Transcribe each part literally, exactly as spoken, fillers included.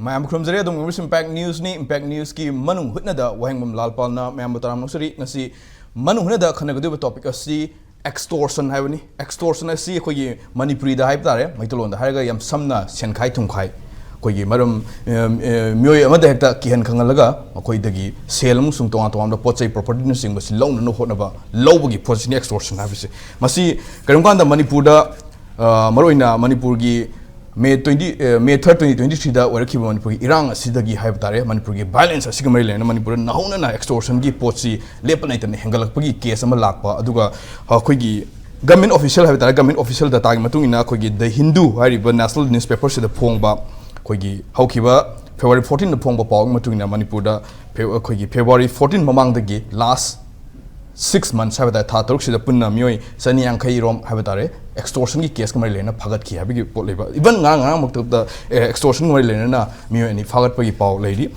ꯃꯌꯥꯝꯕꯨ ꯈꯨꯔꯨꯝꯖꯔꯤ꯫ ꯑꯗꯣꯝꯒꯤ ꯃꯤꯁ impact ꯅ꯭ꯌꯨꯁꯅꯤ꯫ Impact ꯅ꯭ꯌꯨꯁꯀꯤ ꯃꯅꯨꯡ ꯍꯨꯠꯅꯗ ꯋꯥꯍꯦꯡꯕꯝ ꯂꯥꯜꯄꯥꯜꯅ ꯃꯌꯥꯝꯕꯨ ꯇꯔꯥꯝꯅ ꯑꯣꯛꯆꯔꯤ꯫ ꯉꯁꯤ ꯃꯅꯨꯡ ꯍꯨꯠꯅꯗ ꯈꯟꯅꯒꯗꯧꯔꯤꯕ ꯇꯣꯄꯤꯛ ꯑꯁꯤ ꯑꯦꯛꯁꯇꯣꯔꯁꯟ ꯍꯥꯏꯕꯅꯤ꯫ ꯑꯦꯛꯁꯇꯣꯔꯁꯟ ꯑꯁꯤ ꯑꯩꯈꯣꯏꯒꯤ ꯃꯅꯤꯄꯨꯔꯤꯗ ꯍꯥꯏꯕ ꯇꯥꯔꯦ, ꯃꯩꯇꯩꯂꯣꯟꯗ ꯍꯥꯏꯔꯒ ꯌꯥꯝ ꯁꯝꯅ ꯁꯦꯟꯈꯥꯏ ꯊꯨꯝꯈꯥꯏ, ꯑꯩꯈꯣꯏꯒꯤ ꯃꯔꯝ, ꯑ, ꯑ, ꯃꯤꯑꯣꯏ ꯑꯃꯗ ꯍꯦꯛꯇ ꯀꯤꯍꯟ ꯈꯪꯍꯜꯂꯒ ꯃꯈꯣꯏꯗꯒꯤ ꯁꯦꯜ ꯑꯃꯁꯨꯡ ꯇꯣꯉꯥꯟ ꯇꯣꯉꯥꯟꯕ ꯄꯣꯠ ꯆꯩ, ꯄ꯭ꯔꯣꯄꯔꯇꯤꯅꯆꯤꯡꯕꯁꯤ ꯂꯧꯅꯅꯕ ꯍꯣꯠꯅꯕ, ꯂꯧꯕꯒꯤ ꯄꯣꯠꯁꯤꯅꯤ ꯑꯦꯛꯁꯇꯣꯔꯁꯟ ꯍꯥꯏꯕꯁꯤ꯫ ꯃꯁꯤ ꯀꯔꯤꯒꯨꯝꯕ ꯀꯥꯟꯗ ꯃꯅꯤꯄꯨꯔꯗ, ꯑ, ꯃꯔꯨꯑꯣꯏꯅ ꯃꯅꯤꯄꯨꯔꯒꯤ ꯃꯦ ꯇ꯭ꯋꯦꯟꯇꯤ, ꯑ, ꯃꯦ ꯊꯥꯔꯠ, ꯇ꯭ꯋꯦꯟꯇꯤ ꯇ꯭ꯋꯦꯟꯇꯤ ꯊ꯭ꯔꯤꯗ ꯑꯣꯏꯔꯛꯈꯤꯕ ꯃꯅꯤꯄꯨꯔꯒꯤ ꯏꯔꯥꯡ ꯑꯁꯤꯗꯒꯤ ꯍꯥꯏꯕ ꯇꯥꯔꯦ, ꯃꯅꯤꯄꯨꯔꯒꯤ ꯚꯥꯏꯂꯦꯟꯁ ꯑꯁꯤꯒ ꯃꯔꯤ ꯂꯩꯅꯅ ꯃꯅꯤꯄꯨꯔꯗ ꯅꯧꯍꯧꯅꯅ ꯑꯦꯛꯁꯇꯣꯔꯁꯟꯒꯤ ꯄꯣꯠꯁꯤ ꯂꯦꯞꯄ ꯂꯩꯇꯅ ꯍꯦꯟꯒꯠꯂꯛꯄꯒꯤ ꯀꯦꯁ ꯑꯃ ꯂꯥꯛꯄ, ꯑꯗꯨꯒ ꯑꯩꯈꯣꯏꯒꯤ ꯒꯃꯦꯟ ꯑꯣꯐꯤꯁꯤꯌꯦꯜ ꯍꯥꯏꯕ ꯇꯥꯔꯦ, ꯒꯃꯦꯟ ꯑꯣꯐꯤꯁꯤꯌꯦꯜ ꯗꯇꯥꯒꯤ ꯃꯇꯨꯡ ꯏꯟꯅ ꯑꯩꯈꯣꯏꯒꯤ ꯗ ꯍꯤꯟꯗꯨ ꯍꯥꯏꯔꯤꯕ ꯅꯦꯁꯅꯦꯜ ꯅ꯭ꯌꯨꯁꯄꯦꯄꯔꯁꯤꯗ ꯐꯣꯡꯕ, ꯑꯩꯈꯣꯏꯒꯤ ꯍꯧꯈꯤꯕ ꯐꯦꯕ꯭ꯔꯨꯋꯥꯔꯤ ꯐꯣꯔꯇꯤꯟꯗ ꯐꯣꯡꯕ ꯄꯥꯎꯒꯤ ꯃꯇꯨꯡ ꯏꯟꯅ ꯃꯅꯤꯄꯨꯔꯗ ꯐꯦ-, ꯑꯩꯈꯣꯏꯒꯤ ꯐꯦꯕ꯭ꯔꯨꯋꯥꯔꯤ ꯐꯣꯔꯇꯤꯟ ꯃꯃꯥꯡꯗꯒꯤ ꯂꯥꯁ ꯁꯤꯛꯁ ꯃꯟꯁ ꯍꯥꯏꯕ ꯇꯥꯔꯦ, ꯊꯥ ꯇꯔꯨꯛꯁꯤꯗ ꯄꯨꯟꯅ ꯃꯤꯑꯣꯏ ꯆꯅꯤ ꯌꯥꯡꯈꯩ ꯔꯣꯝ ꯍꯥꯏꯕ ꯇꯥꯔꯦ, ꯑꯦꯛꯁꯇꯣꯔꯁꯟꯒꯤ ꯀꯦꯁꯀ ꯃꯔꯤ ꯂꯩꯅꯅ ꯐꯥꯒꯠꯈꯤ ꯍꯥꯏꯕꯒꯤ ꯄꯣꯠ ꯂꯩꯕ꯫ ꯏꯚꯟ ꯉꯔꯥꯡ, ꯉꯔꯥꯡꯃꯛꯇꯗ, ꯑꯦ, ꯑꯦꯛꯁꯇꯣꯔꯁꯟꯒ ꯃꯔꯤ ꯂꯩꯅꯅ ꯃꯤꯑꯣꯏ ꯑꯅꯤ ꯐꯥꯒꯠꯄꯒꯤ ꯄꯥꯎ ꯂꯩꯔꯤ꯫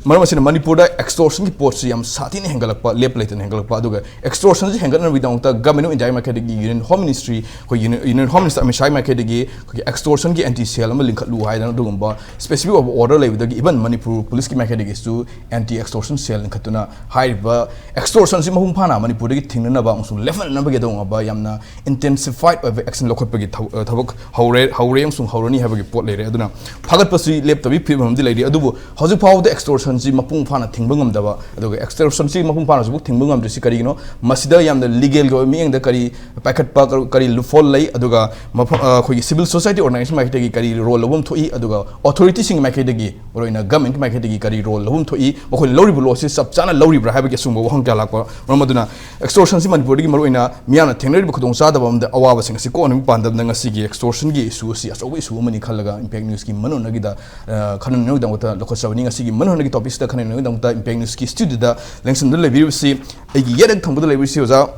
ꯃꯔꯝ ꯑꯁꯤꯅ ꯃꯅꯤꯄꯨꯔꯗ ꯑꯦꯛꯁꯇꯣꯔꯁꯟꯒꯤ ꯄꯣꯠꯁꯤ ꯌꯥꯝ ꯁꯥꯊꯤꯅ ꯍꯦꯟꯒꯠꯂꯛꯄ, ꯂꯦꯞꯄ ꯂꯩꯇꯅ ꯍꯦꯟꯒꯠꯂꯛꯄ, ꯑꯗꯨꯒ ꯑꯦꯛꯁꯇꯣꯔꯁꯟꯁꯤ ꯍꯦꯟꯒꯠꯅꯕꯒꯤꯗꯃꯛꯇ ꯒꯃꯦꯟ ꯑꯣꯐ ꯏꯟꯗꯤꯌꯥꯒꯤ ꯃꯥꯏꯀꯩꯗꯒꯤ, ꯌꯨꯅꯤꯌꯟ ꯍꯣꯝ ꯃꯤꯅꯤꯁꯇ꯭ꯔꯤ, ꯑꯩꯈꯣꯏ ꯌꯨꯅꯤ-, ꯌꯨꯅꯤꯌꯟ ꯍꯣꯝ ꯃꯤꯅꯤꯁꯇꯔ ꯑꯃꯤꯠ ꯁꯥꯍꯒꯤ ꯃꯥꯏꯀꯩꯗꯒꯤ ꯑꯩꯈꯣꯏꯒꯤ ꯑꯦꯛꯁꯇꯣꯔꯁꯟꯒꯤ ꯑꯦꯟꯇꯤ ꯁꯦꯜ ꯑꯃ ꯂꯤꯡꯈꯠꯂꯨ ꯍꯥꯏꯗꯅ ꯑꯗꯨꯒꯨꯝꯕ ꯁ꯭ꯄꯦꯁꯤꯐꯤꯛ ꯑꯣꯏꯕ ꯑꯣꯔꯗꯔ ꯂꯩꯕꯗꯒꯤ, ꯏꯚꯟ ꯃꯅꯤꯄꯨꯔ ꯄꯨꯂꯤꯁꯀꯤ ꯃꯥꯏꯀꯩꯗꯒꯤꯁꯨ ꯑꯦꯟꯇꯤ ꯑꯦꯛꯁꯇꯣꯔꯁꯟ ꯁꯦꯜ ꯂꯤꯡꯈꯠꯇꯨꯅ ꯍꯥꯏꯔꯤꯕ ꯑꯦꯛꯁꯇꯣꯔꯁꯟꯁꯤ ꯃꯄꯨꯡ ꯐꯥꯅ ꯃꯅꯤꯄꯨꯔꯗꯒꯤ ꯊꯤꯡꯅꯅꯕ ꯑꯃꯁꯨꯡ ꯂꯦꯞꯍꯟꯅꯕꯒꯤ ꯑꯗꯨꯒꯨꯝꯂꯕ ꯌꯥꯝꯅ ꯏꯟꯇꯦꯟꯁꯤꯐꯥꯏꯠ ꯑꯣꯏꯕ ꯑꯦꯛꯁꯟ ꯂꯧꯈꯠꯄꯒꯤ ꯊꯕ-, ꯑ, ꯊꯕꯛ ꯍꯧꯔꯦ, ꯍꯧꯔꯦ ꯑꯃꯁꯨꯡ ꯍꯧꯔꯅꯤ ꯍꯥꯏꯕꯒꯤ ꯄꯣꯠ ꯂꯩꯔꯦ꯫ ꯑꯗꯨꯅ ꯐꯥꯒꯠꯄꯁꯤ ꯂꯦꯞꯇꯕꯒꯤ ꯐꯤꯕꯝ ꯑꯃꯗꯤ ꯂꯩꯔꯤ, ꯑꯗꯨꯕꯨ ꯍꯧꯖꯤꯛ ꯐꯥꯎꯕꯗ ꯑꯦꯛꯁꯇꯣꯔꯁꯟꯁꯤ ꯃꯄꯨꯡ ꯐꯥꯅ ꯊꯤꯡꯕ ꯉꯝꯗꯕ, ꯑꯗꯨꯒ ꯑꯦꯛꯁꯇꯣꯔꯁꯟꯁꯤ ꯃꯄꯨꯡ ꯐꯥꯅ ꯍꯧꯖꯤꯛꯐꯥꯎ ꯊꯤꯡꯕ ꯉꯝꯗ꯭ꯔꯤꯁꯤ ꯀꯔꯤꯒꯤꯅꯣ? ꯃꯁꯤꯗ ꯌꯥꯝꯅ ꯂꯤꯒꯦꯜꯒꯤ ꯑꯣꯏꯕ ꯃꯤꯠꯌꯦꯡꯗ ꯀꯔꯤ ꯄꯥꯏꯈꯠꯄ, ꯀꯔꯤ, ꯀꯔꯤ ꯂꯨꯞꯐꯣꯜ ꯂꯩ, ꯑꯗꯨꯒ ꯃꯐꯝ, ꯑ, ꯑꯩꯈꯣꯏꯒꯤ ꯁꯤꯚꯤꯜ ꯁꯣꯁꯥꯏꯇꯤ ꯑꯣꯔꯒꯅꯥꯏꯖꯦꯁꯟ ꯃꯥꯏꯀꯩꯗꯒꯤ ꯀꯔꯤ ꯔꯣꯜ ꯂꯧꯐꯝ ꯊꯣꯛꯏ, ꯑꯗꯨꯒ ꯑꯣꯊꯣꯔꯤꯇꯤꯁꯤꯡꯒꯤ ꯃꯥꯏꯀꯩꯗꯒꯤ, ꯃꯔꯨꯑꯣꯏꯅ ꯒꯃꯦꯟꯒꯤ ꯃꯥꯏꯀꯩꯗꯒꯤ ꯀꯔꯤ ꯔꯣꯜ ꯂꯧꯐꯝ ꯊꯣꯛꯏ, ꯃꯈꯣꯏꯅ ꯂꯧꯔꯤꯕ ꯔꯣꯜꯁꯤ ꯆꯞ ꯆꯥꯅ ꯂꯧꯔꯤꯕ꯭ꯔꯥ ꯍꯥꯏꯕꯒꯤ ꯑꯆꯨꯝꯕ ꯋꯥꯍꯪ ꯀꯌꯥ ꯂꯥꯛꯄ ꯃꯔꯝ ꯑꯗꯨꯅ ꯑꯦꯛꯁꯇꯣꯔꯁꯟꯁꯤ ꯃꯅꯤꯄꯨꯔꯗꯒꯤ ꯃꯔꯨꯑꯣꯏꯅ ꯃꯤꯌꯥꯝꯅ ꯊꯦꯡꯅꯔꯤꯕ ꯈꯨꯗꯣꯡꯆꯥꯗꯕ ꯑꯃꯗ ꯑꯋꯥꯕꯁꯤꯡ ꯑꯁꯤ ꯀꯣꯛꯍꯟꯅꯕꯒꯤ ꯄꯥꯟꯗꯝꯗ ꯉꯁꯤꯒꯤ ꯑꯦꯛꯁꯇꯣꯔꯁꯟꯒꯤ ꯏꯁꯨ ꯑꯁꯤ ꯑꯆꯧꯕ ꯏꯁꯨ ꯑꯃꯅꯤ ꯈꯜꯂꯒ ꯏꯝꯄꯦꯛ ꯅ꯭ꯌꯨꯁꯀꯤ ꯃꯅꯨꯡꯅꯒꯤꯗ, ꯑ, ꯈꯟꯅꯅꯕꯒꯤꯗꯃꯛꯇ ꯂꯧꯈꯠꯆꯕꯅꯤ꯫ ꯉꯁꯤꯒꯤ ꯃꯅꯨꯡꯅꯒꯤ ꯇꯣꯄꯤꯛꯁꯤꯗ ꯈꯟꯅꯅꯕꯒꯤꯗꯃꯛꯇ ꯏꯝꯄꯦꯛ ꯅ꯭ꯌꯨꯁꯀꯤ ꯁ꯭ꯇꯨꯗꯤꯑꯣꯗ ꯂꯦꯡꯁꯤꯟꯗꯨꯅ ꯂꯩꯕꯤꯔꯤꯕꯁꯤ ꯑꯩꯒꯤ ꯌꯦꯠ ꯍꯦꯛ ꯊꯪꯕꯗ ꯂꯩꯕꯤꯔꯤꯁꯤ ꯑꯣꯖꯥ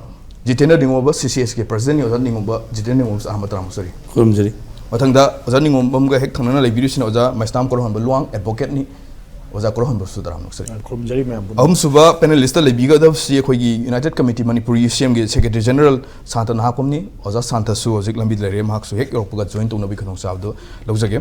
ꯖꯤꯇꯦꯟꯗ꯭ꯔ ꯅꯤꯡꯉꯣꯝꯕ, ꯁꯤ ꯁꯤ ꯑꯦꯁ ꯀꯦ ꯄ꯭ꯔꯁꯤꯗꯦꯟꯠꯅꯤ꯫ ꯑꯣꯖꯥ ꯅꯤꯡꯉꯣꯝꯕ, ꯖꯤꯇꯦꯟꯗ꯭ꯔ ꯅꯤꯡꯉꯣꯝꯕꯁꯨ ꯑꯍꯥꯟꯕ ꯇꯔꯥꯃꯨꯛ ꯆꯠꯔꯤ꯫ ꯈꯨꯔꯨꯝꯖꯔꯤ꯫ ꯃꯊꯪꯗ ꯑꯣꯖꯥ ꯅꯤꯡꯉꯣꯝꯕꯝꯒ ꯍꯦꯛ ꯊꯪꯅꯅ ꯂꯩꯕꯤꯔꯤꯁꯤꯅ ꯑꯣꯖꯥ ꯃꯩꯁꯅꯥꯝ ꯀꯣꯔꯧꯍꯟꯕ ꯂꯨꯋꯥꯡ, ꯑꯦꯗꯚꯣꯀꯦꯠꯅꯤ꯫ ꯑꯣꯖꯥ ꯀꯣꯔꯧꯍꯟꯕꯁꯨ ꯇꯔꯥꯃꯨꯛ ꯆꯠꯔꯤ꯫ ꯈꯨꯔꯨꯝꯖꯔꯤ ꯃꯌꯥꯝ ꯄꯨꯝꯅꯃꯛ꯫ ꯑꯍꯨꯝꯁꯨꯕ ꯄꯦꯅꯦꯂꯤꯁꯇ ꯂꯩꯕꯤꯒꯗꯕꯁꯤ ꯑꯩꯈꯣꯏꯒꯤ ꯌꯨꯅꯥꯏꯇꯦꯗ ꯀꯃꯤꯇꯤ ꯃꯅꯤꯄꯨꯔ ꯌꯨ ꯁꯤ ꯑꯦꯝꯒꯤ ꯁꯦꯀ꯭ꯔꯦꯇꯔꯤ ꯖꯦꯅꯔꯦꯜ ꯁꯥꯟꯇ ꯅꯍꯥꯛꯄꯝꯅꯤ꯫ ꯑꯣꯖꯥ ꯁꯥꯟꯇꯁꯨ ꯍꯧꯖꯤꯛ ꯂꯝꯕꯤꯗ ꯂꯩꯔꯦ, ꯃꯍꯥꯛꯁꯨ ꯍꯦꯛ ꯌꯧꯔꯛꯄꯒ ꯖꯣꯏꯟ ꯇꯧꯅꯕꯒꯤ ꯈꯨꯗꯣꯡꯆꯥꯕꯗꯨ ꯂꯧꯖꯒꯦ꯫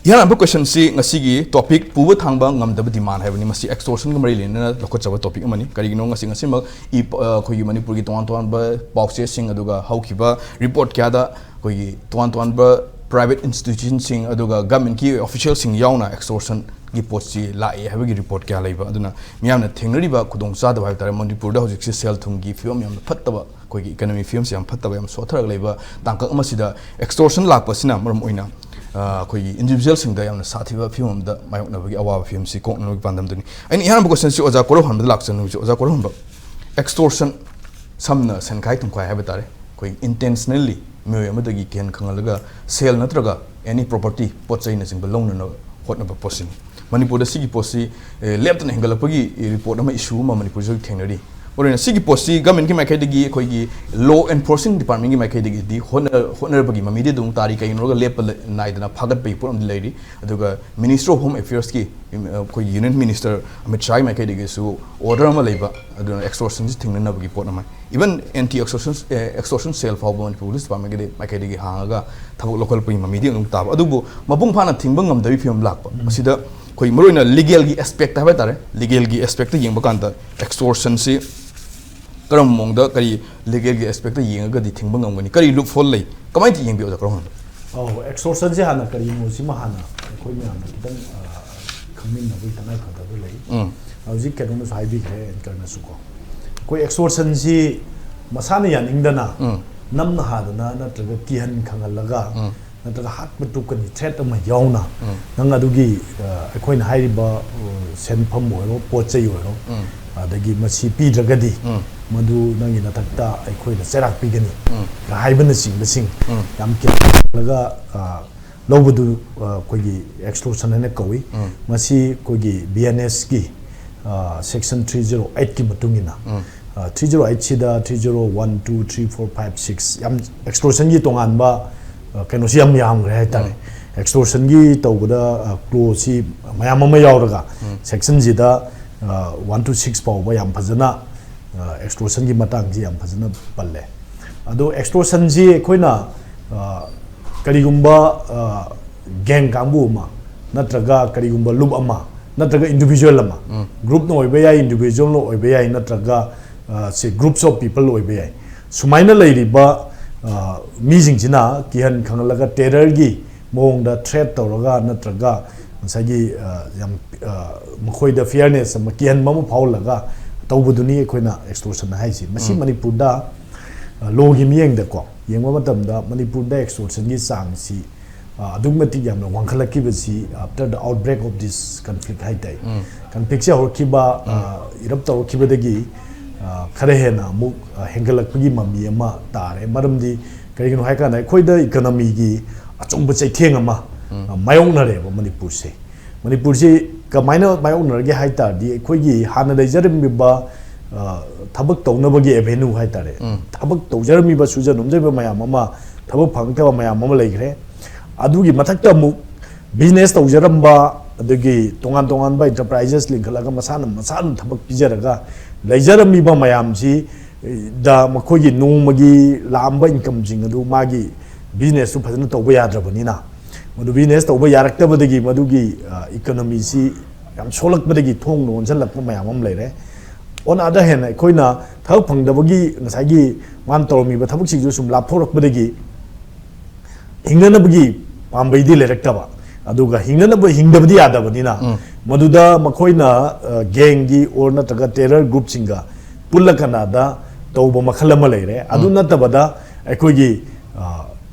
ꯏꯍꯥꯟ ꯍꯥꯟꯕ ꯀꯣꯏꯁꯟꯁꯤ ꯉꯁꯤꯒꯤ ꯇꯣꯄꯤꯛ ꯄꯨꯕ ꯊꯥꯡꯕ ꯉꯝꯗꯕ ꯗꯤꯃꯥꯟ ꯍꯥꯏꯕꯅꯤ꯫ ꯃꯁꯤ ꯑꯦꯛꯁꯇꯣꯔꯁꯟꯒ ꯃꯔꯤ ꯂꯩꯅꯅ ꯂꯧꯈꯠꯆꯕ ꯇꯣꯄꯤꯛ ꯑꯃꯅꯤ꯫ ꯀꯔꯤꯒꯤꯅꯣ ꯉꯁꯤ ꯉꯁꯤꯃꯛ ꯏ-, ꯑ, ꯑꯩꯈꯣꯏꯒꯤ ꯃꯅꯤꯄꯨꯔꯒꯤ ꯇꯣꯉꯥꯟ ꯇꯣꯉꯥꯟꯕ ꯄꯥꯎꯆꯦꯁꯤꯡ ꯑꯗꯨꯒ ꯍꯧꯈꯤꯕ ꯔꯤꯄꯣꯔꯠ ꯀꯌꯥꯗ ꯑꯩꯈꯣꯏꯒꯤ ꯇꯣꯉꯥꯟ ꯇꯣꯉꯥꯟꯕ ꯄ꯭ꯔꯥꯏꯚꯦꯠ ꯏꯟꯁꯇꯤꯇ꯭ꯌꯨꯁꯟꯁꯤꯡ ꯑꯗꯨꯒ ꯒꯚꯔꯟꯃꯦꯟꯠꯀꯤ ꯑꯣꯐꯤꯁꯤꯌꯦꯜꯁꯤꯡ ꯌꯥꯎꯅ ꯑꯦꯛꯁꯇꯣꯔꯁꯟꯒꯤ ꯄꯣꯠꯁꯤ ꯂꯥꯛꯑꯦ ꯍꯥꯏꯕꯒꯤ ꯔꯤꯄꯣꯔꯠ ꯀꯌꯥ ꯂꯩꯕ ꯑꯗꯨꯅ ꯃꯤꯌꯥꯝꯅ ꯊꯦꯡꯅꯔꯤꯕ ꯈꯨꯗꯣꯡꯆꯥꯗꯕ ꯍꯥꯏꯕ ꯇꯥꯔꯦ꯫ ꯃꯅꯤꯄꯨꯔꯗ ꯍꯧꯖꯤꯛꯁꯤ ꯁꯦꯜ ꯊꯨꯝꯒꯤ ꯐꯤꯕꯝ ꯌꯥꯝꯅ ꯐꯠꯇꯕ, ꯑꯩꯈꯣꯏꯒꯤ ꯏꯀꯅꯃꯤ ꯐꯤꯕꯝꯁꯤ ꯌꯥꯝ ꯐꯠꯇꯕ, ꯌꯥꯝ ꯁꯣꯠꯊꯔꯒ ꯂꯩꯕ ꯇꯥꯡꯀꯛ ꯑꯃꯁꯤꯗ ꯑꯦꯛꯁꯇꯣꯔꯁꯟ ꯂꯥꯛꯄꯁꯤꯅ ꯃꯔꯝ ꯑꯣꯏꯅ, ꯑ, ꯑꯩꯈꯣꯏꯒꯤ ꯏꯟꯗꯤꯕꯤꯖꯨꯋꯦꯜꯁꯤꯡꯗ ꯌꯥꯝꯅ ꯁꯥꯊꯤꯕ ꯐꯤꯕꯝ ꯑꯃꯗ ꯃꯥꯌꯣꯛꯅꯕꯒꯤ ꯑꯋꯥꯕ ꯐꯤꯕꯝꯁꯤ ꯀꯣꯛꯅꯕꯒꯤ ꯄꯥꯟꯗꯝꯗꯨꯅꯤ꯫ ꯑꯩꯅ ꯏꯍꯥꯟꯕ ꯀꯣꯏꯁꯟꯁꯤ ꯑꯣꯖꯥ ꯀꯣꯔꯧꯍꯟꯕꯗ ꯂꯥꯛꯆꯅꯤꯡꯕꯁꯤ, ꯑꯣꯖꯥ ꯀꯣꯔꯧꯍꯟꯕ, ꯑꯦꯛꯁꯇꯣꯔꯁꯟ, ꯁꯝꯅ ꯁꯦꯟꯈꯥꯏ ꯊꯨꯝꯈꯥꯏ ꯍꯥꯏꯕ ꯇꯥꯔꯦ, ꯑꯩꯈꯣꯏ ꯏꯟꯇꯦꯟꯁꯅꯦꯜꯂꯤ ꯃꯤꯑꯣꯏ ꯑꯃꯗꯒꯤ ꯀꯤꯍꯟ ꯈꯪꯍꯜꯂꯒ ꯁꯦꯜ ꯅꯠꯇ꯭ꯔꯒ ꯑꯦꯅꯤ ꯄ꯭ꯔꯣꯄꯔꯇꯤ, ꯄꯣꯠ ꯆꯩꯅꯆꯤꯡꯕ ꯂꯧꯅꯅꯕ ꯍꯣꯠꯅꯕ ꯄꯣꯠꯁꯤꯅꯤ꯫ ꯃꯅꯤꯄꯨꯔꯗ ꯁꯤꯒꯤ ꯄꯣꯠꯁꯤ, ꯑꯦ, ꯂꯦꯞꯇꯅ ꯍꯦꯟꯒꯠꯂꯛꯄꯒꯤ ꯔꯤꯄꯣꯔꯠ ꯑꯃ, ꯏꯁꯨ ꯑꯃ ꯃꯅꯤꯄꯨꯔꯁꯤꯗ ꯊꯦꯡꯅꯔꯤ꯫ ꯃꯔꯨꯑꯣꯏꯅ ꯁꯤꯒꯤ ꯄꯣꯠꯁꯤ ꯒꯚꯔꯟꯃꯦꯟꯠꯀꯤ ꯃꯥꯏꯀꯩꯗꯒꯤ, ꯑꯩꯈꯣꯏꯒꯤ ꯂꯣ ꯑꯦꯟꯐꯣꯔꯁꯤꯡ ꯗꯤꯄꯥꯔꯠꯃꯦꯟꯠꯀꯤ ꯃꯥꯏꯀꯩꯗꯒꯤꯗꯤ ꯍꯣꯠꯅ-, ꯍꯣꯠꯅꯔꯛꯄꯒꯤ ꯃꯃꯤꯗꯤ ꯑꯗꯨꯝ ꯇꯥꯔꯤ꯫ ꯀꯩꯒꯤꯅꯣ ꯍꯥꯏꯔꯒ ꯂꯦꯞꯄ ꯂ-, ꯅꯥꯏꯗꯅ ꯐꯥꯒꯠꯄꯒꯤ ꯄꯣꯠ ꯑꯃꯗꯤ ꯂꯩꯔꯤ꯫ ꯑꯗꯨꯒ ꯃꯤꯅꯤꯁꯇ꯭ꯔꯤ ꯑꯣꯐ ꯍꯣꯝ ꯑꯦꯐꯤꯌꯔꯁꯀꯤ, ꯑꯩꯈꯣꯏꯒꯤ ꯌꯨꯅꯤꯌꯟ ꯃꯤꯅꯤꯁꯇꯔ ꯑꯃꯤꯠ ꯁꯥꯍꯒꯤ ꯃꯥꯏꯀꯩꯗꯒꯤꯁꯨ ꯑꯣꯔꯗꯔ ꯑꯃ ꯂꯩꯕ, ꯑꯗꯨꯅ ꯑꯦꯛꯁꯇꯣꯔꯁꯟꯁꯤ ꯊꯤꯡꯅꯅꯕꯒꯤ ꯄꯣꯠ ꯑꯃ, ꯏꯚꯟ ꯑꯦꯟꯇꯤ ꯑꯦꯛꯁꯇꯣꯔꯁꯟ, ꯑꯦ, ꯑꯦꯛꯁꯇꯣꯔꯁꯟ ꯁꯦꯜ ꯐꯥꯎꯕ ꯃꯅꯤꯄꯨꯔ ꯄꯨꯂꯤꯁ ꯗꯤꯄꯥꯔꯠꯃꯦꯟꯠꯀꯤ ꯃꯥꯏꯀꯩꯗꯒꯤ ꯍꯥꯡꯉꯒ ꯊꯕꯛ ꯂꯧꯈꯠꯂꯛꯄꯒꯤ ꯃꯃꯤꯗꯤ ꯑꯗꯨꯝ ꯇꯥꯕ꯫ ꯑꯗꯨꯕꯨ ꯃꯄꯨꯡ ꯐꯥꯅ ꯊꯤꯡꯕ ꯉꯝꯗꯕꯒꯤ ꯐꯤꯕꯝ ꯂꯥꯛꯄ꯫ ꯃꯁꯤꯗ ꯑꯩꯈꯣꯏ ꯃꯔꯨꯑꯣꯏꯅ ꯂꯤꯒꯦꯜꯒꯤ ꯑꯦꯁꯄꯦꯛꯇ ꯍꯥꯏꯕ ꯇꯥꯔꯦ, ꯂꯤꯒꯦꯜꯒꯤ ꯑꯦꯁꯄꯦꯛꯇ ꯌꯦꯡꯕ ꯀꯥꯟꯗ ꯑꯦꯛꯁꯇꯣꯔꯁꯟꯁꯤ ꯀꯔꯝꯕ ꯃꯑꯣꯡꯗ, ꯀꯔꯤ ꯂꯤꯒꯦꯜꯒꯤ ꯑꯦꯁꯄꯦꯛꯇ ꯌꯦꯡꯉꯒꯗꯤ ꯊꯤꯡꯕ ꯉꯝꯒꯅꯤ? ꯀꯔꯤ ꯂꯨꯞ ꯍꯣꯜ ꯂꯩ? ꯀꯃꯥꯏꯅ ꯌꯦꯡꯕꯤ, ꯑꯣꯖꯥ ꯀꯣꯔꯧꯍꯟꯕ? ꯑꯧ, ꯑꯦꯛꯁꯇꯣꯔꯁꯟꯁꯦ ꯍꯥꯟꯅ ꯀꯔꯤꯅꯣ ꯁꯤꯃ ꯍꯥꯟꯅ ꯑꯩꯈꯣꯏ ꯃꯌꯥꯝꯅ ꯈꯤꯇꯪ, ꯑ, ꯈꯪꯃꯤꯟꯅꯕꯒꯤ ꯇꯉꯥꯏ ꯐꯗꯕ ꯂꯩ꯫ ꯎꯝ꯫ ꯍꯧꯖꯤꯛ ꯀꯩꯅꯣꯅꯁꯨ ꯍꯥꯏꯕꯤꯈ꯭ꯔꯦ, ꯑꯦꯡꯀꯔꯅꯁꯨ ꯀꯣ꯫ ꯑꯩꯈꯣꯏ ꯑꯦꯛꯁꯇꯣꯔꯁꯟꯁꯤ ꯃꯁꯥꯅ ꯌꯥꯅꯤꯡꯗꯅ ꯎꯝ꯫ ꯅꯝꯅ ꯍꯥꯗꯅ ꯅꯠꯇ꯭ꯔꯒ ꯀꯤꯍꯟ ꯈꯪꯍꯜꯂꯒ ꯎꯝ꯫ ꯅꯠꯇ꯭ꯔꯒ ꯍꯥꯠꯄ ꯇꯨꯞꯀꯅꯤ ꯊ꯭ꯔꯦꯠ ꯑꯃ ꯌꯥꯎꯅ ꯎꯝ꯫ ꯅꯪ ꯑꯗꯨꯒꯤ, ꯑ, ꯑꯩꯈꯣꯏꯅ ꯍꯥꯏꯔꯤꯕ, ꯑ, ꯁꯦꯟꯐꯝ ꯑꯣꯏꯔꯣ, ꯄꯣꯠ ꯆꯩ ꯑꯣꯏꯔꯣ, ꯎꯝ꯫ ꯑꯗꯒꯤ ꯃꯁꯤ ꯄꯤꯗ꯭ꯔꯒꯗꯤ ꯎꯝ꯫ ꯃꯗꯨ ꯅꯪꯒꯤ ꯅꯊꯛꯇ ꯑꯩꯈꯣꯏꯅ ꯆꯩꯔꯥꯛ ꯄꯤꯒꯅꯤ ꯎꯝ꯫ ꯍꯥꯏꯕꯅꯆꯤꯡꯕꯁꯤꯡ ꯎꯝ꯫ ꯌꯥꯝ ꯀꯤꯍꯜꯂꯒ, ꯑ, ꯂꯧꯕꯗꯨ, ꯑ, ꯑꯩꯈꯣꯏꯒꯤ ꯑꯦꯛꯁꯇꯣꯔꯁꯟ ꯍꯥꯏꯅ ꯀꯧꯏ꯫ ꯎꯝ꯫ ꯃꯁꯤ ꯑꯩꯈꯣꯏꯒꯤ ꯕꯤ ꯑꯦꯟ ꯑꯦꯁꯀꯤ, ꯑ, ꯁꯦꯛꯁꯟ ꯊ꯭ꯔꯤ ꯖꯤꯔꯣ ꯑꯩꯠꯀꯤ ꯃꯇꯨꯡ ꯏꯟꯅ, ꯎꯝ꯫ ꯑ, ꯊ꯭ꯔꯤ ꯖꯤꯔꯣ ꯑꯩꯠꯁꯤꯗ three zero one, two, three, four, five, six ꯌꯥꯝ ꯑꯦꯛꯁꯇꯣꯔꯁꯟꯒꯤ ꯇꯣꯉꯥꯟꯕ, ꯑ, ꯀꯩꯅꯣꯁꯤ ꯌꯥꯝ ꯌꯥꯝꯈ꯭ꯔꯦ ꯍꯥꯏꯇꯥꯔꯦ꯫ ꯎꯝ꯫ ꯑꯦꯛꯁꯇꯣꯔꯁꯟꯒꯤ ꯇꯧꯕꯗ, ꯑ, ꯀ꯭ꯂꯣꯁꯁꯤ ꯃꯌꯥꯝ ꯑꯃ ꯌꯥꯎꯔꯒ ꯎꯝ꯫ ꯁꯦꯛꯁꯟꯁꯤꯗ, ꯑ, ꯋꯥꯟ ꯇꯨ ꯁꯤꯛꯁ ꯐꯥꯎꯕ ꯌꯥꯝ ꯐꯖꯅ, ꯑ, ꯑꯦꯛꯁꯇꯣꯔꯁꯟꯒꯤ ꯃꯇꯥꯡꯁꯤ ꯌꯥꯝ ꯐꯖꯅ ꯄꯜꯂꯦ꯫ ꯑꯗꯣ ꯑꯦꯛꯁꯇꯣꯔꯁꯟꯁꯤ ꯑꯩꯈꯣꯏꯅ, ꯑ, ꯀꯔꯤꯒꯨꯝꯕ, ꯑ, ꯒꯦꯡ ꯀꯥꯡꯕꯨ ꯑꯃ, ꯅꯠꯇ꯭ꯔꯒ ꯀꯔꯤꯒꯨꯝꯕ ꯂꯨꯞ ꯑꯃ, ꯅꯠꯇ꯭ꯔꯒ ꯏꯟꯗꯤꯕꯤꯖꯨꯋꯦꯜ ꯑꯃ, ꯎꯝ꯫ ꯒ꯭ꯔꯨꯞꯅ ꯑꯣꯏꯕ ꯌꯥꯏ, ꯏꯟꯗꯤꯕꯤꯖꯨꯋꯦꯜꯅ ꯑꯣꯏꯕ ꯌꯥꯏ, ꯅꯠꯇ꯭ꯔꯒ, ꯑ, ꯁꯤ groups of people ꯑꯣꯏꯕ ꯌꯥꯏ꯫ ꯁꯨꯃꯥꯏꯅ ꯂꯩꯔꯤꯕ, ꯑ, ꯃꯤꯁꯤꯡꯁꯤꯅ ꯀꯤꯍꯟ ꯈꯪꯍꯜꯂꯒ ꯇꯦꯔꯔꯒꯤ ꯃꯑꯣꯡꯗ ꯊ꯭ꯔꯦꯠ ꯇꯧꯔꯒ, ꯅꯠꯇ꯭ꯔꯒ ꯉꯁꯥꯏꯒꯤ, ꯑ, ꯌꯥꯝ, ꯑ, ꯃꯈꯣꯏꯗ ꯐꯤꯌꯔꯅꯦꯁ ꯑꯃ, ꯀꯤꯍꯟꯕ ꯑꯃ ꯐꯥꯎꯍꯜꯂꯒ ꯇꯧꯕꯗꯨꯅꯤ ꯑꯩꯈꯣꯏꯅ ꯑꯦꯛꯁꯇꯣꯔꯁꯟ ꯍꯥꯏꯁꯤ꯫ ꯃꯁꯤ ꯎꯝ꯫ ꯃꯅꯤꯄꯨꯔꯗ, ꯑ, ꯂꯣꯒꯤ ꯃꯤꯠꯌꯦꯡꯗꯀꯣ ꯌꯦꯡꯕ ꯃꯇꯝꯗ ꯃꯅꯤꯄꯨꯔꯗ ꯑꯦꯛꯁꯇꯣꯔꯁꯟꯒꯤ ꯆꯥꯡꯁꯤ, ꯑ, ꯑꯗꯨꯛꯀꯤ ꯃꯇꯤꯛ ꯌꯥꯝꯅ ꯋꯥꯡꯈꯠꯂꯛꯈꯤꯕꯁꯤ after the outbreak of this conflict ꯍꯥꯏꯇꯥꯏ꯫ ꯎꯝ꯫ ꯀꯟꯐ꯭ꯂꯤꯛꯁꯦ ꯍꯧꯔꯛꯈꯤꯕ, ꯎꯝ꯫ ꯑ, ꯏꯔꯞ ꯇꯧꯔꯛꯈꯤꯕꯗꯒꯤ, ꯑ, ꯈꯔ ꯍꯦꯟꯅ ꯑꯃꯨꯛ, ꯑ, ꯍꯦꯟꯒꯠꯂꯛꯄꯒꯤ ꯃꯃꯤ ꯑꯃ ꯇꯥꯔꯦ꯫ ꯃꯔꯝꯗꯤ ꯀꯔꯤꯒꯤꯅꯣ ꯍꯥꯏꯀꯥꯟꯗ ꯑꯩꯈꯣꯏꯗ ꯏꯀꯣꯅꯣꯃꯤꯒꯤ ꯑꯆꯧꯕ ꯆꯩꯊꯦꯡ ꯑꯃ, ꯎꯝ꯫ ꯑ, ꯃꯥꯌꯣꯛꯅꯔꯦꯕ ꯃꯅꯤꯄꯨꯔꯁꯦ꯫ ꯃꯅꯤꯄꯨꯔꯁꯤ ꯀꯃꯥꯏꯅ ꯃꯥꯌꯣꯛꯅꯔꯒꯦ ꯍꯥꯏ ꯇꯥꯔꯗꯤ, ꯑꯩꯈꯣꯏꯒꯤ ꯍꯥꯟꯅ ꯂꯩꯖꯔꯝꯃꯤꯕ, ꯑ, ꯊꯕꯛ ꯇꯧꯅꯕꯒꯤ ꯑꯦꯚꯦꯅ꯭ꯌꯨ ꯍꯥꯏ ꯇꯥꯔꯦ, ꯎꯝ꯫ ꯊꯕꯛ ꯇꯧꯖꯔꯝꯃꯤꯕ, ꯁꯨꯖ ꯅꯣꯝꯖꯔꯤꯕ ꯃꯌꯥꯝ ꯑꯃ, ꯊꯕꯛ ꯐꯪꯉꯛꯇꯕ ꯃꯌꯥꯝ ꯑꯃ ꯂꯩꯈ꯭ꯔꯦ꯫ ꯑꯗꯨꯒꯤ ꯃꯊꯛꯇ ꯑꯃꯨꯛ ꯕꯤꯖꯤꯅꯦꯁ ꯇꯧꯖꯔꯝꯕ, ꯑꯗꯒꯤ ꯇꯣꯉꯥꯟ ꯇꯣꯉꯥꯟꯕ ꯑꯦꯟꯇꯔꯄ꯭ꯔꯥꯏꯖꯦꯁ ꯂꯤꯡꯈꯠꯂꯒ ꯃꯁꯥꯅ ꯃꯁꯥꯅ ꯊꯕꯛ ꯄꯤꯖꯔꯒ ꯂꯩꯖꯔꯝꯃꯤꯕ ꯃꯌꯥꯝꯁꯤ ꯗ ꯃꯈꯣꯏꯒꯤ ꯅꯣꯡꯃꯒꯤ ꯂꯥꯛꯑꯝꯕ ꯏꯟꯀꯝꯁꯤꯡ ꯑꯗꯨ ꯃꯥꯒꯤ ꯕꯤꯖꯤꯅꯦꯁꯇꯨ ꯐꯖꯅ ꯇꯧꯕ ꯌꯥꯗ꯭ꯔꯕꯅꯤꯅ, ꯃꯗꯨ ꯕꯤꯖꯤꯅꯦꯁ ꯇꯧꯕ ꯌꯥꯔꯛꯇꯕꯗꯒꯤ ꯃꯗꯨꯒꯤ, ꯑ, ꯏꯀꯣꯅꯣꯃꯤꯁꯤ ꯌꯥꯝ ꯁꯣꯛꯂꯛꯄꯗꯒꯤ ꯊꯣꯡ ꯂꯣꯟꯁꯤꯜꯂꯛꯄ ꯃꯌꯥꯝ ꯑꯃ ꯂꯩꯔꯦ꯫ On other hand, ꯑꯩꯈꯣꯏꯅ ꯊꯕꯛ ꯐꯪꯗꯕꯒꯤ ꯉꯁꯥꯏꯒꯤ ꯃꯥꯅ ꯇꯧꯔꯝꯃꯤꯕ ꯊꯕꯛꯁꯤꯡꯁꯨ ꯁꯨꯝ ꯂꯥꯞꯊꯣꯔꯛꯄꯗꯒꯤ ꯍꯤꯡꯅꯅꯕꯒꯤ ꯄꯥꯝꯕꯩꯗꯤ ꯂꯩꯔꯛꯇꯕ, ꯑꯗꯨꯒ ꯍꯤꯡꯅꯅꯕ, ꯍꯤꯡꯗꯕꯗꯤ ꯌꯥꯗꯕꯅꯤꯅ, ꯎꯝ꯫ ꯃꯗꯨꯗ ꯃꯈꯣꯏꯅ, ꯑ, ꯒꯦꯡꯒꯤ ꯑꯣꯔ ꯅꯠꯇ꯭ꯔꯒ ꯇꯦꯔꯔ ꯒ꯭ꯔꯨꯞꯁꯤꯡꯒ ꯄꯨꯜꯂ ꯀꯅꯥꯗ ꯇꯧꯕ ꯃꯈꯜ ꯑꯃ ꯂꯩꯔꯦ꯫ ꯑꯗꯨ ꯎꯝ꯫ ꯅꯠꯇꯕꯗ ꯑꯩꯈꯣꯏꯒꯤ, ꯑ,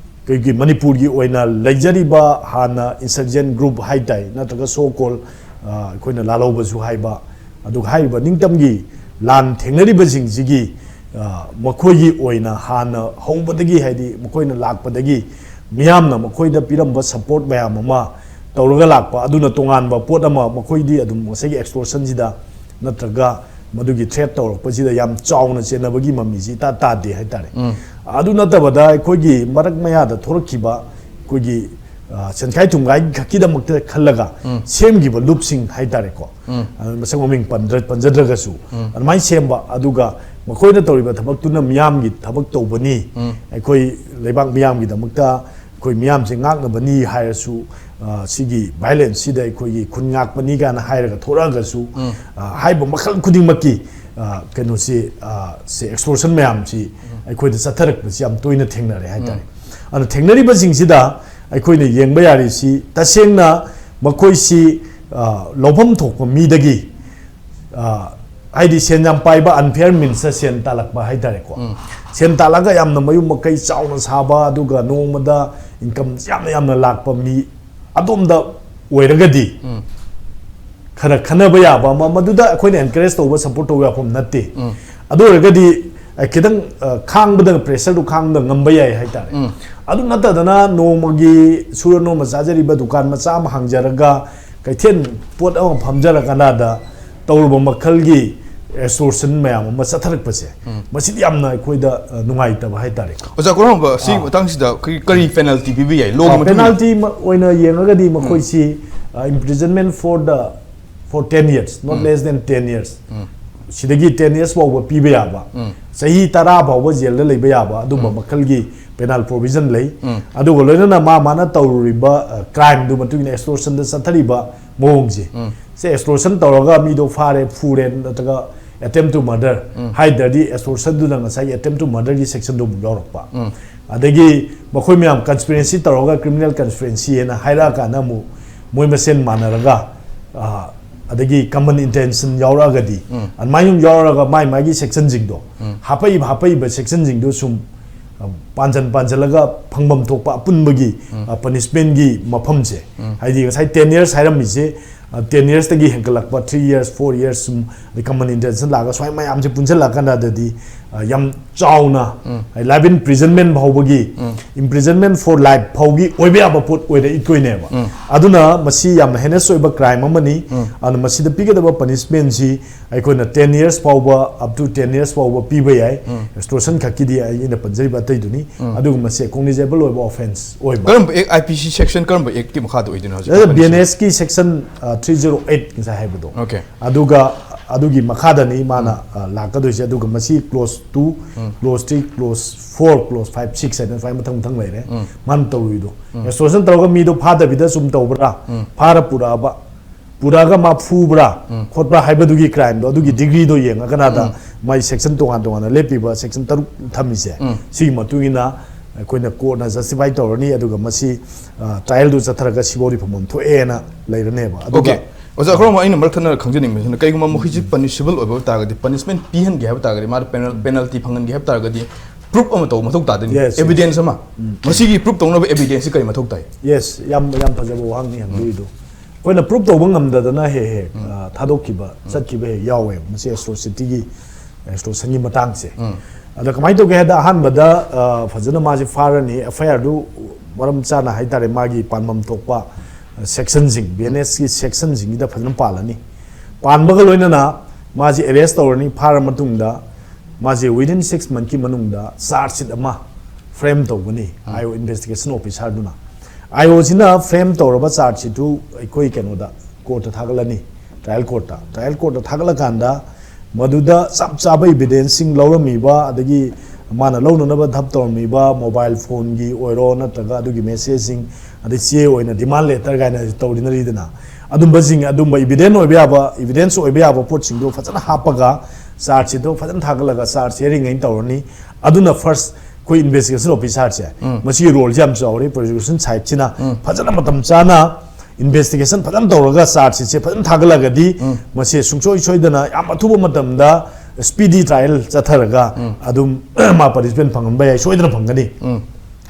ꯑꯩꯈꯣꯏꯒꯤ ꯃꯅꯤꯄꯨꯔꯒꯤ ꯑꯣꯏꯅ ꯂꯩꯖꯔꯤꯕ ꯍꯥꯟꯅ ꯏꯟꯁꯔꯖꯦꯟ ꯒ꯭ꯔꯨꯞ ꯍꯥꯏ ꯇꯥꯏ, ꯅꯠꯇ꯭ꯔꯒ so called, ꯑ, ꯑꯩꯈꯣꯏꯅ ꯂꯥꯜꯍꯧꯕꯁꯨ ꯍꯥꯏꯕ, ꯑꯗꯨꯒ ꯍꯥꯏꯔꯤꯕ ꯅꯤꯡꯇꯝꯒꯤ ꯂꯥꯟ ꯊꯦꯡꯅꯔꯤꯕꯁꯤꯡꯁꯤꯒꯤ, ꯑ, ꯃꯈꯣꯏꯒꯤ ꯑꯣꯏꯅ ꯍꯥꯟꯅ ꯍꯧꯕꯗꯒꯤ, ꯍꯥꯏꯗꯤ ꯃꯈꯣꯏꯅ ꯂꯥꯛꯄꯗꯒꯤ ꯃꯤꯌꯥꯝꯅ ꯃꯈꯣꯏꯗ ꯄꯤꯔꯝꯕ ꯁꯄꯣꯔꯠ ꯃꯌꯥꯝ ꯑꯃ ꯇꯧꯔꯒ ꯂꯥꯛꯄ, ꯑꯗꯨꯅ ꯇꯣꯉꯥꯟꯕ ꯄꯣꯠ ꯑꯃ ꯃꯈꯣꯏꯗꯤ ꯑꯗꯨꯝ ꯉꯁꯥꯏꯒꯤ ꯑꯦꯛꯁꯇꯣꯔꯁꯟꯁꯤꯗ ꯅꯠꯇ꯭ꯔꯒ ꯃꯗꯨꯒꯤ ꯊ꯭ꯔꯦꯠ ꯇꯧꯔꯛꯄꯁꯤꯗ ꯌꯥꯝ ꯆꯥꯎꯅ ꯆꯦꯟꯅꯕꯒꯤ ꯃꯃꯤꯁꯤ ꯏꯇꯥ ꯇꯥꯗꯦ ꯍꯥꯏꯇꯥꯔꯦ꯫ ꯎꯝ꯫ ꯑꯗꯨ ꯅꯠꯇꯕꯗ ꯑꯩꯈꯣꯏꯒꯤ ꯃꯔꯛ ꯃꯌꯥꯗ ꯊꯣꯔꯛꯈꯤꯕ ꯑꯩꯈꯣꯏꯒꯤ, ꯑ, ꯁꯦꯟꯈꯥꯏ ꯊꯨꯝꯈꯥꯏ ꯈꯛꯀꯤꯗꯃꯛꯇ ꯈꯜꯂꯒ ꯎꯝ꯫ ꯁꯦꯝꯈꯤꯕ ꯂꯨꯞꯁꯤꯡ ꯍꯥꯏꯇꯥꯔꯦꯀꯣ꯫ ꯎꯝ꯫ ꯑ, ꯃꯁꯛ ꯃꯃꯤꯡ ꯄꯟꯗ꯭ꯔ-, ꯄꯟꯖꯗ꯭ꯔꯒꯁꯨ ꯎꯝ꯫ ꯑꯗꯨꯃꯥꯏꯅ ꯁꯦꯝꯕ, ꯑꯗꯨꯒ ꯃꯈꯣꯏꯅ ꯇꯧꯔꯤꯕ ꯊꯕꯛꯇꯨꯅ ꯃꯤꯌꯥꯝꯒꯤ ꯊꯕꯛ ꯇꯧꯕꯅꯤ, ꯎꯝ꯫ ꯑꯩꯈꯣꯏ ꯂꯩꯕꯥꯛ ꯃꯤꯌꯥꯝꯒꯤꯗꯃꯛꯇ ꯑꯩꯈꯣꯏ ꯃꯤꯌꯥꯝꯁꯦ ꯉꯥꯛꯅꯕꯅꯤ ꯍꯥꯏꯔꯁꯨ, ꯑ, ꯁꯤꯒꯤ violence ꯁꯤꯗ ꯑꯩꯈꯣꯏꯒꯤ ꯈꯨꯟ ꯉꯥꯛꯄꯅꯤ ꯀꯥꯏꯅ ꯍꯥꯏꯔꯒ ꯊꯣꯔꯛꯑꯒꯁꯨ, ꯑ, ꯍꯥꯏꯕ ꯃꯈꯜ ꯈꯨꯗꯤꯡꯃꯛꯀꯤ, ꯑ, ꯀꯩꯅꯣꯁꯤ, ꯑ, ꯁꯦ extortion ꯃꯌꯥꯝꯁꯤ ꯑꯩꯈꯣꯏꯗ ꯆꯠꯊꯔꯛꯄꯁꯤ ꯌꯥꯝ ꯇꯣꯏꯅ ꯊꯦꯡꯅꯔꯦ ꯍꯥꯏꯇꯥꯔꯦ꯫ ꯑꯗꯨꯅ ꯊꯦꯡꯅꯔꯤꯕꯁꯤꯡꯁꯤꯗ ꯑꯩꯈꯣꯏꯅ ꯌꯦꯡꯕ ꯌꯥꯔꯤꯁꯤ, ꯇꯁꯦꯡꯅ ꯃꯈꯣꯏꯁꯤ, ꯑ, ꯂꯧꯐꯝ ꯊꯣꯛꯄ ꯃꯤꯗꯒꯤ, ꯑ, ꯍꯥꯏꯗꯤ ꯁꯦꯟ ꯌꯥꯝ ꯄꯥꯏꯕ, unfair means ꯁꯦꯟ ꯇꯥꯜꯂꯛꯄ ꯍꯥꯏꯇꯥꯔꯦꯀꯣ꯫ ꯁꯦꯟ ꯇꯥꯜꯂꯒ ꯌꯥꯝꯅ ꯃꯌꯨꯝ ꯃꯀꯩ ꯆꯥꯎꯅ ꯁꯥꯕ, ꯑꯗꯨꯒ ꯅꯣꯡꯃꯗ income ꯌꯥꯝꯅ ꯌꯥꯝꯅ ꯂꯥꯛꯄ ꯃꯤ ꯑꯗꯣꯝꯗ ꯑꯣꯏꯔꯒꯗꯤ, ꯈꯔ ꯈꯟꯅꯕ ꯌꯥꯕ ꯑꯃ, ꯃꯗꯨꯗ ꯑꯩꯈꯣꯏꯅ encourage ꯇꯧꯕ, support ꯇꯧꯕ ꯌꯥꯐꯝ ꯅꯠꯇꯦ꯫ ꯑꯗꯨ ꯑꯣꯏꯔꯒꯗꯤ, ꯑ, ꯈꯤꯇꯪ, ꯑ, ꯈꯥꯡꯕꯗ, pressure ꯗꯨ ꯈꯥꯡꯕꯗ ꯉꯝꯕ ꯌꯥꯏ ꯍꯥꯏꯇꯥꯔꯦ꯫ ꯑꯗꯨ ꯅꯠꯇꯗꯅ ꯅꯣꯡꯃꯒꯤ ꯁꯨꯔ ꯅꯣꯝꯕ ꯆꯥꯖꯔꯤꯕ ꯗꯨꯀꯥꯟ ꯃꯆꯥ ꯑꯃ ꯍꯥꯡꯖꯔꯒ, ꯀꯩꯊꯦꯜ ꯄꯣꯠ ꯑꯃ ꯐꯝꯖꯔꯀꯥꯟꯗ ꯇꯧꯔꯨꯕ ꯃꯈꯜꯒꯤ extortion ꯃꯌꯥꯝ ꯑꯃ ꯆꯠꯊꯔꯛꯄꯁꯦ, ꯃꯁꯤꯗꯤ ꯌꯥꯝꯅ ꯑꯩꯈꯣꯏꯗ, ꯑ, ꯅꯨꯡꯉꯥꯏꯇꯕ ꯍꯥꯏꯇꯥꯔꯦꯀꯣ꯫ ꯑꯣꯖꯥ ꯀꯣꯔꯣꯝꯕ, ꯁꯤꯒꯤ ꯃꯇꯥꯡꯁꯤꯗ ꯑꯩꯈꯣꯏꯒꯤ ꯀꯔꯤ penalty ꯄꯤꯕ ꯌꯥꯏ? Law ꯒꯤ ꯃꯇꯨꯡ ꯏꯟꯅ? Penalty ꯃ-, ꯑꯣꯏꯅ ꯌꯦꯡꯉꯒꯗꯤ ꯃꯈꯣꯏꯁꯤ, ꯑ, imprisonment for the, for ten years, not less than ten years꯫ ꯁꯤꯗꯒꯤ ten years ꯐꯥꯎꯕ ꯄꯤꯕ ꯌꯥꯕ, ꯆꯍꯤ ꯇꯔꯥ ꯐꯥꯎꯕ ꯖꯦꯜꯗ ꯂꯩꯕ ꯌꯥꯕ ꯑꯗꯨꯝꯕ ꯃꯈꯜꯒꯤ penal provision ꯂꯩ꯫ ꯑꯗꯨꯒ ꯂꯣꯏꯅꯅ ꯃꯥ ꯃꯥꯅ ꯇꯧꯔꯨꯔꯤꯕ, ꯑ, crime ꯗꯨ ꯃꯇꯨꯡ ꯏꯟꯅ extortion ꯗ ꯆꯠꯊꯔꯤꯕ ꯃꯑꯣꯡꯁꯦ, ꯁꯦ extortion ꯇꯧꯔꯒ ꯃꯤꯗꯣ ꯐꯥꯔꯦ, ꯐꯨꯔꯦ, ꯅꯠꯇ꯭ꯔꯒ attempt to murder ꯍꯥꯏꯗ꯭ꯔꯗꯤ, extortion ꯗꯨꯅ ꯉꯁꯥꯏꯒꯤ attempt to murder ꯒꯤ section ꯗꯣ ꯑꯃꯨꯛ ꯌꯥꯎꯔꯛꯄ꯫ ꯑꯗꯒꯤ ꯃꯈꯣꯏ ꯃꯌꯥꯝ conspiracy ꯇꯧꯔꯒ criminal conspiracy ꯍꯥꯏꯅ ꯍꯥꯏꯔꯛꯑꯀꯥꯟꯗ ꯑꯃꯨꯛ ꯃꯣꯏ ꯃꯁꯦꯟ ꯃꯥꯟꯅꯔꯒ, ꯑ, ꯑꯗꯒꯤ common intention ꯌꯥꯎꯔꯛꯑꯒꯗꯤ, ꯑꯗꯨꯃꯥꯏꯅ ꯌꯥꯎꯔꯒ ꯃꯥꯏ ꯃꯥꯒꯤ section ꯁꯤꯡꯗꯣ, ꯍꯥꯄꯛꯏꯕ, ꯍꯥꯄꯛꯏꯕ section ꯁꯤꯡꯗꯣ ꯁꯨꯝ, ꯑ, ꯄꯥꯟꯖꯟ ꯄꯥꯟꯖꯜꯂꯒ ꯐꯪꯐꯝ ꯊꯣꯛꯄ ꯑꯄꯨꯟꯕꯒꯤ, ꯑ, punishment ꯒꯤ ꯃꯐꯝꯁꯦ, ꯍꯥꯏꯗꯤ ꯉꯁꯥꯏ ten years ꯍꯥꯏꯔꯝꯃꯤꯁꯦ, ꯑ, ten years ꯇꯒꯤ ꯍꯦꯟꯒꯠꯂꯛꯄ, three years, four years ꯁꯨꯝ, ꯑꯗꯩ common intention ꯂꯥꯛꯑꯒ ꯁ꯭ꯋꯥꯏ ꯃꯌꯥꯝꯁꯦ ꯄꯨꯟꯁꯤꯜꯂꯛꯑꯀꯥꯟꯗꯗꯤ, ꯑ, ꯌꯥꯝ ꯆꯥꯎꯅ, ꯍꯥꯏꯗꯤ life imprisonment ꯐꯥꯎꯕꯒꯤ, imprisonment for life ꯐꯥꯎꯒꯤ ꯑꯣꯏꯕ ꯌꯥꯕ ꯄꯣꯠ ꯑꯣꯏꯔꯛꯏꯗꯣꯏꯅꯦꯕ꯫ ꯑꯗꯨꯅ ꯃꯁꯤ ꯌꯥꯝꯅ heinous ꯑꯣꯏꯕ crime ꯑꯃꯅꯤ꯫ ꯑꯗꯨꯅ ꯃꯁꯤꯗ ꯄꯤꯒꯗꯕ punishment ꯁꯤ ꯑꯩꯈꯣꯏꯅ ten years ꯐꯥꯎꯕ, up to ten years ꯐꯥꯎꯕ ꯄꯤꯕ ꯌꯥꯏ꯫ Extortion ꯈꯛꯀꯤꯗꯤ ꯑꯩꯅ ꯄꯟꯖꯔꯤꯕ ꯑꯇꯩꯗꯨꯅꯤ꯫ ꯑꯗꯨꯒ ꯃꯁꯤ cognizable ꯑꯣꯏꯕ offence ꯑꯣꯏꯕ꯫ ꯀꯔꯝꯕ act, I P C section ꯀꯔꯝꯕ act ꯀꯤ ꯃꯈꯥꯗ ꯑꯣꯏꯗꯣꯏꯅꯣ ꯍꯧꯖꯤꯛ? ꯑꯗꯨꯗ B N S ꯀꯤ section, ꯑ, three zero eight ꯉꯁꯥꯏ ꯍꯥꯏꯕꯗꯣ꯫ Okay. ꯑꯗꯨꯒ ꯑꯗꯨꯒꯤ ꯃꯈꯥꯗꯅꯤ ꯃꯥꯅ ꯑ, ꯂꯥꯛꯀꯗꯣꯏꯁꯦ꯫ ꯑꯗꯨꯒ ꯃꯁꯤ clause two, clause three, clause four, clause five, six ꯍꯥꯏꯅ ꯁꯨꯃꯥꯏꯅ ꯃꯊꯪ ꯃꯊꯪ ꯂꯩꯔꯦ꯫ ꯃꯥꯅ ꯇꯧꯔꯤꯗꯣ, extortion ꯇꯧꯔꯒ ꯃꯤꯗꯣ ꯐꯥꯗꯕꯤꯗ ꯁꯨꯝ ꯇꯧꯕ꯭ꯔꯥ, ꯐꯥꯔ ꯄꯨꯔꯛꯑꯕ, ꯄꯨꯔꯛꯑꯒ ꯃꯥ ꯐꯨꯕ꯭ꯔꯥ ꯈꯣꯠꯄ꯭ꯔꯥ ꯍꯥꯏꯕꯗꯨꯒꯤ crimeꯗꯣ, ꯑꯗꯨꯒꯤ degreeꯗꯣ ꯌꯦꯡꯉꯒꯅꯗ ꯃꯥꯏ section ꯇꯣꯉꯥꯟ ꯇꯣꯉꯥꯟꯅ ꯂꯦꯞꯄꯤꯕ section ꯇꯔꯨꯛ ꯊꯝꯃꯤꯁꯦ, ꯁꯤꯒꯤ ꯃꯇꯨꯡ ꯏꯟꯅ ꯑꯩꯈꯣꯏꯅ courtꯅ justify ꯇꯧꯔꯅꯤ꯫ ꯑꯗꯨꯒ ꯃꯁꯤ trialꯗꯨ ꯆꯠꯊꯔꯒ ꯁꯤꯐꯥꯎꯗꯤ ꯐꯝꯐꯝ ꯊꯣꯛꯑꯦꯅ ꯂꯩꯔꯅꯦꯕ꯫ ꯑꯗꯨꯒ ꯑꯣꯀꯦ꯫ ꯑꯣꯖꯥ ꯈꯨꯔꯝ, ꯑꯩꯅ ꯃꯔꯛ ꯊꯠꯅ ꯈꯪꯖꯅꯤꯡꯕꯁꯤꯅ, ꯀꯩꯒꯨꯝꯕ ꯃꯈꯣꯏꯁꯤ punishable ꯑꯣꯏꯕ ꯇꯥꯔꯒꯗꯤ, punishment ꯄꯤꯍꯟꯒꯦ ꯍꯥꯏꯕ ꯇꯥꯔꯒꯗꯤ, ꯃꯥ penal penalty ꯐꯪꯍꯟꯒꯦ ꯍꯥꯏꯕ ꯇꯥꯔꯒꯗꯤ, proof ꯑꯃ ꯇꯧꯕ ꯃꯊꯧ ꯇꯥꯗꯣꯏꯅꯤ꯫ Yes, yes. Evidence ꯑꯃ꯫ ꯃꯁꯤꯒꯤ proof ꯇꯧꯅꯕ evidenceꯁꯤ ꯀꯔꯤ ꯃꯊꯧ ꯇꯥꯏ? Yes, ꯌꯥꯝ ꯌꯥꯝ ꯐꯖꯕ ꯋꯥꯍꯪꯅꯤ ꯍꯪꯕꯤꯔꯤꯗꯣ꯫ ꯑꯩꯈꯣꯏꯅ proof ꯇꯧꯕ ꯉꯝꯗꯗꯅ ꯍꯦꯛ ꯍꯦꯛ ꯑ, ꯊꯥꯗꯣꯛꯈꯤꯕ ꯆꯠꯈꯤꯕ ꯍꯦꯛ ꯌꯥꯎꯋꯦ꯫ ꯃꯁꯤ extortionꯒꯤ, extortionꯒꯤ ꯃꯇꯥꯡꯁꯦ꯫ ꯑꯗ ꯀꯃꯥꯏꯅ ꯇꯧꯒꯦ ꯍꯥꯏꯗ, ꯑꯍꯥꯟꯕꯗ ꯑ, ꯐꯖꯅ ꯃꯥꯁꯦ ꯐꯥꯔꯅꯤ꯫ FIRꯗꯨ ꯃꯔꯝ ꯆꯥꯅ ꯍꯥꯏꯇꯥꯔꯦ, ꯃꯥꯒꯤ ꯄꯥꯟꯐꯝ ꯊꯣꯛꯄ sectionꯁꯤꯡ, BNSꯀꯤ sectionꯁꯤꯡꯁꯤꯗ ꯐꯖꯅ ꯄꯥꯜꯂꯅꯤ꯫ ꯄꯥꯟꯕꯒ ꯂꯣꯏꯅꯅ ꯃꯥꯁꯦ arrest ꯇꯧꯔꯅꯤ꯫ ꯐꯥꯔ ꯃꯇꯨꯡꯗ ꯃꯥꯁꯦ within six monthꯀꯤ ꯃꯅꯨꯡꯗ charge sheet ꯑꯃ frame ꯇꯧꯒꯅꯤ IO investigation officerꯗꯨꯅ꯫ IOꯁꯤꯅ frame ꯇꯧꯔꯕ charge sheetꯇꯨ ꯑꯩꯈꯣꯏ ꯀꯩꯅꯣꯗ, courtꯇ ꯊꯥꯒꯠꯂꯅꯤ, trial courtꯇ꯫ Trial courtꯇ ꯊꯥꯒꯠꯂꯀꯥꯟꯗ ꯃꯗꯨꯗ ꯆꯞ ꯆꯥꯕ evidenceꯁꯤꯡ ꯂꯧꯔꯝꯃꯤꯕ, ꯑꯗꯒꯤ ꯃꯥꯅ ꯂꯧꯅꯅꯕ ꯙꯞ ꯇꯧꯔꯝꯃꯤꯕ mobile phoneꯒꯤ ꯑꯣꯏꯔꯣ, ꯅꯠꯇ꯭ꯔꯒ ꯑꯗꯨꯒꯤ messageꯁꯤꯡ, ꯑꯗꯩ ꯆꯦ ꯑꯣꯏꯅ demand letterꯒꯥꯏꯅ ꯇꯧꯔꯤꯅꯔꯤꯗꯅ, ꯑꯗꯨꯝꯕꯁꯤꯡ, ꯑꯗꯨꯝꯕ evidence ꯑꯣꯏꯕ ꯌꯥꯕ, evidence ꯑꯣꯏꯕ ꯌꯥꯕ ꯄꯣꯠꯁꯤꯡꯗꯣ ꯐꯖꯅ ꯍꯥꯞꯄꯒ charge sheetꯇꯣ ꯐꯖꯅ ꯊꯥꯒꯠꯂꯒ charge hearing ꯑꯩꯅ ꯇꯧꯔꯅꯤ꯫ ꯑꯗꯨꯅ first ꯑꯩꯈꯣꯏ investigation officerꯁꯦ, ꯃꯁꯤꯒꯤ roleꯁꯦ ꯌꯥꯝ ꯆꯥꯎꯔꯦ꯫ Prosecution sideꯁꯤꯅ ꯐꯖꯅ ꯃꯇꯝ ꯆꯥꯅ investigation ꯐꯖꯅ ꯇꯧꯔꯒ charge sheetꯁꯦ ꯐꯖꯅ ꯊꯥꯒꯠꯂꯒꯗꯤ ꯃꯁꯤ ꯁꯨꯡꯁꯣꯏ ꯁꯣꯏꯗꯅ ꯌꯥꯝ ꯑꯊꯨꯕ ꯃꯇꯝꯗ speedy trial ꯆꯠꯊꯔꯒ ꯑꯗꯨꯝ ꯃꯥ punishment ꯐꯪꯍꯟꯕ ꯌꯥꯏ, ꯁꯣꯏꯗꯅ ꯐꯪꯒꯅꯤ꯫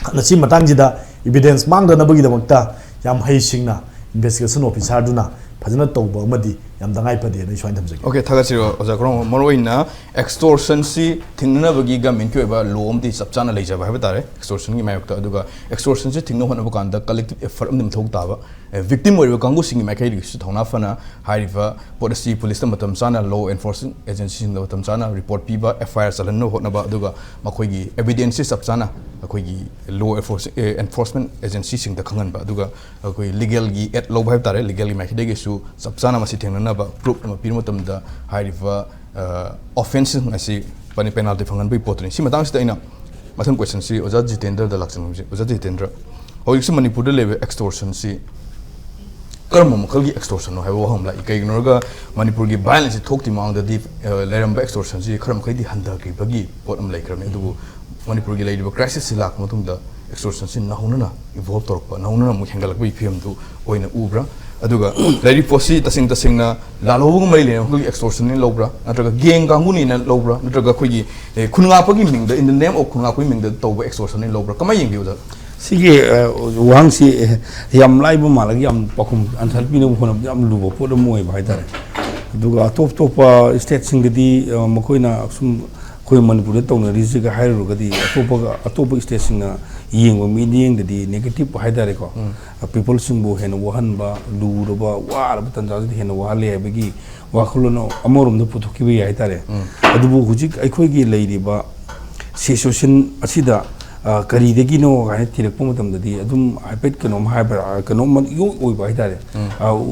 ꯑꯗꯨꯅ ꯁꯤ ꯃꯇꯥꯡꯁꯤꯗ evidence ꯃꯥꯡꯗꯅꯕꯒꯤꯗꯃꯛꯇ ꯌꯥꯝ ꯍꯩꯁꯤꯡꯅ investigation officerꯗꯨꯅ ꯐꯖꯅ ꯇꯧꯕ ꯑꯃꯗꯤ ꯌꯥꯝ ꯇꯉꯥꯏ ꯐꯗꯦꯅ ꯑꯩ ꯁꯨꯃꯥꯏꯅ ꯊꯝꯖꯒꯦ꯫ ꯑꯣꯀꯦ, ꯊꯥꯒꯠꯆꯔꯤ ꯑꯣꯖꯥ ꯈꯨꯔꯝ꯫ ꯃꯔꯨꯑꯣꯏꯅ extortionꯁꯤ ꯊꯤꯡꯅꯅꯕꯒꯤ governmentꯀꯤ ꯑꯣꯏꯕ law ꯑꯃꯗꯤ ꯆꯞ ꯆꯥꯅ ꯂꯩꯖꯕ ꯍꯥꯏꯕ ꯇꯥꯔꯦ extortionꯒꯤ ꯃꯥꯌꯣꯛꯇ꯫ ꯑꯗꯨꯒ extortionꯁꯤ ꯊꯤꯡꯅ ꯍꯣꯠꯅꯕ ꯀꯥꯟꯗ collective effort ꯑꯃꯗꯤ ꯃꯊꯧ ꯇꯥꯕ, ꯑꯦ, victim ꯑꯣꯏꯔꯤꯕ ꯀꯥꯡꯕꯨꯁꯤꯡꯒꯤ ꯃꯥꯏꯀꯩꯗꯒꯤꯁꯨ ꯊꯧꯅꯥ ꯐꯅ ꯍꯥꯏꯔꯤꯕ ꯄꯣꯠ ꯑꯁꯤ policeꯇ ꯃꯇꯝ ꯆꯥꯅ, law enforcing agencyꯁꯤꯡꯗ ꯃꯇꯝ ꯆꯥꯅ report ꯄꯤꯕ, FIR ꯆꯜꯍꯟꯅꯕ ꯍꯣꯠꯅꯕ, ꯑꯗꯨꯒ ꯃꯈꯣꯏꯒꯤ evidenceꯁꯤ ꯆꯞ ꯆꯥꯅ ꯑꯩꯈꯣꯏꯒꯤ law enforce-, ꯑꯦ, enforcement agencyꯁꯤꯡꯗ ꯈꯪꯍꯟꯕ, ꯑꯗꯨꯒ ꯑꯩꯈꯣꯏ legalꯒꯤ aid ꯂꯧꯕ ꯍꯥꯏꯕ ꯇꯥꯔꯦ, legalꯒꯤ ꯃꯥꯏꯀꯩꯗꯒꯤꯁꯨ ꯆꯞ ꯆꯥꯅ ꯃꯁꯤ ꯊꯦꯡꯅꯅꯕ ꯍꯥꯏꯕ ꯄ꯭ꯔꯨꯐ ꯑꯃ ꯄꯤꯕ ꯃꯇꯝꯗ ꯍꯥꯏꯔꯤꯕ ꯑꯣꯐꯦꯟꯁꯁꯤꯡ ꯑꯁꯤ ꯄꯦꯅꯥꯜꯇꯤ ꯐꯪꯍꯟꯕꯒꯤ ꯄꯣꯠꯇꯨꯅꯤ꯫ ꯁꯤ ꯃꯇꯥꯡꯁꯤꯗ ꯑꯩꯅ ꯃꯊꯪ ꯀꯣꯏꯁꯟꯁꯤ ꯑꯣꯖꯥ ꯖꯤꯇꯦꯟꯗ꯭ꯔꯗ ꯂꯥꯛꯆꯅꯤꯡꯕꯁꯤ꯫ ꯑꯣꯖꯥ ꯖꯤꯇꯦꯟꯗ꯭ꯔ, ꯍꯧꯖꯤꯛꯁꯤ ꯃꯅꯤꯄꯨꯔꯗ ꯂꯩꯕ ꯑꯦꯛꯁꯇꯣꯔꯁꯟꯁꯤ ꯀꯔꯝꯕ ꯃꯈꯜꯒꯤ ꯑꯦꯛꯁꯇꯣꯔꯁꯟꯅꯣ ꯍꯥꯏꯕ ꯋꯥꯍꯪ ꯑꯃ ꯂꯥꯛꯏ꯫ ꯀꯩꯒꯤꯅꯣ ꯍꯥꯏꯔꯒ ꯃꯅꯤꯄꯨꯔꯒꯤ ꯚꯥꯏꯑꯣꯂꯦꯟꯁꯁꯤ ꯊꯣꯛꯇ꯭ꯔꯤ ꯃꯃꯥꯡꯗꯗꯤ ꯑ, ꯂꯩꯔꯝꯕ ꯑꯦꯛꯁꯇꯣꯔꯁꯟꯁꯤ ꯈꯔ ꯃꯈꯩꯗꯤ ꯍꯟꯊꯈꯤꯕꯒꯤ ꯄꯣꯠ ꯑꯃ ꯂꯩꯈ꯭ꯔꯕꯅꯤ꯫ ꯑꯗꯨꯕꯨ ꯃꯅꯤꯄꯨꯔꯒꯤ ꯂꯩꯔꯤꯕ ꯀ꯭ꯔꯥꯏꯁꯤꯁꯁꯤ ꯂꯥꯛꯄ ꯃꯇꯨꯡꯗ ꯑꯦꯛꯁꯇꯣꯔꯁꯟꯁꯤ ꯅꯧꯍꯧꯅꯅ ꯏꯚꯣꯜꯕ ꯇꯧꯔꯛꯄ, ꯅꯧꯍꯧꯅꯅ ꯑꯃꯨꯛ ꯍꯦꯟꯒꯠꯂꯛꯄꯒꯤ ꯐꯤꯕꯝꯗꯨ ꯑꯣꯏꯅ ꯎꯕ꯭ꯔꯥ? ꯑꯗꯨꯒ ꯂꯩꯔꯤꯕ ꯄꯣꯠꯁꯤ ꯇꯁꯦꯡ ꯇꯁꯦꯡꯅ ꯂꯥꯜꯍꯧꯕꯒ ꯃꯔꯤ ꯂꯩꯅꯕ ꯑꯩꯈꯣꯏꯒꯤ ꯑꯦꯛꯁꯇꯣꯔꯁꯟꯅꯤ ꯂꯧꯕ꯭ꯔꯥ? ꯅꯠꯇ꯭ꯔꯒ ꯒꯦꯡ ꯀꯥꯡꯕꯨꯅꯤꯅ ꯂꯧꯕ꯭ꯔꯥ? ꯅꯠꯇ꯭ꯔꯒ ꯑꯩꯈꯣꯏꯒꯤ ꯑꯦ, ꯈꯨꯟꯉꯥꯛꯄꯒꯤ ꯃꯤꯡꯗ, in the name of ꯈꯨꯟꯉꯥꯛꯄꯒꯤ ꯃꯤꯡꯗ ꯇꯧꯕ ꯑꯦꯛꯁꯇꯣꯔꯁꯟꯅꯤ ꯂꯧꯕ꯭ꯔꯥ? ꯀꯃꯥꯏꯅ ꯌꯦꯡꯕꯤꯌꯨ, ꯑꯣꯖꯥ? ꯁꯤꯒꯤ ꯑ, ꯋꯥꯍꯪꯁꯤ, ꯑꯦ, ꯌꯥꯝ ꯂꯥꯏꯕ ꯃꯥꯜꯂꯒ ꯌꯥꯝ ꯄꯥꯎꯈꯨꯝ ꯑꯟꯁꯔ ꯄꯤꯅꯕ ꯍꯣꯠꯅꯕꯗ ꯌꯥꯝ ꯂꯨꯕ ꯄꯣꯠ ꯑꯃ ꯑꯣꯏꯕ ꯍꯥꯏꯇꯥꯔꯦ꯫ ꯑꯗꯨꯒ ꯑꯇꯣꯞ ꯑꯇꯣꯞꯄ ꯁ꯭ꯇꯦꯠꯁꯤꯡꯗꯗꯤ, ꯑ, ꯃꯈꯣꯏꯅ ꯁꯨꯝ ꯑꯩꯈꯣꯏ ꯃꯅꯤꯄꯨꯔꯗ ꯇꯧꯅꯔꯤꯁꯤꯒ ꯍꯥꯏꯔꯨꯔꯒꯗꯤ ꯑꯇꯣꯞꯄꯒ, ꯑꯇꯣꯞꯄ ꯁ꯭ꯇꯦꯠꯁꯤꯡꯅ ꯌꯦꯡꯕ ꯃꯤꯠꯌꯦꯡꯗꯗꯤ ꯅꯦꯒꯦꯇꯤꯞ ꯍꯥꯏꯇꯥꯔꯦꯀꯣ꯫ ꯎꯝ꯫ ꯑ, ꯄꯤꯄꯜꯁꯤꯡꯕꯨ ꯍꯦꯟꯅ ꯋꯥꯍꯟꯕ, ꯂꯨꯔꯕ, ꯋꯥꯔꯕ ꯇꯥꯟꯖꯥꯁꯤꯗ ꯍꯦꯟꯅ ꯋꯥꯍꯜꯂꯦ ꯍꯥꯏꯕꯒꯤ ꯋꯥꯈꯜꯂꯣꯟ ꯑꯃꯔꯣꯝꯗ ꯄꯨꯊꯣꯛꯈꯤꯕ ꯌꯥꯏ ꯍꯥꯏꯇꯥꯔꯦ꯫ ꯎꯝ꯫ ꯑꯗꯨꯕꯨ ꯍꯧꯖꯤꯛ ꯑꯩꯈꯣꯏꯒꯤ ꯂꯩꯔꯤꯕ ꯁꯤꯆꯨꯋꯦꯁꯟ ꯑꯁꯤꯗ, ꯑ, ꯀꯔꯤꯗꯒꯤꯅꯣ ꯀꯥꯏꯅ ꯊꯤꯔꯛꯄ ꯃꯇꯝꯗꯗꯤ ꯑꯗꯨꯝ ꯍꯥꯏꯐꯦꯠ ꯀꯩꯅꯣꯝ ꯍꯥꯏꯕ, ꯑ, ꯀꯩꯅꯣꯝꯃ ꯏꯑꯣꯏ ꯑꯣꯏꯕ ꯍꯥꯏꯇꯥꯔꯦ꯫ ꯎꯝ꯫ ꯑ,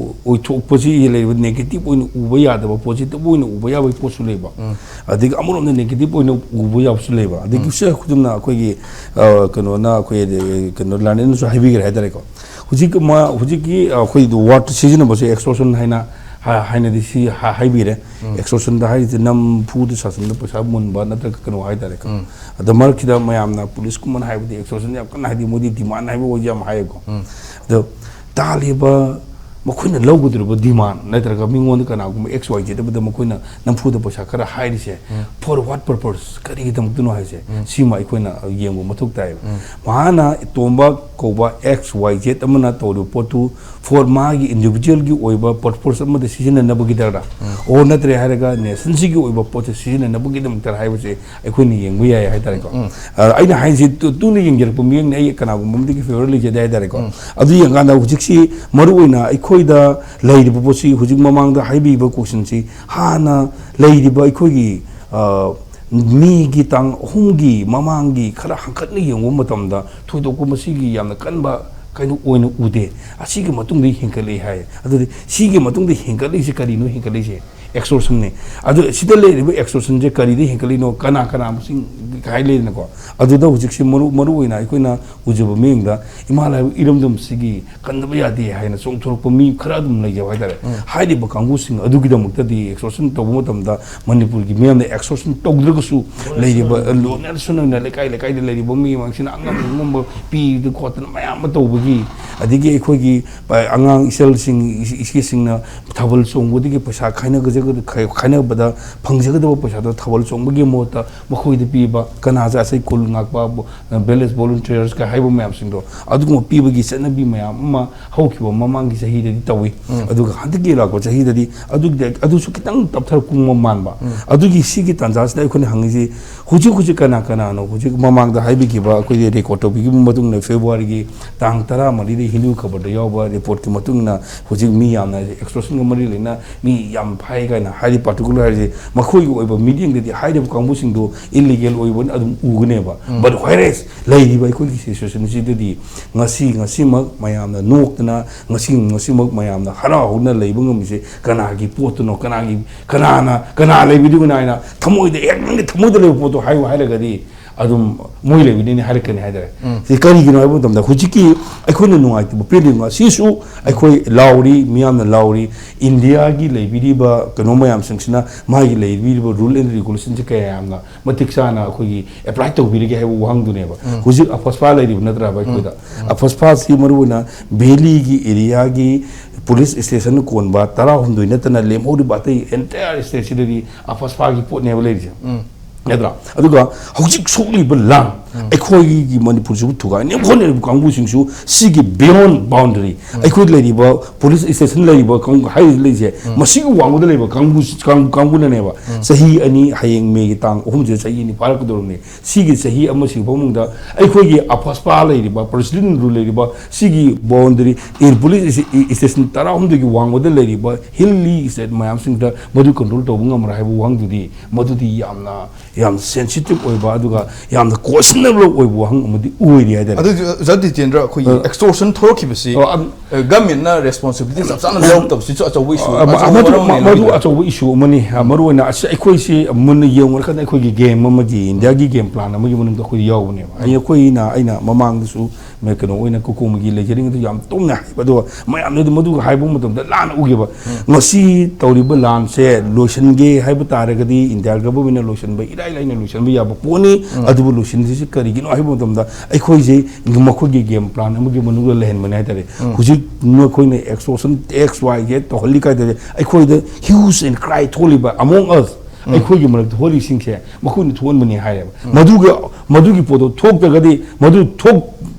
ꯑꯣꯏꯊꯣꯛꯄꯁꯤ ꯂꯩꯔꯤꯕ ꯅꯦꯒꯦꯇꯤꯞ ꯑꯣꯏꯅ ꯎꯕ ꯌꯥꯗꯕ, ꯄꯣꯖꯤꯇꯤꯞ ꯑꯣꯏꯅ ꯎꯕ ꯌꯥꯕꯒꯤ ꯄꯣꯠꯁꯨ ꯂꯩꯕ꯫ ꯎꯝ꯫ ꯑꯗꯒꯤ ꯑꯃꯔꯣꯝꯗ ꯅꯦꯒꯦꯇꯤꯞ ꯑꯣꯏꯅ ꯎꯕ ꯌꯥꯕꯁꯨ ꯂꯩꯕ꯫ ꯑꯗꯒꯤ ꯎꯝ꯫ ꯁꯦ ꯈꯨꯗꯝꯅ ꯑꯩꯈꯣꯏꯒꯤ, ꯑ, ꯀꯩꯅꯣꯅ ꯑꯩꯈꯣꯏ, ꯑ, ꯀꯩꯅꯣ ꯂꯥꯔꯅꯦꯟꯅꯁꯨ ꯍꯥꯏꯕꯤꯈ꯭ꯔꯦ ꯍꯥꯏꯇꯥꯔꯦꯀꯣ꯫ ꯍꯧꯖꯤꯛ ꯃꯥ, ꯍꯧꯖꯤꯛꯀꯤ, ꯑ, ꯑꯩꯈꯣꯏ ꯋꯥꯔꯗ ꯁꯤꯖꯤꯟꯅꯕꯁꯦ ꯑꯦꯛꯁꯇꯣꯔꯁꯟ ꯍꯥꯏꯅ ꯍꯥ-, ꯍꯥꯏꯅꯗꯤ ꯁꯤ ꯍꯥ-, ꯍꯥꯏꯕꯤꯔꯦ꯫ ꯎꯝ꯫ ꯑꯦꯛꯁꯇꯣꯔꯁꯟꯗ ꯍꯥꯏꯔꯤꯁꯦ ꯅꯝꯐꯨꯗ ꯁꯥꯁꯟꯗ ꯄꯩꯁꯥ ꯃꯨꯟꯕ ꯅꯠꯇ꯭ꯔꯒ ꯀꯩꯅꯣ ꯍꯥꯏꯇꯥꯔꯦꯀꯣ꯫ ꯎꯝ꯫ ꯑꯗ ꯃꯔꯛꯁꯤꯗ ꯃꯌꯥꯝꯅ ꯄꯨꯂꯤꯁꯀꯨꯝꯕꯅ ꯍꯥꯏꯕꯗꯤ ꯑꯦꯛꯁꯇꯣꯔꯁꯟ ꯌꯥꯝ ꯀꯟꯅ ꯍꯥꯏꯗꯤ ꯃꯣꯏꯗꯤ ꯗꯤꯃꯥꯟ ꯍꯥꯏꯕ ꯑꯣꯏꯗꯤ ꯌꯥꯝ ꯍꯥꯏꯌꯦꯀꯣ꯫ ꯎꯝ꯫ ꯑꯗꯣ ꯇꯥꯜꯂꯤꯕ ꯃꯈꯣꯏꯅ ꯂꯧꯒꯗꯧꯔꯤꯕ ꯗꯤꯃꯥꯟ ꯅꯠꯇ꯭ꯔꯒ ꯃꯤꯉꯣꯟꯗ ꯀꯅꯥꯒꯨꯝꯕ ꯑꯦꯛꯁ ꯋꯥꯏ ꯖꯦꯠ ꯑꯃꯗ ꯃꯈꯣꯏꯅ ꯅꯝꯐꯨꯗ ꯄꯩꯁꯥ ꯈꯔ ꯍꯥꯏꯔꯤꯁꯦ, ꯎꯝ꯫ For what purpose? ꯀꯔꯤꯒꯤꯗꯃꯛꯇꯅꯣ ꯍꯥꯏꯁꯦ? ꯎꯝ꯫ ꯁꯤꯃ ꯑꯩꯈꯣꯏꯅ ꯌꯦꯡꯕ ꯃꯊꯧ ꯇꯥꯏꯌꯦꯕ꯫ ꯎꯝ꯫ ꯃꯍꯥꯛꯅ ꯇꯣꯝꯕ ꯀꯧꯕ ꯑꯦꯛꯁ ꯋꯥꯏ ꯖꯦꯠ ꯑꯃꯅ ꯇꯧꯔꯤꯕ ꯄꯣꯠꯇꯨ for ꯃꯥꯒꯤ ꯏꯟꯗꯤꯚꯤꯖꯨꯋꯦꯜꯒꯤ ꯑꯣꯏꯕ ꯄꯔꯄꯣꯁ ꯑꯃꯗ ꯁꯤꯖꯤꯟꯅꯅꯕꯒꯤꯗꯔ? ꯎꯝ꯫ ꯑꯣ ꯅꯠꯇ꯭ꯔꯦ ꯍꯥꯏꯔꯒ ꯅꯦꯁꯟꯁꯤꯒꯤ ꯑꯣꯏꯕ ꯄꯣꯠꯁꯦ ꯁꯤꯖꯤꯟꯅꯅꯕꯒꯤꯗꯃꯛꯇꯔ ꯍꯥꯏꯕꯁꯦ ꯑꯩꯈꯣꯏꯅ ꯌꯦꯡꯕ ꯌꯥꯏ ꯍꯥꯏꯇꯥꯔꯦꯀꯣ꯫ ꯎꯝ꯫ ꯑ, ꯑꯩꯅ ꯍꯥꯏꯁꯤ ꯇꯨ-, ꯇꯨꯅ ꯌꯦꯡꯖꯔꯛꯄ ꯃꯤꯑꯣꯏꯅꯤ, ꯑꯩ ꯀꯅꯥꯒꯨꯝꯕ ꯑꯃꯗꯒꯤ ꯐꯦꯚꯔ ꯂꯩꯖꯗꯦ ꯍꯥꯏꯇꯥꯔꯦꯀꯣ꯫ ꯎꯝ꯫ ꯑꯗꯨ ꯌꯦꯡꯀꯥꯟꯗ ꯍꯧꯖꯤꯛꯁꯤ ꯃꯔꯨꯑꯣꯏꯅ ꯑꯩꯈꯣꯏꯗ ꯂꯩꯔꯤꯕ ꯄꯣꯠꯁꯤ ꯍꯧꯖꯤꯛ ꯃꯃꯥꯡꯗ ꯍꯥꯏꯕꯤꯕ ꯀꯣꯏꯁꯟꯁꯤ ꯍꯥꯟꯅ ꯂꯩꯔꯤꯕ ꯑꯩꯈꯣꯏꯒꯤ, ꯑ, ꯃꯤꯒꯤ ꯇꯥꯡ ꯑꯍꯨꯝꯒꯤ ꯃꯃꯥꯡꯒꯤ ꯈꯔ ꯍꯪꯀꯠꯅ ꯌꯦꯡꯕ ꯃꯇꯝꯗ ꯊꯣꯏꯗꯣꯛꯄ ꯃꯁꯤꯒꯤ ꯌꯥꯝꯅ ꯀꯟꯕ ꯀꯩꯅꯣ ꯑꯣꯏꯅ ꯎꯗꯦ꯫ ꯑꯁꯤꯒꯤ ꯃꯇꯨꯡꯗ ꯍꯦꯟꯒꯠꯂꯛꯏ ꯍꯥꯏ꯫ ꯑꯗꯨꯗꯤ ꯁꯤꯒꯤ ꯃꯇꯨꯡꯗ ꯍꯦꯟꯒꯠꯂꯛꯏꯁꯦ ꯀꯔꯤꯅꯣ? ꯍꯦꯟꯒꯠꯂꯛꯏꯁꯦ extortionꯅꯦ꯫ ꯑꯗꯨ ꯁꯤꯗ ꯂꯩꯔꯤꯕ extortionꯁꯦ ꯀꯔꯤꯗ ꯍꯦꯟꯒꯠꯂꯤꯅꯣ? ꯀꯅꯥ ꯀꯅꯥ ꯃꯁꯤꯡ ꯍꯥꯏ ꯂꯩꯗꯅꯀꯣ꯫ ꯑꯗꯨꯗ ꯍꯧꯖꯤꯛꯁꯤ ꯃꯔꯨ ꯃꯔꯨ ꯑꯣꯏꯅ ꯑꯩꯈꯣꯏꯅ ꯎꯖꯕ ꯃꯤꯠꯌꯦꯡꯗ ꯏꯃꯥ ꯂꯥꯏꯕ ꯏꯔꯝꯗꯝꯁꯤꯒꯤ ꯀꯟꯗꯕ ꯌꯥꯗꯦ ꯍꯥꯏꯅ ꯆꯣꯡꯊꯣꯔꯛꯄ ꯃꯤ ꯈꯔ ꯑꯗꯨꯝ ꯂꯩꯖꯕ ꯍꯥꯏꯇꯥꯔꯦ꯫ ꯎꯝ꯫ ꯍꯥꯏꯔꯤꯕ ꯀꯥꯡꯕꯨꯁꯤꯡ ꯑꯗꯨꯒꯤꯗꯃꯛꯇꯗꯤ extortion ꯇꯧꯕ ꯃꯇꯝꯗ ꯃꯅꯤꯄꯨꯔꯒꯤ ꯃꯤꯌꯥꯝꯅ extortion ꯇꯧꯗ꯭ꯔꯒꯁꯨ ꯂꯩꯔꯤꯕ, ꯂꯣꯟꯅ ꯁꯨꯅ ꯂꯩꯀꯥꯏ ꯂꯩꯀꯥꯏꯗ ꯂꯩꯔꯤꯕ ꯃꯤ ꯃꯌꯥꯝꯁꯤꯅ ꯑꯉꯝꯕ ꯑꯉꯝꯕ ꯄꯤꯗꯅ ꯈꯣꯠꯇꯅ ꯃꯌꯥꯝ ꯑꯃ ꯇꯧꯕꯒꯤ, ꯑꯗꯒꯤ ꯑꯩꯈꯣꯏꯒꯤ ꯑꯉꯥꯡ ꯏꯆꯜꯁꯤꯡ, ꯏꯆꯦꯁꯤꯡꯅ ꯊꯥꯕꯜ ꯆꯣꯡꯕꯗꯒꯤ ꯄꯩꯁꯥ ꯈꯥꯏꯅꯒꯖꯒ-, ꯈꯥꯏꯅꯕꯗ ꯐꯪꯖꯒꯗꯕ ꯄꯩꯁꯥꯗꯣ ꯊꯥꯕꯜ ꯆꯣꯡꯕꯒꯤ ꯃꯍꯨꯠꯇ ꯃꯈꯣꯏꯗ ꯄꯤꯕ, ꯀꯅꯥ ꯖꯥꯠꯁꯦ ꯀꯨꯜ ꯉꯥꯛꯄ, ꯕꯣ-, village volunteersꯀ ꯍꯥꯏꯕ ꯃꯌꯥꯝꯁꯤꯡꯗꯣ, ꯑꯗꯨꯒꯨꯝꯕ ꯄꯤꯕꯒꯤ ꯆꯠꯅꯕꯤ ꯃꯌꯥꯝ ꯑꯃ ꯍꯧꯈꯤꯕ ꯃꯃꯥꯡꯒꯤ ꯆꯍꯤꯗꯗꯤ ꯇꯧꯏ꯫ ꯎꯝ꯫ ꯑꯗꯨꯒ ꯍꯟꯗꯛꯀꯤ ꯂꯥꯛꯄ ꯆꯍꯤꯗꯗꯤ ꯑꯗꯨꯒꯤꯗꯤ, ꯑꯗꯨꯁꯨ ꯈꯤꯇꯪ ꯇꯞꯊꯔꯛꯄꯒꯨꯝꯕ ꯃꯥꯟꯕ꯫ ꯎꯝ꯫ ꯑꯗꯨꯒꯤ ꯁꯤꯒꯤ ꯇꯥꯟꯖꯥꯁꯤꯗ ꯑꯩꯈꯣꯏꯅ ꯍꯪꯉꯤꯁꯤ, ꯍꯧꯖꯤꯛ ꯍꯧꯖꯤꯛ ꯀꯅꯥ ꯀꯅꯥꯅꯣ, ꯍꯧꯖꯤꯛ ꯃꯃꯥꯡꯗ ꯍꯥꯏꯕꯤꯈꯤꯕ, ꯑꯩꯈꯣꯏꯒꯤ record ꯇꯧꯕꯤꯈꯤꯕ ꯃꯇꯨꯡ ꯏꯟꯅ Februaryꯒꯤ ꯇꯥꯡ ꯇꯔꯥꯃꯔꯤꯗ ꯍꯤꯟꯗꯨ ꯈꯕꯔꯗ ꯌꯥꯎꯕ reportꯀꯤ ꯃꯇꯨꯡ ꯏꯟꯅ ꯍꯧꯖꯤꯛ ꯃꯤ ꯌꯥꯝꯅ extortionꯒ ꯃꯔꯤ ꯂꯩꯅ ꯃꯤ ꯌꯥꯝ ꯐꯥꯏ ꯀꯥꯏꯅ ꯍꯥꯏꯔꯤ꯫ Particular ꯍꯥꯏꯔꯤꯁꯦ ꯃꯈꯣꯏꯒꯤ ꯑꯣꯏꯕ ꯃꯤꯠꯌꯦꯡꯗꯗꯤ ꯍꯥꯏꯔꯤꯕ ꯀꯥꯡꯕꯨꯁꯤꯡꯗꯨ illegal ꯑꯣꯏꯕ ꯑꯗꯨꯝ ꯎꯒꯅꯦꯕ꯫ ꯎꯝ꯫ But whereas ꯂꯩꯔꯤꯕ ꯑꯩꯈꯣꯏꯒꯤ situationꯁꯤꯗꯗꯤ ꯉꯁꯤ, ꯉꯁꯤꯃꯛ ꯃꯌꯥꯝꯅ ꯅꯣꯛꯇꯅ, ꯉꯁꯤ, ꯉꯁꯤꯃꯛ ꯃꯌꯥꯝꯅ ꯍꯔꯥꯎ ꯍꯧꯅ ꯂꯩꯕ ꯉꯝꯃꯤꯁꯦ ꯀꯅꯥꯒꯤ ꯄꯣꯠꯇꯅꯣ? ꯀꯅꯥꯒꯤ, ꯀꯅꯥꯅ, ꯀꯅꯥ ꯂꯩꯕꯤꯗꯨꯒꯅ ꯍꯥꯏꯅ ꯊꯃꯣꯏꯗ, ꯑꯦ, ꯅꯪꯒꯤ ꯊꯃꯣꯏꯗ ꯂꯩꯕ ꯄꯣꯠꯇꯣ ꯍꯥꯏꯌꯨ ꯍꯥꯏꯔꯒꯗꯤ ꯑꯗꯨꯝ ꯃꯣꯏ ꯂꯩꯕꯅꯤꯅꯦ ꯍꯥꯏꯔꯛꯀꯅꯤ ꯍꯥꯏꯇꯥꯔꯦ꯫ ꯎꯝ꯫ ꯁꯤ ꯀꯔꯤꯒꯤꯅꯣ ꯍꯥꯏꯕ ꯃꯇꯝꯗ ꯍꯧꯖꯤꯛꯀꯤ ꯑꯩꯈꯣꯏꯅ ꯅꯨꯡꯉꯥꯏꯇꯕ ꯄꯦꯟꯗꯕ ꯁꯤꯁꯨ ꯑꯩꯈꯣꯏ ꯂꯥꯎꯔꯤ, ꯃꯤꯌꯥꯝꯅ ꯂꯥꯎꯔꯤ꯫ ꯏꯟꯗꯤꯌꯥꯒꯤ ꯂꯩꯕꯤꯔꯤꯕ ꯀꯩꯅꯣ ꯃꯌꯥꯝꯁꯤꯡꯁꯤꯅ ꯃꯥꯒꯤ ꯂꯩꯕꯤꯔꯤꯕ rule and regulationꯁꯦ ꯀꯌꯥ ꯌꯥꯝꯅ ꯃꯇꯤꯛ ꯆꯥꯅ ꯑꯩꯈꯣꯏꯒꯤ apply ꯇꯧꯕꯤꯔꯤꯒꯦ ꯍꯥꯏꯕ ꯋꯥꯍꯪꯗꯨꯅꯦꯕ꯫ ꯎꯝ꯫ ꯍꯧꯖꯤꯛ AFSPA ꯂꯩꯔꯤꯕ ꯅꯠꯇ꯭ꯔꯕ ꯑꯩꯈꯣꯏꯗ? ꯎꯝ꯫ AFSPAꯁꯤ ꯃꯔꯨꯑꯣꯏꯅ valleyꯒꯤ areaꯒꯤ police stationꯅ ꯀꯣꯟꯕ ꯇꯔꯥꯍꯨꯝꯗꯣꯏ ꯅꯠꯇꯅ ꯂꯦꯝꯍꯧꯔꯤꯕ ꯑꯇꯩ entire stateꯁꯤꯗꯗꯤ AFSPAꯒꯤ ꯄꯣꯠꯅꯦꯕ ꯂꯩꯔꯤꯁꯦ꯫ ꯎꯝ꯫ ꯅꯠꯇ꯭ꯔꯥ? ꯑꯗꯨꯒ ꯍꯧꯖꯤꯛ ꯁꯣꯛꯂꯤꯕ ꯂꯥꯡ, ꯎꯝ꯫ ꯑꯩꯈꯣꯏꯒꯤ ꯃꯅꯤꯄꯨꯔꯁꯤꯕꯨ ꯊꯨꯒꯥꯏꯅꯕ ꯍꯣꯠꯅꯔꯤꯕ ꯀꯥꯡꯕꯨꯁꯤꯡꯁꯨ ꯁꯤꯒꯤ beyond boundary, ꯎꯝ꯫ ꯑꯩꯈꯣꯏ ꯂꯩꯔꯤꯕ police station ꯂꯩꯔꯤꯕ ꯀꯥꯡꯕꯨ ꯍꯥꯏꯔꯤꯕ ꯂꯩꯁꯦ, ꯎꯝ꯫ ꯃꯁꯤꯒꯤ ꯋꯥꯡꯃꯗ ꯂꯩꯕ ꯀꯥꯡꯕꯨ-, ꯀꯥꯡ-, ꯀꯥꯡꯕꯨꯅꯅꯦꯕ꯫ ꯎꯝ꯫ ꯆꯍꯤ ꯑꯅꯤ, ꯍꯌꯦꯡ ꯃꯦꯒꯤ ꯇꯥꯡ ꯑꯍꯨꯝꯁꯤꯗ ꯆꯍꯤ ꯑꯅꯤ ꯐꯥꯔꯛꯀꯗꯧꯔꯕꯅꯤ꯫ ꯁꯤꯒꯤ ꯆꯍꯤ ꯑꯃꯁꯤꯒꯤ ꯃꯅꯨꯡꯗ ꯑꯩꯈꯣꯏꯒꯤ AFSPA ꯂꯩꯔꯤꯕ, President Rule ꯂꯩꯔꯤꯕ, ꯁꯤꯒꯤ boundary, ꯑꯦ, police station ꯇꯔꯥꯍꯨꯝꯗꯣꯏꯒꯤ ꯋꯥꯡꯃꯗ ꯂꯩꯔꯤꯕ hilly state ꯃꯌꯥꯝꯁꯤꯡꯗ ꯃꯗꯨ control ꯇꯧꯕ ꯉꯝꯃꯔꯣꯏ ꯍꯥꯏꯕ ꯋꯥꯍꯪꯗꯨꯗꯤ, ꯃꯗꯨꯗꯤ ꯌꯥꯝꯅ, ꯌꯥꯝ sensitive ꯑꯣꯏꯕ, ꯑꯗꯨꯒ ꯌꯥꯝꯅ caution ꯌꯥꯝꯅ ꯑꯣꯏꯕ ꯋꯥꯍꯪ ꯑꯃꯗꯤ ꯑꯣꯏꯔꯤ ꯍꯥꯏꯇꯥꯔꯦ꯫ ꯑꯗꯨ ꯑꯣꯖꯥ ꯖꯤꯇꯦꯟꯗ꯭ꯔ, ꯑꯩꯈꯣꯏꯒꯤ ꯑ꯫ ꯑꯦꯛꯁꯇꯣꯔꯁꯟ ꯊꯣꯛꯂꯛꯈꯤꯕꯁꯤ ꯑꯣ, ꯑꯝ, ꯒꯃꯦꯟꯅ ꯔꯦꯁꯄꯣꯟꯁꯤꯕꯤꯂꯤꯇꯤ ꯆꯞ ꯆꯥꯅ ꯂꯧꯔꯛꯇꯕꯁꯤꯁꯨ ꯑꯆꯧꯕ ꯏꯁꯨ ꯑ, ꯃ-, ꯑꯆꯧꯕ ꯃꯗꯨ ꯃꯔꯝ ꯑꯣꯏꯅ ꯃꯗꯨ ꯂꯩꯔꯤꯕ꯫ ꯑꯆꯧꯕ ꯏꯁꯨ ꯑꯃꯅꯤ꯫ ꯑ, ꯃꯔꯨꯑꯣꯏꯅ ꯑꯁ, ꯑꯩꯈꯣꯏꯁꯤ ꯃꯨꯟꯅ ꯌꯦꯡꯉꯨꯔꯀꯥꯟꯗ ꯑꯩꯈꯣꯏꯒꯤ ꯒꯦꯝ ꯑꯃꯒꯤ, ꯏꯟꯗꯤꯌꯥꯒꯤ ꯒꯦꯝ ꯄ꯭ꯂꯥꯟ ꯑꯃꯒꯤ ꯃꯅꯨꯡꯗ ꯑꯩꯈꯣꯏ ꯌꯥꯎꯕꯅꯦꯕ꯫ ꯑꯩ, ꯑꯩꯈꯣꯏꯅ, ꯑꯩꯅ ꯃꯃꯥꯡꯗꯁꯨ ꯃ-, ꯀꯩꯅꯣ ꯑꯣꯏꯅ ꯀꯣꯀꯣꯃꯤꯒꯤ ꯂꯩꯖꯔꯤꯉꯩꯗ ꯌꯥꯝ ꯇꯣꯡꯅ ꯍꯥꯏꯕ, ꯑꯗꯣ ꯃꯌꯥꯝꯅꯗꯤ ꯃꯗꯨꯒ ꯍꯥꯏꯕ ꯃꯇꯝꯗ ꯂꯥꯟꯅ ꯎꯈꯤꯕ꯫ ꯉꯁꯤ ꯇꯧꯔꯤꯕ ꯂꯥꯟꯁꯦ ꯂꯣꯏꯁꯤꯟꯒꯦ ꯍꯥꯏꯕ ꯇꯥꯔꯒꯗꯤ ꯏꯟꯗꯤꯌꯥ ꯒꯚꯔꯟꯃꯦꯟꯅ ꯂꯣꯏꯁꯤꯟꯕ ꯏꯔꯥꯏ ꯂꯥꯏꯅ ꯂꯣꯏꯁꯤꯟꯕ ꯌꯥꯕ ꯄꯣꯠꯅꯤ꯫ ꯑꯗꯨꯕꯨ ꯂꯣꯏꯁꯤꯟꯗ꯭ꯔꯤꯁꯤ ꯀꯔꯤꯒꯤꯅꯣ ꯍꯥꯏꯕ ꯃꯇꯝꯗ ꯑꯩꯈꯣꯏꯁꯦ ꯃꯈꯣꯏꯒꯤ ꯒꯦꯝ ꯄ꯭ꯂꯥꯟ ꯑꯃꯒꯤ ꯃꯅꯨꯡꯗ ꯂꯩꯍꯟꯕꯅꯦ ꯍꯥꯏꯇꯥꯔꯦ꯫ ꯍꯧꯖꯤꯛ ꯅꯈꯣꯏꯅ ꯑꯦꯛꯁꯇꯣꯔꯁꯟ, ꯑꯦꯛꯁ ꯋꯥꯏ ꯖꯦꯠ ꯇꯧꯍꯜꯂꯤ ꯀꯥꯏꯗ ꯑꯩꯈꯣꯏꯗ ꯍ꯭ꯌꯨꯁ ꯑꯦꯟ ꯀ꯭ꯔꯥꯏ ꯊꯣꯛꯂꯤꯕ ꯑꯃꯣꯡ ꯑꯁ, ꯑꯩꯈꯣꯏꯒꯤ ꯃꯔꯛꯇ ꯊꯣꯛꯍꯜꯂꯤꯁꯤꯡꯁꯦ ꯃꯈꯣꯏꯅ ꯊꯣꯛꯍꯟꯕꯅꯤ ꯍꯥꯏꯌꯦꯕ꯫ ꯃꯗꯨꯒ, ꯃꯗꯨꯒꯤ ꯄꯣꯠꯇꯣ ꯊꯣꯛꯇ꯭ꯔꯒꯗꯤ, ꯃꯗꯨ ꯊꯣꯛ-,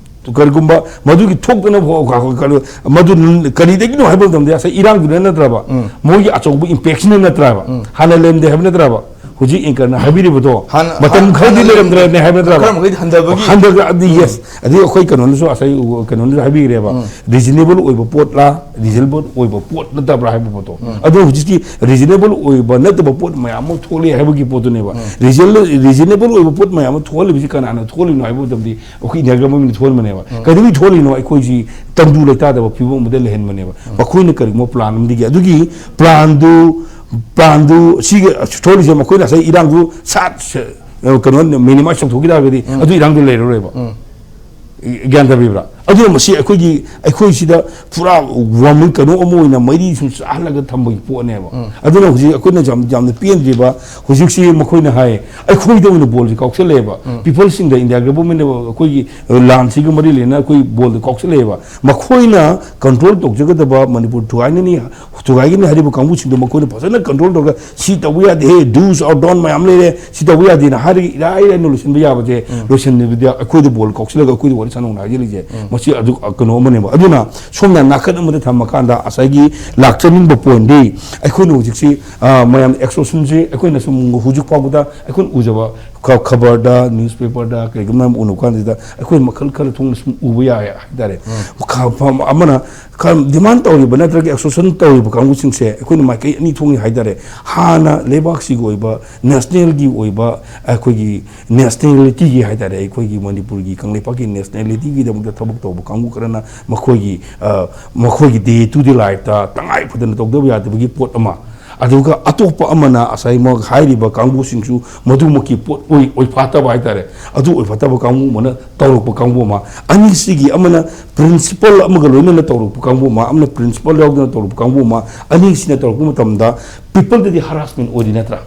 ꯀꯔꯤꯒꯨꯝꯕ ꯃꯗꯨꯒꯤ ꯊꯣꯛꯇꯅꯕ ꯍꯣ-, ꯀ-, ꯀ-, ꯃꯗꯨ ꯀꯔꯤꯗꯒꯤꯅꯣ ꯍꯥꯏꯕ ꯃꯇꯝꯗ ꯉꯁꯥꯏ ꯏꯔꯥꯡꯗꯨꯅ ꯅꯠꯇ꯭ꯔꯕ? ꯃꯣꯏꯒꯤ ꯑꯆꯧꯕ ꯏꯝꯄꯦꯛꯁꯤꯅ ꯅꯠꯇ꯭ꯔꯕ? ꯍꯥꯟꯅ ꯂꯩꯔꯝꯗꯦ ꯍꯥꯏꯕ ꯅꯠꯇ꯭ꯔꯕ? ꯍꯧꯖꯤꯛ ꯑꯦꯡꯀꯔꯅ ꯍꯥꯏꯕꯤꯔꯤꯕꯗꯣ ꯍꯥꯟꯅ-, ꯃꯇꯝ ꯍꯥꯟꯅ-, ꯈꯔꯗꯤ ꯍꯥꯟꯅ ꯂꯩꯔꯝꯗ꯭ꯔꯕꯅꯦ ꯍꯥꯏꯕ ꯅꯠꯇ꯭ꯔꯕ? ꯈꯔ ꯃꯈꯩꯗꯤ ꯍꯟꯊꯕꯒꯤ ꯍꯟꯊꯔꯛꯑꯗꯤ, ꯌꯦꯁ꯫ ꯑꯗꯩ ꯑꯩꯈꯣꯏ ꯀꯩꯅꯣꯅꯁꯨ ꯉꯁꯥꯏ ꯎ-, ꯀꯩꯅꯣꯅꯁꯨ ꯍꯥꯏꯕꯤꯈ꯭ꯔꯦꯕ, ꯔꯤꯖꯅꯦꯕꯜ ꯑꯣꯏꯕ ꯄꯣꯠꯂꯥ, ꯔꯤꯖꯅꯦꯕꯜ ꯑꯣꯏꯕ ꯄꯣꯠ ꯅꯠꯇꯕ꯭ꯔꯥ ꯍꯥꯏꯕ ꯄꯣꯠꯇꯣ꯫ ꯑꯗꯣ ꯍꯧꯖꯤꯛꯇꯤ ꯔꯤꯖꯅꯦꯕꯜ ꯑꯣꯏꯕ ꯅꯠꯇꯕ ꯄꯣꯠ ꯃꯌꯥꯝ ꯑꯃ ꯊꯣꯛꯂꯛꯑꯦ ꯍꯥꯏꯕꯒꯤ ꯄꯣꯠꯇꯨꯅꯦꯕ꯫ ꯔꯤꯖꯅꯦꯕꯜ, ꯔꯤꯖꯅꯦꯕꯜ ꯑꯣꯏꯕ ꯄꯣꯠ ꯃꯌꯥꯝ ꯑꯃ ꯊꯣꯛꯍꯜꯂꯤꯕꯁꯤ ꯀꯅꯥꯅ ꯊꯣꯛꯍꯜꯂꯤꯅꯣ ꯍꯥꯏꯕ ꯃꯇꯝꯗꯤ ꯑꯩꯈꯣꯏ ꯏꯟꯗꯤꯌꯥ ꯒꯚꯔꯟꯃꯦꯟꯠꯅ ꯊꯣꯛꯍꯟꯕꯅꯦꯕ꯫ ꯀꯩꯗꯧꯕꯩ ꯊꯣꯛꯍꯜꯂꯤꯅꯣ? ꯑꯩꯈꯣꯏꯁꯤ ꯇꯪꯗꯨ ꯂꯩꯇꯥꯗꯕ ꯐꯤꯕꯝ ꯑꯃꯗ ꯂꯩꯍꯟꯕꯅꯦꯕ꯫ ꯃꯈꯣꯏꯅ ꯀꯔꯤꯒꯨꯝꯕ ꯄ꯭ꯂꯥꯟ ꯑꯃꯗꯒꯤ, ꯑꯗꯨꯒꯤ ꯄ꯭ꯂꯥꯟꯗꯨ, ꯄ꯭ꯂꯥꯟꯗꯨ ꯁꯤꯒꯤ ꯊꯣꯛꯍꯜꯂꯤꯁꯦ ꯃꯈꯣꯏꯅ ꯉꯁꯥꯏ ꯏꯔꯥꯡꯗꯨ ꯁꯥꯠ ꯁ-, ꯀꯩꯅꯣ ꯃꯤꯅꯤꯃꯥꯏꯁ ꯇꯧꯊꯣꯛꯈꯤ ꯇꯥꯔꯒꯗꯤ ꯑꯗꯨ ꯏꯔꯥꯡꯗꯨ ꯂꯩꯔꯔꯣꯏꯕ꯫ ꯒ꯭ꯌꯥꯟ ꯇꯥꯕꯤꯕ꯭ꯔꯥ? ꯑꯗꯨꯅ ꯃꯁꯤ ꯑꯩꯈꯣꯏꯒꯤ, ꯑꯩꯈꯣꯏꯁꯤꯗ ꯄꯨꯔꯥ ꯋꯥꯃꯪ ꯀꯩꯅꯣ ꯑꯃ ꯑꯣꯏꯅ ꯃꯩꯔꯤ ꯁꯨꯝ ꯆꯥꯍꯜꯂꯒ ꯊꯝꯕꯒꯤ ꯄꯣꯠꯅꯦꯕ꯫ ꯑꯗꯨꯅ ꯍꯧꯖꯤꯛ ꯑꯩꯈꯣꯏꯅ ꯌꯥꯝ, ꯌꯥꯝꯅ ꯄꯦꯟꯗ꯭ꯔꯤꯕ, ꯍꯧꯖꯤꯛꯁꯤ ꯃꯈꯣꯏꯅ ꯍꯥꯏ, ꯑꯩꯈꯣꯏꯗ ꯑꯣꯏꯅ ꯕꯣꯜꯁꯤ ꯀꯥꯎꯁꯜꯂꯛꯑꯦꯕ꯫ ꯄꯤꯄꯜꯁꯤꯡꯗ, ꯏꯟꯗꯤꯌꯥ ꯒꯚꯔꯟꯃꯦꯟꯠꯅ ꯑꯩꯈꯣꯏꯒꯤ, ꯑ, ꯂꯥꯟꯁꯤꯒ ꯃꯔꯤ ꯂꯩꯅꯅ ꯑꯩꯈꯣꯏ ꯕꯣꯜꯗ ꯀꯥꯎꯁꯜꯂꯛꯑꯦꯕ꯫ ꯃꯈꯣꯏꯅ ꯀꯟꯇ꯭ꯔꯣꯜ ꯇꯧꯖꯒꯗꯕ ꯃꯅꯤꯄꯨꯔ ꯊꯨꯒꯥꯏꯅꯅꯤ, ꯊꯨꯒꯥꯏꯒꯅꯤ ꯍꯥꯏꯔꯤꯕ ꯀꯥꯡꯕꯨꯁꯤꯡꯗꯣ ꯃꯈꯣꯏꯅ ꯐꯖꯅ ꯀꯟꯇ꯭ꯔꯣꯜ ꯇꯧꯔꯒ ꯁꯤ ꯇꯧꯕ ꯌꯥꯗꯦ, ꯍꯦ, ꯗꯨꯁ ꯑꯣꯔ ꯗꯣꯟ ꯃꯌꯥꯝ ꯂꯩꯔꯦ, ꯁꯤ ꯇꯧꯕ ꯌꯥꯗꯦꯅ ꯍꯥꯏꯔꯒ ꯏꯔꯥꯏ ꯂꯥꯏꯅ ꯂꯣꯏꯁꯤꯟꯕ ꯌꯥꯕꯁꯦ ꯂꯣꯏꯁꯤꯟꯕꯗ ꯑꯩꯈꯣꯏꯗ ꯕꯣꯜ ꯀꯥꯎꯁꯤꯜꯂꯒ ꯑꯩꯈꯣꯏꯗ ꯋꯥꯔꯤ ꯁꯥꯟꯅꯧꯅ ꯍꯥꯏꯖꯤꯜꯂꯤꯁꯦ꯫ ꯃꯁꯤ ꯁꯤ ꯑꯗꯨ ꯀꯩꯅꯣ ꯑꯃꯅꯦꯕ꯫ ꯑꯗꯨꯅ ꯁꯣꯝꯅ ꯅꯥꯀꯟ ꯑꯃꯗ ꯊꯝꯃꯀꯥꯟꯗ ꯉꯁꯥꯏꯒꯤ ꯂꯥꯛꯆꯅꯤꯡꯕ ꯄꯣꯏꯟꯗꯤ, ꯑꯩꯈꯣꯏꯅ ꯍꯧꯖꯤꯛꯁꯤ, ꯑ, ꯃꯌꯥꯝ ꯑꯦꯛꯁꯇꯣꯔꯁꯟꯁꯤ ꯑꯩꯈꯣꯏꯅ ꯁꯨꯝ ꯍꯧꯖꯤꯛ ꯐꯥꯎꯕꯗ ꯑꯩꯈꯣꯏꯅ ꯎꯖꯕ ꯈ-, ꯈꯕꯔꯗ, ꯅ꯭ꯌꯨꯁꯄꯦꯄꯔꯗ, ꯀꯩꯒꯨꯝꯕ ꯑꯃ ꯎꯅꯕ ꯀꯥꯟꯁꯤꯗ ꯑꯩꯈꯣꯏ ꯃꯈꯜ ꯈꯔ ꯊꯣꯛꯅ ꯁꯨꯝ ꯎꯕ ꯌꯥꯏ ꯍꯥꯏꯇꯥꯔꯦ꯫ ꯃꯈꯥ ꯐꯝ ꯑꯃꯅ ꯈꯔ ꯗꯤꯃꯥꯟ ꯇꯧꯔꯤꯕ ꯅꯠꯇ꯭ꯔꯒ ꯑꯦꯛꯁꯇꯣꯔꯁꯟ ꯇꯧꯔꯤꯕ ꯀꯥꯡꯕꯨꯁꯤꯡꯁꯦ ꯑꯩꯈꯣꯏꯅ ꯃꯥꯏꯀꯩ ꯑꯅꯤ ꯊꯣꯛꯅ ꯍꯥꯏꯇꯥꯔꯦ꯫ ꯍꯥꯟꯅ ꯂꯩꯕꯥꯛꯁꯤꯒꯤ ꯑꯣꯏꯕ, ꯅꯦꯁꯅꯦꯜꯒꯤ ꯑꯣꯏꯕ, ꯑꯩꯈꯣꯏꯒꯤ ꯅꯦꯁꯅꯦꯂꯤꯇꯤꯒꯤ ꯍꯥꯏꯇꯥꯔꯦ, ꯑꯩꯈꯣꯏꯒꯤ ꯃꯅꯤꯄꯨꯔꯒꯤ ꯀꯪꯂꯩꯄꯥꯛꯀꯤ ꯅꯦꯁꯅꯦꯂꯤꯇꯤꯒꯤꯗꯃꯛꯇ ꯊꯕꯛ ꯇꯧꯕ ꯀꯥꯡꯕꯨ ꯈꯔꯅ ꯃꯈꯣꯏꯒꯤ, ꯑ, ꯃꯈꯣꯏꯒꯤ ꯗꯦ ꯇꯨ ꯗꯦ ꯂꯥꯏꯐꯇ ꯇꯉꯥꯏ ꯐꯗꯅ ꯇꯧꯗꯕ ꯌꯥꯗꯕꯒꯤ ꯄꯣꯠ ꯑꯃ, ꯑꯗꯨꯒ ꯑꯇꯣꯞꯄ ꯑꯃꯅ ꯉꯁꯥꯏꯃꯛ ꯍꯥꯏꯔꯤꯕ ꯀꯥꯡꯕꯨꯁꯤꯡꯁꯨ ꯃꯗꯨꯃꯛꯀꯤ ꯄꯣꯠ ꯑꯣꯏ-, ꯑꯣꯏꯐꯥꯠꯇꯕ ꯍꯥꯏꯇꯥꯔꯦ, ꯑꯗꯨ ꯑꯣꯏꯐꯥꯠꯇꯕ ꯀꯥꯡꯕꯨ ꯑꯃꯅ ꯇꯧꯔꯛꯄ ꯀꯥꯡꯕꯨ ꯑꯃ, ꯑꯅꯤꯁꯤꯒꯤ ꯑꯃꯅ ꯄ꯭ꯔꯤꯟꯁꯤꯄꯜ ꯑꯃꯒ ꯂꯣꯏꯅꯅ ꯇꯧꯔꯛꯄ ꯀꯥꯡꯕꯨ ꯑꯃ, ꯑꯃꯅ ꯄ꯭ꯔꯤꯟꯁꯤꯄꯜ ꯌꯥꯎꯗꯅ ꯇꯧꯔꯛꯄ ꯀꯥꯡꯕꯨ ꯑꯃ, ꯑꯅꯤꯁꯤꯅ ꯇꯧꯔꯛꯄ ꯃꯇꯝꯗ ꯄꯤꯄꯜꯗꯗꯤ ꯍꯔꯥꯁꯃꯦꯟ ꯑꯣꯏꯔꯤ ꯅꯠꯇ꯭ꯔꯥ?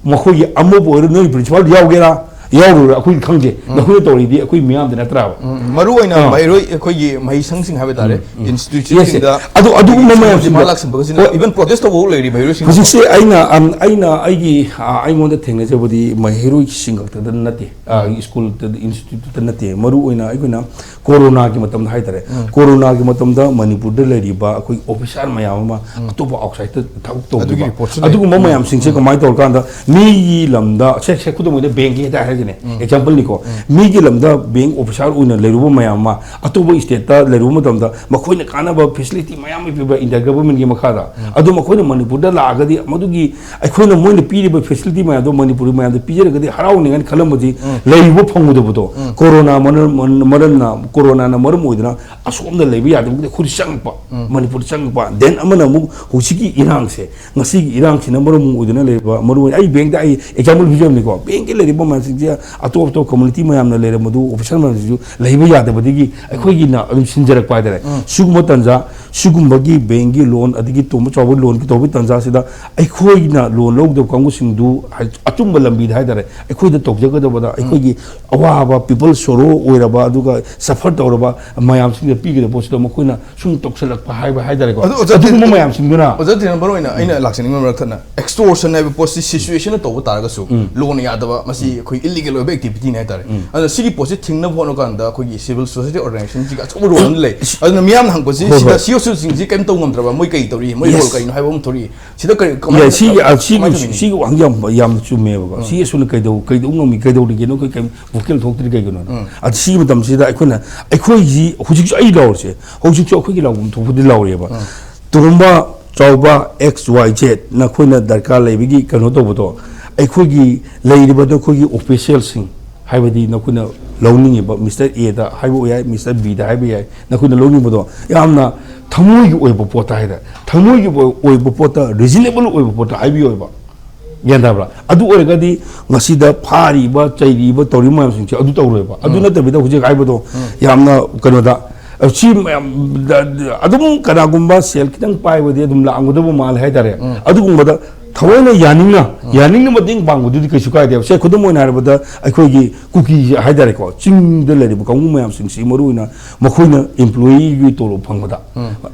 ꯃꯈꯣꯏꯒꯤ ꯑꯃꯕꯨ ꯑꯣꯏꯔꯣ, ꯅꯣꯏ ꯄ꯭ꯔꯤꯟꯁꯤꯄꯥꯜ ꯌꯥꯎꯒꯦꯔꯥ ꯌꯥꯎꯔꯣꯏꯔꯥ ꯑꯩꯈꯣꯏꯗꯤ ꯈꯪꯗꯦ, ꯅꯈꯣꯏꯅ ꯇꯧꯔꯤꯗꯤ ꯑꯩꯈꯣꯏ ꯃꯤꯌꯥꯝꯗ ꯅꯠꯇ꯭ꯔꯥꯕ? ꯎꯝ, ꯃꯔꯨ ꯑꯣꯏꯅ ꯑꯥ꯫ ꯃꯍꯩꯔꯣꯏ ꯑꯩꯈꯣꯏꯒꯤ ꯃꯍꯩꯁꯪꯁꯤꯡ ꯍꯥꯏꯕ ꯇꯥꯔꯦ, ꯎꯝ, ꯎꯝ꯫ ꯏꯟꯁꯇꯤꯇ꯭ꯌꯨꯁꯟꯁꯤꯡꯗ ꯌꯦꯁ, ꯌꯦꯁ꯫ ꯑꯗꯨ, ꯑꯗꯨꯒꯨꯝꯕ ꯑꯩꯈꯣꯏꯒꯤ ꯃꯌꯥꯝꯁꯤꯡꯗꯣ ꯁꯤꯃꯥ ꯂꯥꯛꯁꯤꯟꯕꯒꯁꯤꯅ ꯍꯣꯏ꯫ ꯏꯚꯟ ꯄ꯭ꯔꯣꯇꯦꯁ ꯇꯧꯕ ꯐꯥꯎ ꯂꯩꯔꯤ ꯃꯍꯩꯔꯣꯏꯁꯤꯡ꯫ ꯍꯧꯖꯤꯛꯁꯦ ꯑꯩꯅ, ꯑꯝ, ꯑꯩꯅ ꯑꯩꯒꯤ, ꯑ, ꯑꯩꯉꯣꯟꯗ ꯊꯦꯡꯅꯖꯕꯗꯤ ꯃꯍꯩꯔꯣꯏꯁꯤꯡ ꯈꯛꯇꯗ ꯅꯠꯇꯦ, ꯑ, ꯁ꯭ꯀꯨꯜꯗ, ꯏꯟꯁꯇꯤꯇ꯭ꯌꯨꯠꯇ ꯅꯠꯇꯦ, ꯃꯔꯨ ꯑꯣꯏꯅ ꯑꯩꯈꯣꯏꯅ ꯀꯣꯔꯣꯅꯥꯒꯤ ꯃꯇꯝꯗ ꯍꯥꯏꯇꯥꯔꯦ, ꯎꯝ꯫ ꯀꯣꯔꯣꯅꯥꯒꯤ ꯃꯇꯝꯗ ꯃꯅꯤꯄꯨꯔꯗ ꯂꯩꯔꯤꯕ ꯑꯩꯈꯣꯏ ꯑꯣꯐꯤꯁꯥꯔ ꯃꯌꯥꯝ ꯑꯃ ꯎꯝ꯫ ꯑꯇꯣꯞꯄ ꯑꯥꯎꯠꯁꯥꯏꯗꯠꯇ ꯊꯕꯛ ꯑꯗꯨꯒꯤ ꯇꯧꯈꯤꯕ, ꯔꯤꯄꯣꯔꯠꯁꯨ ꯂꯩ꯫ ꯑꯗꯨꯒꯨꯝꯕ ꯎꯝ꯫ ꯃꯌꯥꯝꯁꯤꯡꯁꯦ ꯎꯝ꯫ ꯀꯃꯥꯏꯅ ꯇꯧꯔꯀꯥꯟꯗ ꯃꯤꯒꯤ ꯂꯝꯗ, ꯁꯦ, ꯁꯦ, ꯈꯨꯗꯝ ꯑꯣꯏꯅ ꯕꯦꯡꯀꯤ ꯍꯦꯛꯇ ꯍꯥꯏꯔꯒꯅꯦ, ꯎꯝ꯫ ꯑꯦꯛꯖꯥꯝꯄꯜꯅꯤꯀꯣ, ꯎꯝ꯫ ꯃꯤꯒꯤ ꯂꯝꯗ ꯕꯦꯡ ꯑꯣꯐꯤꯁꯥꯔ ꯑꯣꯏꯅ ꯂꯩꯔꯨꯕ ꯃꯌꯥꯝ ꯑꯃ ꯑꯇꯣꯞꯄ ꯁ꯭ꯇꯦꯠꯇ ꯂꯩꯔꯨꯕ ꯃꯇꯝꯗ ꯃꯈꯣꯏꯅ ꯀꯥꯟꯅꯕ ꯐꯦꯁꯤꯂꯤꯇꯤ ꯃꯌꯥꯝ ꯑꯃ ꯄꯤꯕ ꯏꯟꯗꯤꯌꯥ ꯒꯚꯔꯟꯃꯦꯟꯠꯀꯤ ꯃꯈꯥꯗ, ꯎꯝ꯫ ꯑꯗꯨ ꯃꯈꯣꯏꯅ ꯃꯅꯤꯄꯨꯔꯗ ꯂꯥꯛꯑꯒꯗꯤ ꯃꯗꯨꯒꯤ ꯑꯩꯈꯣꯏꯅ ꯃꯣꯏꯅ ꯄꯤꯔꯤꯕ ꯐꯦꯁꯤꯂꯤꯇꯤ ꯃꯌꯥꯝꯗꯣ ꯃꯅꯤꯄꯨꯔꯤ ꯃꯌꯥꯝꯗ ꯄꯤꯖꯔꯒꯗꯤ ꯍꯔꯥꯎꯅꯤ ꯍꯥꯏꯅ ꯈꯜꯂꯝꯕꯗꯤ ꯎꯝ꯫ ꯂꯩꯕ ꯐꯪꯉꯨꯗꯕꯗꯣ, ꯎꯝ꯫ ꯀꯣꯔꯣꯅꯥ ꯃꯔꯝ-, ꯃꯔꯝꯅ, ꯀꯣꯔꯣꯅꯥꯅ ꯃꯔꯝ ꯑꯣꯏꯗꯨꯅ ꯑꯁꯣꯝꯗ ꯂꯩꯕ ꯌꯥꯗꯕꯗꯒꯤ ꯑꯩꯈꯣꯏꯗ ꯆꯪꯉꯛꯄ, ꯎꯝ꯫ ꯃꯅꯤꯄꯨꯔꯗ ꯆꯪꯉꯛꯄ꯫ Then ꯑꯃꯅ ꯑꯃꯨꯛ ꯍꯧꯖꯤꯛꯀꯤ ꯏꯔꯥꯡꯁꯦ, ꯉꯁꯤꯒꯤ ꯏꯔꯥꯡꯁꯤꯅ ꯃꯔꯝ ꯑꯣꯏꯗꯨꯅ ꯂꯩꯔꯤꯕ, ꯃꯔꯨ ꯑꯣꯏꯅ ꯑꯩ ꯕꯦꯡꯛꯇ ꯑꯩ ꯑꯦꯛꯖꯥꯝꯄꯜ ꯄꯤꯖꯕꯅꯤꯀꯣ, ꯕꯦꯡꯛꯀꯤ ꯂꯩꯔꯤꯕ ꯃꯌꯥꯝꯁꯤꯡꯁꯦ ꯑꯇꯣꯞ ꯑꯇꯣꯞꯄ ꯀꯝꯃꯨꯅꯤꯇꯤ ꯃꯌꯥꯝꯅ ꯂꯩꯔꯝꯕꯗꯨ, ꯑꯣꯐꯤꯁꯥꯔ ꯃꯌꯥꯝꯁꯤꯡꯁꯨ ꯂꯩꯕ ꯌꯥꯗꯕꯗꯒꯤ ꯑꯩꯈꯣꯏꯒꯤꯅ ꯑꯗꯨꯝ ꯁꯤꯟꯖꯔꯛꯄ ꯍꯥꯏꯇꯥꯔꯦ꯫ ꯎꯝ꯫ ꯁꯤꯒꯨꯝꯕ ꯇꯥꯟꯖꯥ ꯁꯤꯒꯨꯝꯕꯒꯤ ꯕꯦꯡꯒꯤ ꯂꯣꯟ, ꯑꯗꯒꯤ ꯇꯣꯝꯕ ꯆꯥꯎꯕ ꯂꯣꯟꯒꯤ ꯇꯧꯕꯒꯤ ꯇꯥꯟꯖꯥꯁꯤꯗ ꯑꯩꯈꯣꯏꯅ ꯂꯣꯟ ꯂꯧꯗꯕ ꯀꯥꯡꯕꯨꯁꯤꯡꯗꯨ ꯍꯥꯏ-, ꯑꯆꯨꯝꯕ ꯂꯝꯕꯤꯗ ꯍꯥꯏꯇꯥꯔꯦ, ꯑꯩꯈꯣꯏꯗ ꯇꯧꯖꯒꯗꯕꯗ ꯑꯩꯈꯣꯏꯒꯤ ꯑꯋꯥꯕ, ꯄꯤꯄꯜ ꯁꯣꯔꯣ ꯑꯣꯏꯔꯕ, ꯑꯗꯨꯒ ꯁꯐꯔ ꯇꯧꯔꯕ ꯃꯌꯥꯝꯁꯤꯡꯗ ꯄꯤꯒꯗꯕ ꯄꯣꯠꯁꯤꯗ ꯃꯈꯣꯏꯅ ꯁꯨꯝ ꯇꯧꯁꯜꯂꯛꯄ ꯍꯥꯏꯕ ꯍꯥꯏꯇꯥꯔꯦꯀꯣ꯫ ꯑꯗꯨ ꯑꯣꯖꯥ ꯑꯗꯨꯒꯨꯝꯕ ꯇꯤꯟ-, ꯃꯌꯥꯝꯁꯤꯡꯗꯨꯅ ꯑꯣꯖꯥ ꯇꯤꯟ, ꯃꯔꯨ ꯑꯣꯏꯅ ꯑꯩꯅ ꯂꯥꯛꯆꯅꯤꯡꯕ ꯃꯔꯛ ꯊꯠꯅ extortion ꯍꯥꯏꯕ ꯄꯣꯠꯁꯤ situation ꯇꯧꯕ ꯇꯥꯔꯒꯁꯨ ꯂꯣꯟ ꯌꯥꯗꯕ, ꯃꯁꯤ ꯑꯩꯈꯣꯏ illegal ꯑꯣꯏꯕ activity ꯅꯤ ꯍꯥꯏꯇꯥꯔꯦ꯫ ꯑꯗꯨꯅ ꯁꯤꯒꯤ ꯄꯣꯠꯁꯤ ꯊꯤꯡꯅꯕ ꯍꯣꯠꯅꯕ ꯀꯥꯟꯗ ꯑꯩꯈꯣꯏꯒꯤ civil society organization ꯁꯤꯒꯤ ꯑꯆꯧꯕ role ꯑꯃ ꯂꯩ꯫ ꯑꯗꯨꯅ ꯃꯤꯌꯥꯝꯅ ꯍꯪꯕꯁꯤ ꯍꯣꯏ, ꯁꯤꯗ ꯍꯣꯏ꯫ C S O ꯁꯤꯡꯁꯤ ꯀꯔꯤꯝ ꯇꯧ ꯉꯝꯗ꯭ꯔꯕ, ꯃꯣꯏ ꯀꯔꯤ ꯇꯧꯔꯤ, ꯃꯣꯏ role ꯌꯦꯁ꯫ ꯀꯔꯤꯅꯣ ꯍꯥꯏꯕ ꯑꯃ ꯊꯣꯔꯛꯏ꯫ ꯁꯤꯗ ꯀꯔꯤ, ꯀꯃꯥꯏꯅ, ꯌꯥꯏ, ꯁꯤꯒꯤ, ꯑ, ꯁꯤꯒꯤ, ꯀꯃꯥꯏꯅ ꯇꯧꯅꯤ? ꯁꯤꯒꯤ ꯋꯥꯍꯪ ꯌꯥꯝ, ꯌꯥꯝꯅ ꯆꯨꯝꯃꯦꯕꯀꯣ꯫ ꯁꯤ ꯑꯁꯨꯝꯅ ꯀꯩꯗꯧ-, ꯀꯩꯗꯧ ꯉꯝꯃꯤ, ꯀꯩꯗꯧꯔꯤꯒꯦꯅꯣ, ꯑꯩꯈꯣꯏ ꯀꯩꯝ vocal ꯊꯣꯛꯇ꯭ꯔꯤ ꯀꯩꯒꯤꯅꯣ? ꯑꯗ ꯁꯤꯒꯤ ꯃꯇꯝꯁꯤꯗ ꯑꯩꯈꯣꯏꯅ, ꯑꯩꯈꯣꯏꯒꯤ ꯍꯧꯖꯤꯛꯁꯨ ꯑꯩ ꯂꯥꯎꯔꯤꯁꯦ, ꯍꯧꯖꯤꯛꯁꯨ ꯑꯩꯈꯣꯏꯒꯤ ꯂꯥꯎꯐꯝ ꯊꯣꯛꯄꯗꯤ ꯂꯥꯎꯔꯤꯑꯕ꯫ ꯇꯣꯝꯕ, ꯆꯥꯎꯕ, X Y Z, ꯅꯈꯣꯏꯅ ꯗꯔꯀꯥꯔ ꯂꯩꯕꯒꯤ ꯀꯩꯅꯣ ꯇꯧꯕꯗꯣ, ꯑꯩꯈꯣꯏꯒꯤ ꯂꯩꯔꯤꯕ ꯅꯈꯣꯏꯒꯤ official ꯁꯤꯡ, ꯍꯥꯏꯕꯗꯤ ꯅꯈꯣꯏꯅ ꯂꯧꯅꯤꯡꯉꯤꯕ Mister A ꯗ ꯍꯥꯏꯕ ꯌꯥꯏ, Mister B ꯗ ꯍꯥꯏꯕ ꯌꯥꯏ, ꯅꯈꯣꯏꯅ ꯂꯧꯅꯤꯡꯕꯗꯣ ꯌꯥꯝꯅ ꯊꯃꯣꯏꯒꯤ ꯑꯣꯏꯕ ꯄꯣꯠꯇ ꯍꯥꯏꯇꯥꯔꯦ, ꯊꯃꯣꯏꯒꯤ ꯑꯣꯏ-, ꯑꯣꯏꯕ ꯄꯣꯠꯇ, reasonable ꯑꯣꯏꯕ ꯄꯣꯠꯇ ꯍꯥꯏꯕꯤꯌꯣꯕ꯫ ꯒ꯭ꯌꯥꯟ ꯇꯥꯕ꯭ꯔꯥ? ꯑꯗꯨ ꯑꯣꯏꯔꯒꯗꯤ ꯉꯁꯤꯗ ꯐꯥꯔꯤꯕ, ꯆꯩꯔꯤꯕ, ꯇꯧꯔꯤꯕ ꯃꯌꯥꯝꯁꯤꯡꯁꯦ ꯑꯗꯨ ꯇꯧꯔꯣꯏꯕ꯫ ꯑꯗꯨ ꯅꯠꯇꯕꯤꯗ ꯍꯧꯖꯤꯛ ꯍꯥꯏꯕꯗꯣ ꯌꯥꯝꯅ ꯀꯩꯅꯣꯗ, ꯑ, ꯁꯤ ꯃꯌꯥꯝ ꯗ-, ꯗ-, ꯑꯗꯨꯝ ꯀꯅꯥꯒꯨꯝꯕ ꯁꯦꯜ ꯈꯤꯇꯪ ꯄꯥꯏꯕꯗꯤ ꯑꯗꯨꯝ ꯂꯥꯛꯑꯝꯒꯗꯕ ꯃꯥꯜꯂꯦ ꯍꯥꯏꯇꯥꯔꯦ꯫ ꯑꯗꯨꯒꯨꯝꯕꯗ ꯊꯑꯣꯏꯅ ꯌꯥꯅꯤꯡꯅ, ꯌꯥꯅꯤꯡꯅ ꯃꯇꯦꯡ ꯄꯥꯡꯕꯗꯨꯗꯤ ꯀꯩꯁꯨ ꯀꯥꯏꯗꯦꯕ꯫ ꯁꯦ, ꯈꯨꯗꯝ ꯑꯣꯏꯅ ꯍꯥꯏꯔꯕꯗ, ꯑꯩꯈꯣꯏꯒꯤ ꯀꯨꯀꯤ ꯍꯥꯏꯇꯥꯔꯦꯀꯣ, ꯆꯤꯡꯗ ꯂꯩꯔꯤꯕ ꯀꯥꯡꯕꯨ ꯃꯌꯥꯝꯁꯤꯡꯁꯤ, ꯃꯔꯨꯑꯣꯏꯅ ꯃꯈꯣꯏꯅ employee ꯒꯤ ꯇꯣꯂꯣꯞ ꯐꯪꯕꯗ,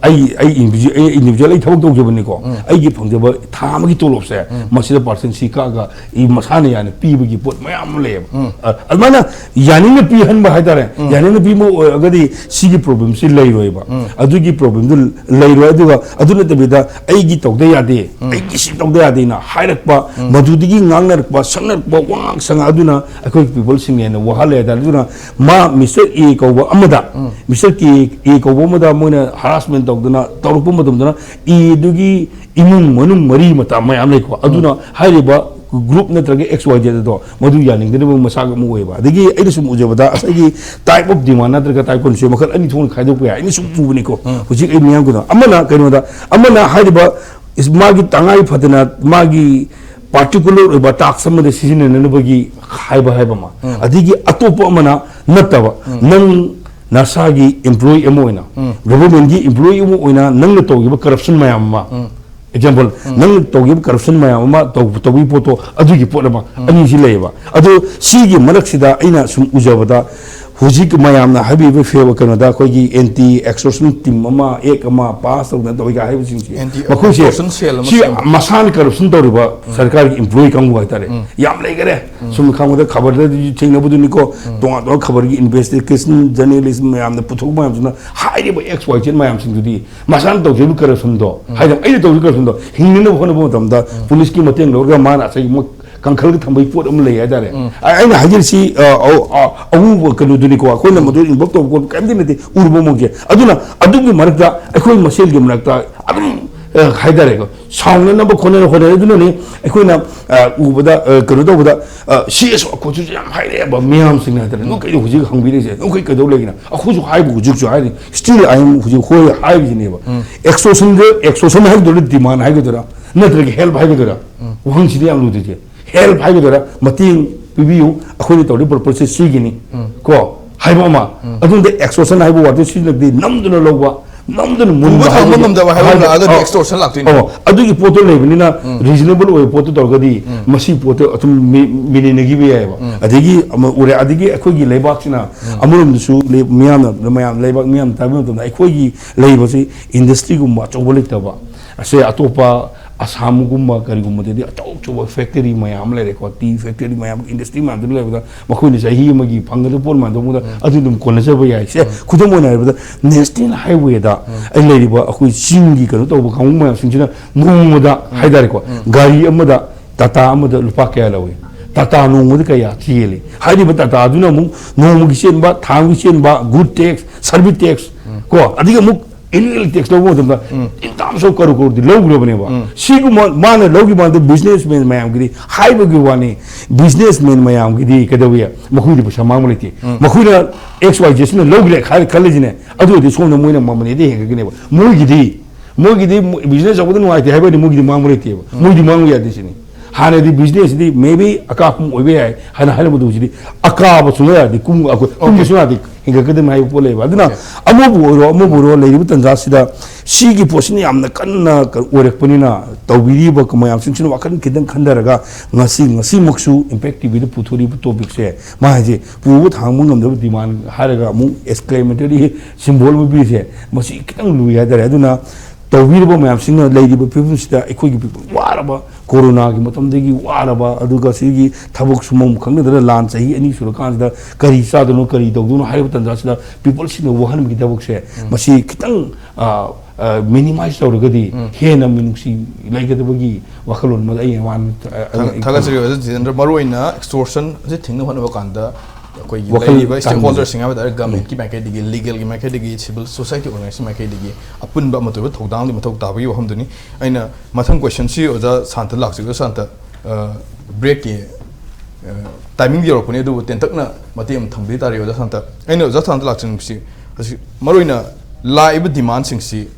ꯑꯩ, ꯑꯩ individual, ꯑꯩ individual, ꯑꯩ ꯊꯕꯛ ꯇꯧꯖꯕꯅꯤꯀꯣ, ꯑꯩꯒꯤ ꯐꯪꯖꯕ ꯊꯥ ꯑꯃꯒꯤ ꯇꯣꯂꯣꯞꯁꯦ, ꯃꯁꯤꯗ percent ꯁꯤ ꯀꯛꯑꯒ ꯑꯩ ꯃꯁꯥꯅ ꯌꯥꯅ ꯄꯤꯕꯒꯤ ꯄꯣꯠ ꯃꯌꯥꯝ ꯑꯃ ꯂꯩꯌꯦꯕ꯫ ꯑ, ꯑꯗꯨꯃꯥꯏꯅ ꯌꯥꯅꯤꯡꯅ ꯄꯤꯍꯟꯕ ꯍꯥꯏꯇꯥꯔꯦ, ꯌꯥꯅꯤꯡꯅ ꯄꯤꯕ ꯑꯣꯏꯔꯒꯗꯤ ꯁꯤꯒꯤ problem ꯁꯤ ꯂꯩꯔꯣꯏꯕ꯫ ꯑꯗꯨꯒꯤ problem ꯗꯨ ꯂꯩꯔꯣꯏ꯫ ꯑꯗꯨꯒ ꯑꯗꯨ ꯅꯠꯇꯕꯤꯗ, "ꯑꯩꯒꯤ ꯇꯧꯗ ꯌꯥꯗꯦ, ꯑꯩꯒꯤ ꯁꯤ ꯇꯧꯗ ꯌꯥꯗꯦꯅ" ꯍꯥꯏꯔꯛꯄ, ꯃꯗꯨꯗꯒꯤ ꯉꯥꯡꯅꯔꯛꯄ, ꯁꯛꯅꯔꯛꯄ, ꯋꯥꯉꯥꯡ ꯁꯉꯥꯡ ꯑꯗꯨꯅ ꯑꯩꯈꯣꯏꯒꯤ people ꯁꯤꯡꯅ ꯍꯦꯟꯅ ꯋꯥꯍꯜꯂꯦ ꯍꯥꯏꯇꯥꯔꯦ꯫ ꯑꯗꯨꯅ ꯃꯥ Mister A ꯀꯧꯕ ꯑꯃꯗ, Mister K A ꯀꯧꯕ ꯑꯃꯗ ꯃꯣꯏꯅ harassment ꯇꯧꯗꯅ ꯇꯧꯔꯛꯄ ꯃꯇꯝꯗꯅ, A ꯗꯨꯒꯤ ꯏꯃꯨꯡ ꯃꯅꯨꯡ ꯃꯔꯤ ꯃꯇꯥ ꯃꯌꯥꯝ ꯂꯩꯀꯣ꯫ ꯑꯗꯨꯅ ꯍꯥꯏꯔꯤꯕ group ꯅꯠꯇ꯭ꯔꯒ X Y Z ꯑꯗꯣ ꯃꯗꯨ ꯌꯥꯅꯤꯡꯗꯅꯕ ꯃꯁꯥꯒ ꯑꯃ ꯑꯣꯏꯌꯦꯕ꯫ ꯑꯗꯒꯤ ꯑꯩꯅ ꯁꯨꯝ ꯎꯖꯕꯗ ꯉꯁꯥꯏꯒꯤ type of demand ꯅꯠꯇ꯭ꯔꯒ type condition ꯃꯈꯜ ꯑꯅꯤ ꯊꯣꯛꯅ ꯈꯥꯏꯗꯣꯛꯄ ꯌꯥꯏ꯫ ꯑꯩꯅ ꯁꯨꯝ ꯎꯕꯅꯤꯀꯣ꯫ ꯍꯧꯖꯤꯛ ꯑꯩ ꯃꯤꯌꯥꯝꯒꯤꯗꯣ ꯑꯃꯅ ꯀꯩꯅꯣꯗ, ꯑꯃꯅ ꯍꯥꯏꯔꯤꯕ is-, ꯃꯥꯒꯤ ꯇꯉꯥꯏ ꯐꯗꯅ ꯃꯥꯒꯤ particular ꯑꯣꯏꯕ task ꯑꯃꯗ ꯁꯤꯖꯤꯟꯅꯅꯕꯒꯤ ꯍꯥꯏꯕ, ꯍꯥꯏꯕ ꯑꯃ꯫ ꯑꯗꯒꯤ ꯑꯇꯣꯞꯄ ꯑꯃꯅ ꯅꯠꯇꯕ, ꯅꯪ ꯅꯁꯥꯒꯤ employee ꯑꯃ ꯑꯣꯏꯅ, governmentꯀꯤ employee ꯑꯃ ꯑꯣꯏꯅ ꯅꯪꯅ ꯇꯧꯈꯤꯕ corruption ꯃꯌꯥꯝ ꯑꯃ, example, ꯅꯪꯅ ꯇꯧꯈꯤꯕ corruption ꯃꯌꯥꯝ ꯑꯃ ꯇꯧ-, ꯇꯧꯕꯒꯤ ꯄꯣꯠꯇꯣ, ꯑꯗꯨꯒꯤ ꯄꯣꯠ ꯑꯃ, ꯑꯅꯤꯁꯤ ꯂꯩꯌꯦꯕ꯫ ꯑꯗꯣ ꯁꯤꯒꯤ ꯃꯔꯛꯁꯤꯗ ꯑꯩꯅ ꯁꯨꯝ ꯎꯖꯕꯗ, ꯍꯧꯖꯤꯛ ꯃꯌꯥꯝꯅ ꯍꯥꯏꯕꯤꯕ ꯐꯦꯕ-, ꯀꯩꯅꯣꯗ, ꯑꯩꯈꯣꯏꯒꯤ anti extortion team ꯑꯃ, act ꯑꯃ pass ꯇꯧꯗꯅ ꯇꯧꯏꯒ ꯍꯥꯏꯕꯁꯤꯡꯁꯦ, anti ꯃꯈꯣꯏꯁꯦ extortion cell ꯑꯃ ꯁꯤ ꯁꯦꯝꯕ꯫ ꯃꯁꯥꯅ corruption ꯇꯧꯔꯤꯕ ꯁꯔꯀꯥꯔꯒꯤ employee ꯀꯥꯡꯕꯨ ꯍꯥꯏꯇꯥꯔꯦ, ꯌꯥꯝ ꯂꯩꯈꯔꯦ꯫ ꯁꯨꯝ ꯈꯪꯕꯗ ꯈꯕꯔꯗꯗꯤ ꯊꯦꯡꯅꯕꯗꯨꯅꯤꯀꯣ, ꯇꯣꯉꯥꯟ ꯇꯣꯉꯥꯟ ꯈꯕꯔꯒꯤ investigation journalist ꯃꯌꯥꯝꯅ ꯄꯨꯊꯣꯛꯄ ꯃꯌꯥꯝꯁꯤꯅ ꯍꯥꯏꯔꯤꯕ X Y Z ꯃꯌꯥꯝꯁꯤꯡꯗꯨꯗꯤ ꯃꯁꯥꯅ ꯇꯧꯖꯔꯤꯕ corruptionꯗꯣ, ꯍꯥꯏꯗꯤ ꯑꯩꯅ ꯇꯧꯖꯔꯤꯕ corruptionꯗꯣ ꯍꯤꯡꯅꯅꯕ ꯍꯣꯠꯅꯕ ꯃꯇꯝꯗ policeꯀꯤ ꯃꯇꯦꯡ ꯂꯧꯔꯒ ꯃꯥꯅ ꯉꯁꯥꯏꯒꯤ ꯃꯣꯏ ꯀꯟꯈꯠꯂꯒ ꯊꯝꯕꯒꯤ ꯄꯣꯠ ꯑꯃ ꯂꯩ ꯍꯥꯏꯇꯥꯔꯦ꯫ ꯑ-, ꯑꯩꯅ ꯍꯥꯏꯖꯔꯤꯁꯤ, ꯑ, ꯑ-, ꯑ-, ꯑꯎꯕ ꯀꯩꯅꯣꯗꯨꯅꯤꯀꯣ, ꯑꯩꯈꯣꯏꯅ ꯃꯗꯨ involve ꯇꯧꯕ ꯈꯣꯠꯄ ꯀꯔꯤꯝꯇ ꯅꯠꯇꯦ, ꯎꯔꯨꯕ ꯃꯣꯏꯁꯦ꯫ ꯑꯗꯨꯅ ꯑꯗꯨꯒꯤ ꯃꯔꯛꯇ ꯑꯩꯈꯣꯏ ꯃꯁꯦꯜꯒꯤ ꯃꯔꯛꯇ ꯑꯗꯨꯝ, ꯑ, ꯍꯥꯏꯇꯥꯔꯦꯀꯣ, ꯁꯥꯎꯅꯅꯕ ꯈꯣꯠꯅꯅ ꯍꯣꯠꯅꯔꯦ꯫ ꯑꯗꯨꯅꯅꯤ ꯑꯩꯈꯣꯏꯅ, ꯑ, ꯎꯕꯗ, ꯑ, ꯀꯩꯅꯣ ꯇꯧꯕꯗ, ꯑ, C S O ꯑꯩꯈꯣꯏꯁꯨ ꯌꯥꯝ ꯍꯥꯏꯔꯛꯑꯦꯕ ꯃꯤꯌꯥꯝꯁꯤꯡꯅ ꯍꯥꯏꯇꯥꯔꯦ, "ꯅꯣꯏ ꯀꯩꯗꯧ ꯍꯧꯖꯤꯛ ꯍꯪꯕꯤꯔꯤꯁꯦ? ꯅꯣꯏ ꯀꯩ-, ꯀꯩꯗꯧ ꯂꯩꯒꯤꯅꯣ?" ꯑꯩꯈꯣꯏꯁꯨ ꯍꯥꯏꯕ ꯍꯧꯖꯤꯛꯁꯨ ꯍꯥꯏꯔꯤ, still I am ꯍꯧꯖꯤꯛ ꯍꯣꯏ ꯍꯥꯏꯔꯤꯁꯤꯅꯦꯕ꯫ Extortionꯒ, extortion ꯍꯥꯏꯒꯗꯣꯏꯔꯥ, demand ꯍꯥꯏꯒꯗꯣꯏꯔꯥ, ꯅꯠꯇ꯭ꯔꯒ help ꯍꯥꯏꯒꯗꯣꯏꯔꯥ? ꯋꯥꯍꯪꯁꯤꯗꯤ ꯌꯥꯝ ꯂꯨꯗꯣꯏꯁꯦ꯫ Help ꯍꯥꯏꯒꯗꯣꯏꯔꯥ, ꯃꯇꯦꯡ ꯄꯤꯕꯤꯌꯨ, ꯑꯩꯈꯣꯏꯅ ꯇꯧꯔꯤꯕ purposeꯁꯦ ꯁꯤꯒꯤꯅꯤ ꯀꯣ ꯍꯥꯏꯕ ꯑꯃ꯫ ꯑꯗꯨꯗ extortion ꯍꯥꯏꯕ wordꯇꯨ ꯁꯤꯖꯤꯟꯅꯗꯦ, ꯅꯝꯗꯨꯅ ꯂꯧꯕ, ꯅꯝꯗꯨꯅ ꯃꯨꯟꯕ ꯄꯨꯕ ꯊꯥꯡꯕ ꯍꯥꯏꯕꯗꯤ-, ꯉꯝꯗꯕ ꯍꯥꯏꯕ ꯑꯃ ꯍꯥꯏꯕ-, ꯂꯥꯛꯑꯒꯗꯤ ꯑ, extortion ꯂꯥꯛꯇꯣꯏꯅꯤ꯫ ꯑ, ꯑꯗꯨꯒꯤ ꯄꯣꯠꯇꯣ ꯂꯩꯕꯅꯤꯅ, reasonable ꯑꯣꯏꯕ ꯄꯣꯠꯇꯣ ꯇꯧꯔꯒꯗꯤ ꯃꯁꯤ ꯄꯣꯠꯇꯣ ꯑꯗꯨꯝ ꯃꯤ-, ꯃꯤꯅꯤꯅꯈꯤꯕ ꯌꯥꯏꯑꯕ꯫ ꯑꯗꯒꯤ ꯑꯃ ꯎꯔꯦ, ꯑꯗꯒꯤ ꯑꯩꯈꯣꯏꯒꯤ ꯂꯩꯕꯥꯛꯁꯤꯅ ꯑꯃꯔꯣꯝꯗꯁꯨ ꯂꯩ-, ꯃꯤꯌꯥꯝꯅ, ꯃꯌꯥꯝ, ꯂꯩꯕꯥꯛ ꯃꯤꯌꯥꯝꯅ ꯇꯥꯕꯤꯕ ꯃꯇꯝꯗ ꯑꯩꯈꯣꯏꯒꯤ ꯂꯩꯕꯁꯤ industryꯒꯨꯝꯕ ꯑꯆꯧꯕ ꯂꯩꯇꯕ, ꯑꯁꯦ ꯑꯇꯣꯞꯄ ꯑꯁꯥꯝꯒꯨꯝꯕ ꯀꯔꯤꯒꯨꯝꯕꯗꯗꯤ ꯑꯆꯧ ꯑꯆꯧꯕ factory ꯃꯌꯥꯝ ꯑꯃ ꯂꯩꯔꯦꯀꯣ, tea factory ꯃꯌꯥꯝ, industry ꯃꯌꯥꯝꯗꯨ ꯂꯩꯕꯗ ꯃꯈꯣꯏꯅ ꯆꯍꯤ ꯑꯃꯒꯤ ꯐꯪꯒꯗꯕ ꯄꯣꯠ ꯃꯌꯥꯝꯗꯨ ꯃꯉꯣꯟꯗ ꯑꯗꯨ ꯑꯗꯨꯝ ꯀꯣꯟꯅꯖꯕ ꯌꯥꯏ꯫ ꯁꯦ, ꯈꯨꯗꯝ ꯑꯣꯏꯅ ꯍꯥꯏꯔꯕꯗ, national highwayꯗ ꯑꯩ ꯂꯩꯔꯤꯕ ꯑꯩꯈꯣꯏ ꯆꯤꯡꯒꯤ ꯀꯩꯅꯣ ꯇꯧꯕ ꯀꯥꯡꯕꯨ ꯃꯌꯥꯝꯁꯤꯡꯁꯤꯅ ꯅꯣꯡꯃꯗ ꯍꯥꯏꯇꯥꯔꯦꯀꯣ, ꯒꯥꯔꯤ ꯑꯃꯗ, ꯇꯥꯇꯥ ꯑꯃꯗ ꯂꯨꯄꯥ ꯀꯌꯥ ꯂꯧꯏ? ꯇꯥꯇꯥ ꯅꯣꯡꯃꯗ ꯀꯌꯥ ꯆꯦꯜꯂꯤ? ꯍꯥꯏꯔꯤꯕ ꯇꯥꯇꯥꯗꯨꯅ ꯑꯃꯨꯛ ꯅꯣꯡꯃꯒꯤ ꯆꯦꯟꯕ, ꯊꯥ ꯑꯃꯒꯤ ꯆꯦꯟꯕ, good tax, service tax, ꯀꯣ, ꯑꯗꯒꯤ ꯑꯃꯨꯛ annual tax ꯂꯧꯕ ꯃꯇꯝꯗ in terms of ꯀꯔꯣꯔ ꯀꯔꯣꯔꯗꯤ ꯂꯧꯈ꯭ꯔꯕꯅꯦꯕ꯫ ꯁꯤꯒꯨꯝꯕ ꯃꯥꯅ ꯂꯧꯈꯤꯕ ꯃꯇꯝꯗ businessman ꯃꯌꯥꯝꯒꯤꯗꯤ ꯍꯥꯏꯕꯒꯤ ꯋꯥꯅꯤ, businessman ꯃꯌꯥꯝꯒꯤꯗꯤ ꯀꯩꯗꯧꯏ? ꯃꯈꯣꯏꯗꯤ ꯄꯩꯁꯥ ꯃꯥꯡꯕ ꯂꯩꯇꯦ꯫ ꯃꯈꯣꯏꯅ X Y Zꯁꯤꯅ ꯂꯧꯈ꯭ꯔꯦ ꯍꯥꯏꯅ ꯈꯜꯂꯤꯁꯤꯅꯦ, ꯑꯗꯨ ꯑꯣꯏꯔꯗꯤ ꯁꯣꯝꯗ ꯃꯣꯏꯅ ꯃꯃꯜ ꯍꯦꯟꯒꯠꯀꯅꯦꯕ꯫ ꯃꯣꯏꯒꯤꯗꯤ, ꯃꯣꯏꯒꯤꯗꯤ business ꯇꯧꯕꯗ ꯅꯨꯡꯉꯥꯏꯇꯦ ꯍꯥꯏꯕꯅꯤ, ꯃꯣꯏꯒꯤꯗꯤ ꯃꯥꯡꯕ ꯂꯩꯇꯦꯕ꯫ ꯃꯣꯏꯗꯤ ꯃꯥꯡꯕ ꯌꯥꯗꯦ ꯁꯤꯅꯤ꯫ ꯍꯥꯟꯅꯗꯤ ꯕꯤꯖꯤꯅꯦꯁꯁꯤꯗꯤ ꯃꯦꯕꯤ ꯑꯀꯥ ꯑꯀꯨꯝ ꯑꯣꯏꯕ ꯌꯥꯏ ꯍꯥꯏꯅ ꯍꯥꯏꯔꯝꯕꯗꯨ ꯍꯧꯖꯤꯛꯇꯤ ꯑꯀꯥꯕ ꯁꯨꯡꯌꯥ ꯌꯥꯗꯦ, ꯀꯨꯝ ꯑꯩꯈꯣꯏ ꯀꯨꯝꯕ ꯁꯨꯡꯌꯥ ꯌꯥꯗꯦ, ꯍꯦꯟꯒꯠꯀꯗꯕꯅꯤ ꯍꯥꯏꯕ ꯄꯣꯠ ꯂꯩꯌꯦꯕ꯫ ꯑꯗꯨꯅ ꯑꯃꯕꯨ ꯑꯣꯏꯔꯣ ꯑꯃꯕꯨ ꯑꯣꯏꯔꯣ ꯂꯩꯔꯤꯕ ꯇꯥꯟꯖꯥꯁꯤꯗ ꯁꯤꯒꯤ ꯄꯣꯠꯁꯤꯅ ꯌꯥꯝꯅ ꯀꯟꯅ ꯀ- ꯑꯣꯏꯔꯛꯄꯅꯤꯅ ꯇꯧꯕꯤꯔꯤꯕ ꯃꯌꯥꯝꯁꯤꯡꯁꯤꯅ ꯋꯥꯈꯜ ꯈꯤꯇꯪ ꯈꯟꯊꯔꯒ ꯉꯁꯤ ꯉꯁꯤꯃꯛꯁꯨ ꯏꯝꯄꯦꯛ ꯇꯤꯚꯤꯗ ꯄꯨꯊꯣꯔꯛꯏꯕ ꯇꯣꯄꯤꯛꯁꯦ ꯃꯥ ꯍꯥꯏꯁꯦ ꯄꯨꯕ ꯊꯥꯡꯕ ꯉꯝꯗꯕ ꯗꯤꯃꯥꯟ ꯍꯥꯏꯔꯒ ꯑꯃꯨꯛ ꯑꯦꯛꯁꯀ꯭ꯂꯦꯃꯦꯇꯔꯤ ꯁꯤꯝꯕꯣꯜ ꯑꯃ ꯄꯤꯔꯤꯁꯦ ꯃꯁꯤ ꯈꯤꯇꯪ ꯂꯨꯏ ꯍꯥꯏꯇꯥꯔꯦ꯫ ꯑꯗꯨꯅ ꯇꯧꯕꯤꯔꯤꯕ ꯃꯌꯥꯝꯁꯤꯡꯅ ꯂꯩꯔꯤꯕ ꯐꯤꯕꯝꯁꯤꯗ ꯑꯩꯈꯣꯏꯒꯤ ꯄꯤꯄꯜ ꯋꯥꯔꯕ, ꯀꯣꯔꯣꯅꯥꯒꯤ ꯃꯇꯝꯗꯒꯤ ꯋꯥꯔꯕ, ꯑꯗꯨꯒ ꯁꯤꯒꯤ ꯊꯕꯛ ꯁꯨꯐꯝ ꯈꯪꯅꯗꯅ ꯂꯥꯟ ꯆꯍꯤ ꯑꯅꯤ ꯁꯨꯔꯀꯥꯟꯁꯤꯗ ꯀꯔꯤ ꯆꯥꯗꯣꯏꯅꯣ ꯀꯔꯤ ꯇꯧꯗꯣꯏꯅꯣ ꯍꯥꯏꯔꯤꯕ ꯇꯥꯟꯖꯥꯁꯤꯗ ꯄꯤꯄꯜꯁꯤꯡꯅ ꯋꯥꯍꯟꯕꯒꯤ ꯊꯕꯛꯁꯦ ꯃꯁꯤ ꯈꯤꯇꯪ ꯃꯤꯅꯤꯃꯥꯏꯁ ꯇꯧꯔꯒꯗꯤ ꯍꯦꯟꯅ ꯃꯤꯅꯨꯡꯁꯤ ꯂꯩꯒꯗꯕꯒꯤ ꯋꯥꯈꯜꯂꯣꯟ ꯑꯃꯗ ꯑꯩ ꯋꯥꯅ ꯊꯥꯒꯠꯆꯔꯤ ꯑꯣꯖꯥ ꯖꯤꯇꯦꯟꯗ꯭ꯔ꯫ ꯃꯔꯨꯑꯣꯏꯅ ꯑꯦꯛꯁꯇꯣꯔꯁꯟ ꯑꯁꯤ ꯊꯤꯡꯅꯕ ꯍꯣꯠꯅꯕ ꯀꯥꯟꯗ ꯑꯩꯈꯣꯏꯒꯤ ꯂꯩꯔꯤꯕ ꯁ꯭ꯇꯦꯛ ꯍꯣꯜꯗꯔꯁꯤꯡ ꯍꯥꯏꯕ ꯇꯥꯔꯦ, ꯒꯃꯦꯟꯠꯀꯤ ꯃꯥꯏꯀꯩꯗꯒꯤ, ꯂꯤꯒꯦꯜꯒꯤ ꯃꯥꯏꯀꯩꯗꯒꯤ, ꯁꯤꯚꯤꯜ ꯁꯣꯁꯥꯏꯇꯤ ꯑꯣꯔꯒꯅꯥꯏꯖꯦꯁꯟ ꯃꯥꯏꯀꯩꯗꯒꯤ ꯑꯄꯨꯟꯕ ꯑꯃꯠꯇ ꯑꯣꯏꯕ ꯊꯧꯗꯥꯡ ꯑꯃꯗꯤ ꯃꯊꯧ ꯇꯥꯕꯒꯤ ꯋꯥꯐꯝꯗꯨꯅꯤ꯫ ꯑꯩꯅ ꯃꯊꯪ ꯀꯣꯏꯁꯟꯁꯤ ꯑꯣꯖꯥ ꯁꯥꯟꯇ ꯂꯥꯛꯆꯒꯦ꯫ ꯁꯥꯟꯇ, ꯕ꯭ꯔꯦꯛꯀꯤ ꯇꯥꯏꯃꯤꯡ ꯌꯧꯔꯛꯄꯅꯤ, ꯑꯗꯨꯕꯨ ꯇꯦꯟꯇꯛꯅ ꯃꯇꯦꯛ ꯑꯃ ꯊꯝꯕꯤꯕ ꯇꯥꯔꯦ ꯑꯣꯖꯥ ꯁꯥꯟꯇ꯫ ꯑꯩꯅ ꯑꯣꯖꯥ ꯁꯥꯟꯇ ꯂꯥꯛꯆꯅꯤꯡꯕꯁꯤ ꯍꯧꯖꯤꯛ ꯃꯔꯨꯑꯣꯏꯅ ꯂꯥꯛꯏꯕ ꯗꯤꯃꯥꯟꯁꯤꯡꯁꯤ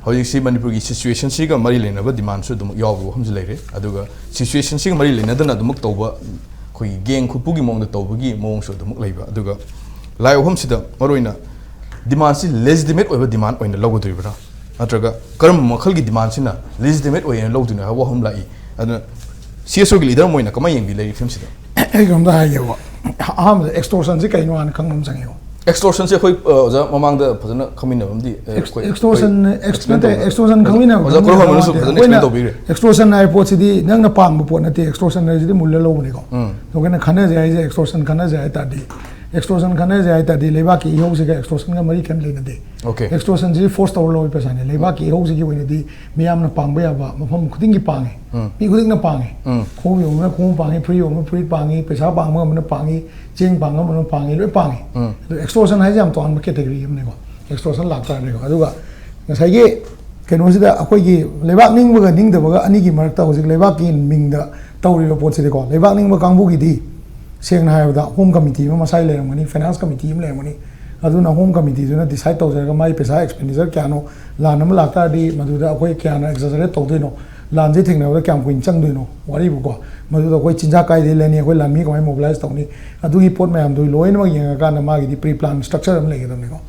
ꯍꯧꯖꯤꯛꯁꯤ ꯃꯅꯤꯄꯨꯔꯒꯤ ꯁꯤꯆꯨꯋꯦꯁꯟꯁꯤꯒ ꯃꯔꯤ ꯂꯩꯅꯕ ꯗꯤꯃꯥꯟꯁꯨ ꯑꯗꯨꯃꯛ ꯌꯥꯎꯕ ꯋꯥꯐꯝꯁꯨ ꯂꯩꯔꯦ꯫ ꯑꯗꯨꯒ ꯁꯤꯆꯨꯋꯦꯁꯟꯁꯤꯒ ꯃꯔꯤ ꯂꯩꯅꯗꯅ ꯑꯗꯨꯃꯛ ꯇꯧꯕ, ꯑꯩꯈꯣꯏꯒꯤ ꯒꯦꯡ ꯈꯨꯠꯄꯨꯒꯤ ꯃꯑꯣꯡꯗ ꯇꯧꯕꯒꯤ ꯃꯑꯣꯡꯁꯨ ꯑꯗꯨꯃꯛ ꯂꯩꯕ꯫ ꯑꯗꯨꯒ ꯂꯥꯛꯏ ꯋꯥꯐꯝꯁꯤꯗ ꯃꯔꯨꯑꯣꯏꯅ ꯗꯤꯃꯥꯟꯁꯤ ꯂꯦꯖꯤꯇꯤꯃꯦꯠ ꯑꯣꯏꯕ ꯗꯤꯃꯥꯟ ꯑꯣꯏꯅ ꯂꯧꯒꯗꯣꯔꯤꯕ꯭ꯔꯥ, ꯅꯠꯇ꯭ꯔꯒ ꯀꯔꯝꯕ ꯃꯈꯜꯒꯤ ꯗꯤꯃꯥꯟꯁꯤꯅ ꯂꯦꯖꯤꯇꯤꯃꯦꯠ ꯑꯣꯏꯅ ꯂꯧꯗꯣꯏꯅꯣ ꯍꯥꯏꯕ ꯋꯥꯐꯝ ꯂꯥꯛꯏ꯫ ꯑꯗꯨꯅ ꯁꯤ ꯑꯦꯁ ꯑꯣꯒꯤ ꯂꯤꯗꯔ ꯑꯃ ꯑꯣꯏꯅ ꯀꯃꯥꯏꯅ ꯌꯦꯡꯕꯤ ꯂꯩꯔꯤ ꯐꯤꯕꯝꯁꯤꯗ? ꯑꯩ ꯀꯩꯅꯣꯝꯇ ꯍꯥꯏꯒꯦꯕ꯫ ꯑꯍꯥꯟꯕꯗ ꯑꯦꯛꯁꯇꯣꯔꯁꯟꯁꯤ ꯀꯩꯅꯣ ꯍꯥꯟꯅ ꯈꯪꯕ ꯑꯃ ꯆꯪꯉꯦꯕ꯫ ꯑꯦꯛꯁꯇꯣꯔꯁꯟꯁꯦ ꯑꯩꯈꯣꯏ, ꯑ, ꯑꯣꯖꯥ, ꯃꯃꯥꯡꯗ ꯐꯖꯅ ꯈꯪꯃꯤꯟꯅꯕ ꯑꯃꯗꯤ, ꯑ, ꯑꯩꯈꯣꯏ, ꯑꯦꯛꯁꯇꯣꯔꯁꯟ, ꯑꯩꯈꯣꯏ ꯑꯦꯛꯁ-, explain ꯅꯠꯇꯦ, ꯇꯧꯕ꯫ ꯑꯦꯛꯁꯇꯣꯔꯁꯟ ꯑꯣꯖꯥ, ꯈꯪꯃꯤꯟꯅꯕ ꯑꯣꯖꯥ ꯀꯣꯔꯧꯍꯟꯕꯅꯁꯨ ꯅꯠꯇꯦ꯫ ꯐꯖꯅ ꯑꯩꯈꯣꯏꯅ explain ꯇꯧꯕꯤꯈ꯭ꯔꯦ꯫ ꯑꯦꯛꯁꯇꯣꯔꯁꯟ ꯍꯥꯏꯕ ꯄꯣꯠꯁꯤꯗꯤ ꯅꯪꯅ ꯄꯥꯝꯕ ꯄꯣꯠ ꯅꯠꯇꯦ꯫ ꯑꯦꯛꯁꯇꯣꯔꯁꯟ ꯍꯥꯏꯁꯤꯗꯤ ꯃꯨꯜꯂ ꯂꯧꯕꯅꯤꯀꯣ꯫ ꯎꯝ꯫ ꯑꯗꯣ ꯑꯩꯈꯣꯏꯅ ꯈꯟꯅꯖꯦ ꯍꯥꯏꯁꯦ ꯑꯦꯛꯁꯇꯣꯔꯁꯟ ꯈꯟꯅꯖꯦ ꯍꯥꯏ ꯇꯥꯔꯗꯤ, ꯑꯦꯛꯁꯇꯣꯔꯁꯟ ꯈꯟꯅꯖꯦ ꯍꯥꯏ ꯇꯥꯔꯗꯤ ꯂꯩꯕꯥꯛꯀꯤ ꯏꯍꯧꯁꯤꯒ ꯑꯦꯛꯁꯇꯣꯔꯁꯟꯒ ꯃꯔꯤ ꯀꯔꯤꯝ ꯂꯩꯅꯗꯦ꯫ Okay. ꯑꯦꯛꯁꯇꯣꯔꯁꯟꯁꯤ ꯐꯣꯔꯁ ꯇꯧꯔ ꯂꯧꯕ ꯄꯩꯁꯥꯅꯦ꯫ ꯂꯩꯕꯥꯛꯀꯤ ꯏꯍꯧꯁꯤꯒꯤ ꯑꯣꯏꯅꯗꯤ ꯃꯤꯌꯥꯝꯅ ꯄꯥꯡꯕ ꯌꯥꯕ ꯃꯐꯝ ꯈꯨꯗꯤꯡꯒꯤ ꯄꯥꯡꯉꯦ꯫ ꯎꯝ꯫ ꯃꯤ ꯈꯨꯗꯤꯡꯅ ꯄꯥꯡꯉꯦ꯫ ꯎꯝ꯫ ꯈꯣꯡꯎꯞ ꯌꯣꯟꯕꯅ ꯈꯣꯡꯎꯞ ꯄꯥꯡꯉꯤ, ꯐꯨꯔꯤꯠ ꯌꯣꯟꯕꯅ ꯐꯨꯔꯤꯠ ꯄꯥꯡꯉꯤ, ꯄꯩꯁꯥ ꯄꯥꯡꯕ ꯉꯝꯕꯅ ꯄꯥꯡꯉꯤ, ꯆꯦꯡ ꯄꯥꯡꯕ ꯉꯝꯕꯅ ꯄꯥꯡꯉꯤ, ꯂꯣꯏ ꯄꯥꯡꯉꯤ꯫ ꯎꯝ꯫ ꯑꯗꯣ ꯑꯦꯛꯁꯇꯣꯔꯁꯟ ꯍꯥꯏꯁꯦ ꯌꯥꯝ ꯇꯣꯉꯥꯟꯕ ꯀꯦꯇꯦꯒꯣꯔꯤ ꯑꯃꯅꯦꯀꯣ꯫ ꯑꯦꯛꯁꯇꯣꯔꯁꯟ ꯂꯥꯛꯇꯥꯔꯗꯤꯀꯣ꯫ ꯑꯗꯨꯒ ꯉꯁꯥꯏꯒꯤ ꯀꯩꯅꯣꯁꯤꯗ ꯑꯩꯈꯣꯏꯒꯤ ꯂꯩꯕꯥꯛ ꯅꯤꯡꯕꯒ ꯅꯤꯡꯗꯕꯒ ꯑꯅꯤꯒꯤ ꯃꯔꯛꯇ ꯍꯧꯖꯤꯛ ꯂꯩꯕꯥꯛꯀꯤ ꯃꯤꯡꯗ ꯇꯧꯔꯤꯕ ꯄꯣꯠꯁꯤꯗꯤꯀꯣ, ꯂꯩꯕꯥꯛ ꯅꯤꯡꯕ ꯀꯥꯡꯕꯨꯒꯤꯗꯤ ꯁꯦꯡꯅ ꯍꯥꯏꯔꯕꯗ ꯍꯣꯝ ꯀꯃꯤꯇꯤ ꯑꯃ ꯃꯁꯥꯒꯤ ꯂꯩꯔꯝꯒꯅꯤ, ꯐꯥꯏꯅꯥꯟꯁ ꯀꯃꯤꯇꯤ ꯑꯃ ꯂꯩꯔꯝꯒꯅꯤ꯫ ꯑꯗꯨꯅ ꯍꯣꯝ ꯀꯃꯤꯇꯤꯗꯨꯅ ꯗꯤꯁꯥꯏꯠ ꯇꯧꯖꯔꯒ ꯃꯥꯒꯤ ꯄꯩꯁꯥ ꯑꯦꯛꯁꯄꯦꯟꯗꯤꯆꯔ ꯀꯌꯥꯅꯣ, ꯂꯥꯟ ꯑꯃ ꯂꯥꯛꯇꯥꯔꯗꯤ ꯃꯗꯨꯗ ꯑꯩꯈꯣꯏ ꯀꯌꯥꯅ ꯑꯦꯛꯖꯥꯖꯔꯦꯠ ꯇꯧꯗꯣꯏꯅꯣ, ꯂꯥꯟꯁꯦ ꯊꯦꯡꯅꯕꯗ ꯀꯌꯥꯝ ꯀꯨꯏꯅ ꯆꯪꯗꯣꯏꯅꯣ ꯋꯥꯔꯤꯕꯨꯀꯣ, ꯃꯗꯨꯗ ꯑꯩꯈꯣꯏ ꯆꯤꯟꯖꯥꯛ ꯀꯥꯏꯗꯩ ꯂꯩꯅꯤ, ꯑꯩꯈꯣꯏ ꯂꯥꯟꯃꯤ ꯀꯃꯥꯏꯅ mobilize ꯇꯧꯅꯤ, ꯑꯗꯨꯒꯤ ꯄꯣꯠ ꯃꯌꯥꯝꯗꯨ ꯂꯣꯏꯅꯃꯛ ꯌꯦꯡꯉꯀꯥꯟꯗ ꯃꯥꯒꯤꯗꯤ pre plan structure ꯑꯃ ꯂꯩꯒꯗꯕꯅꯤꯀꯣ꯫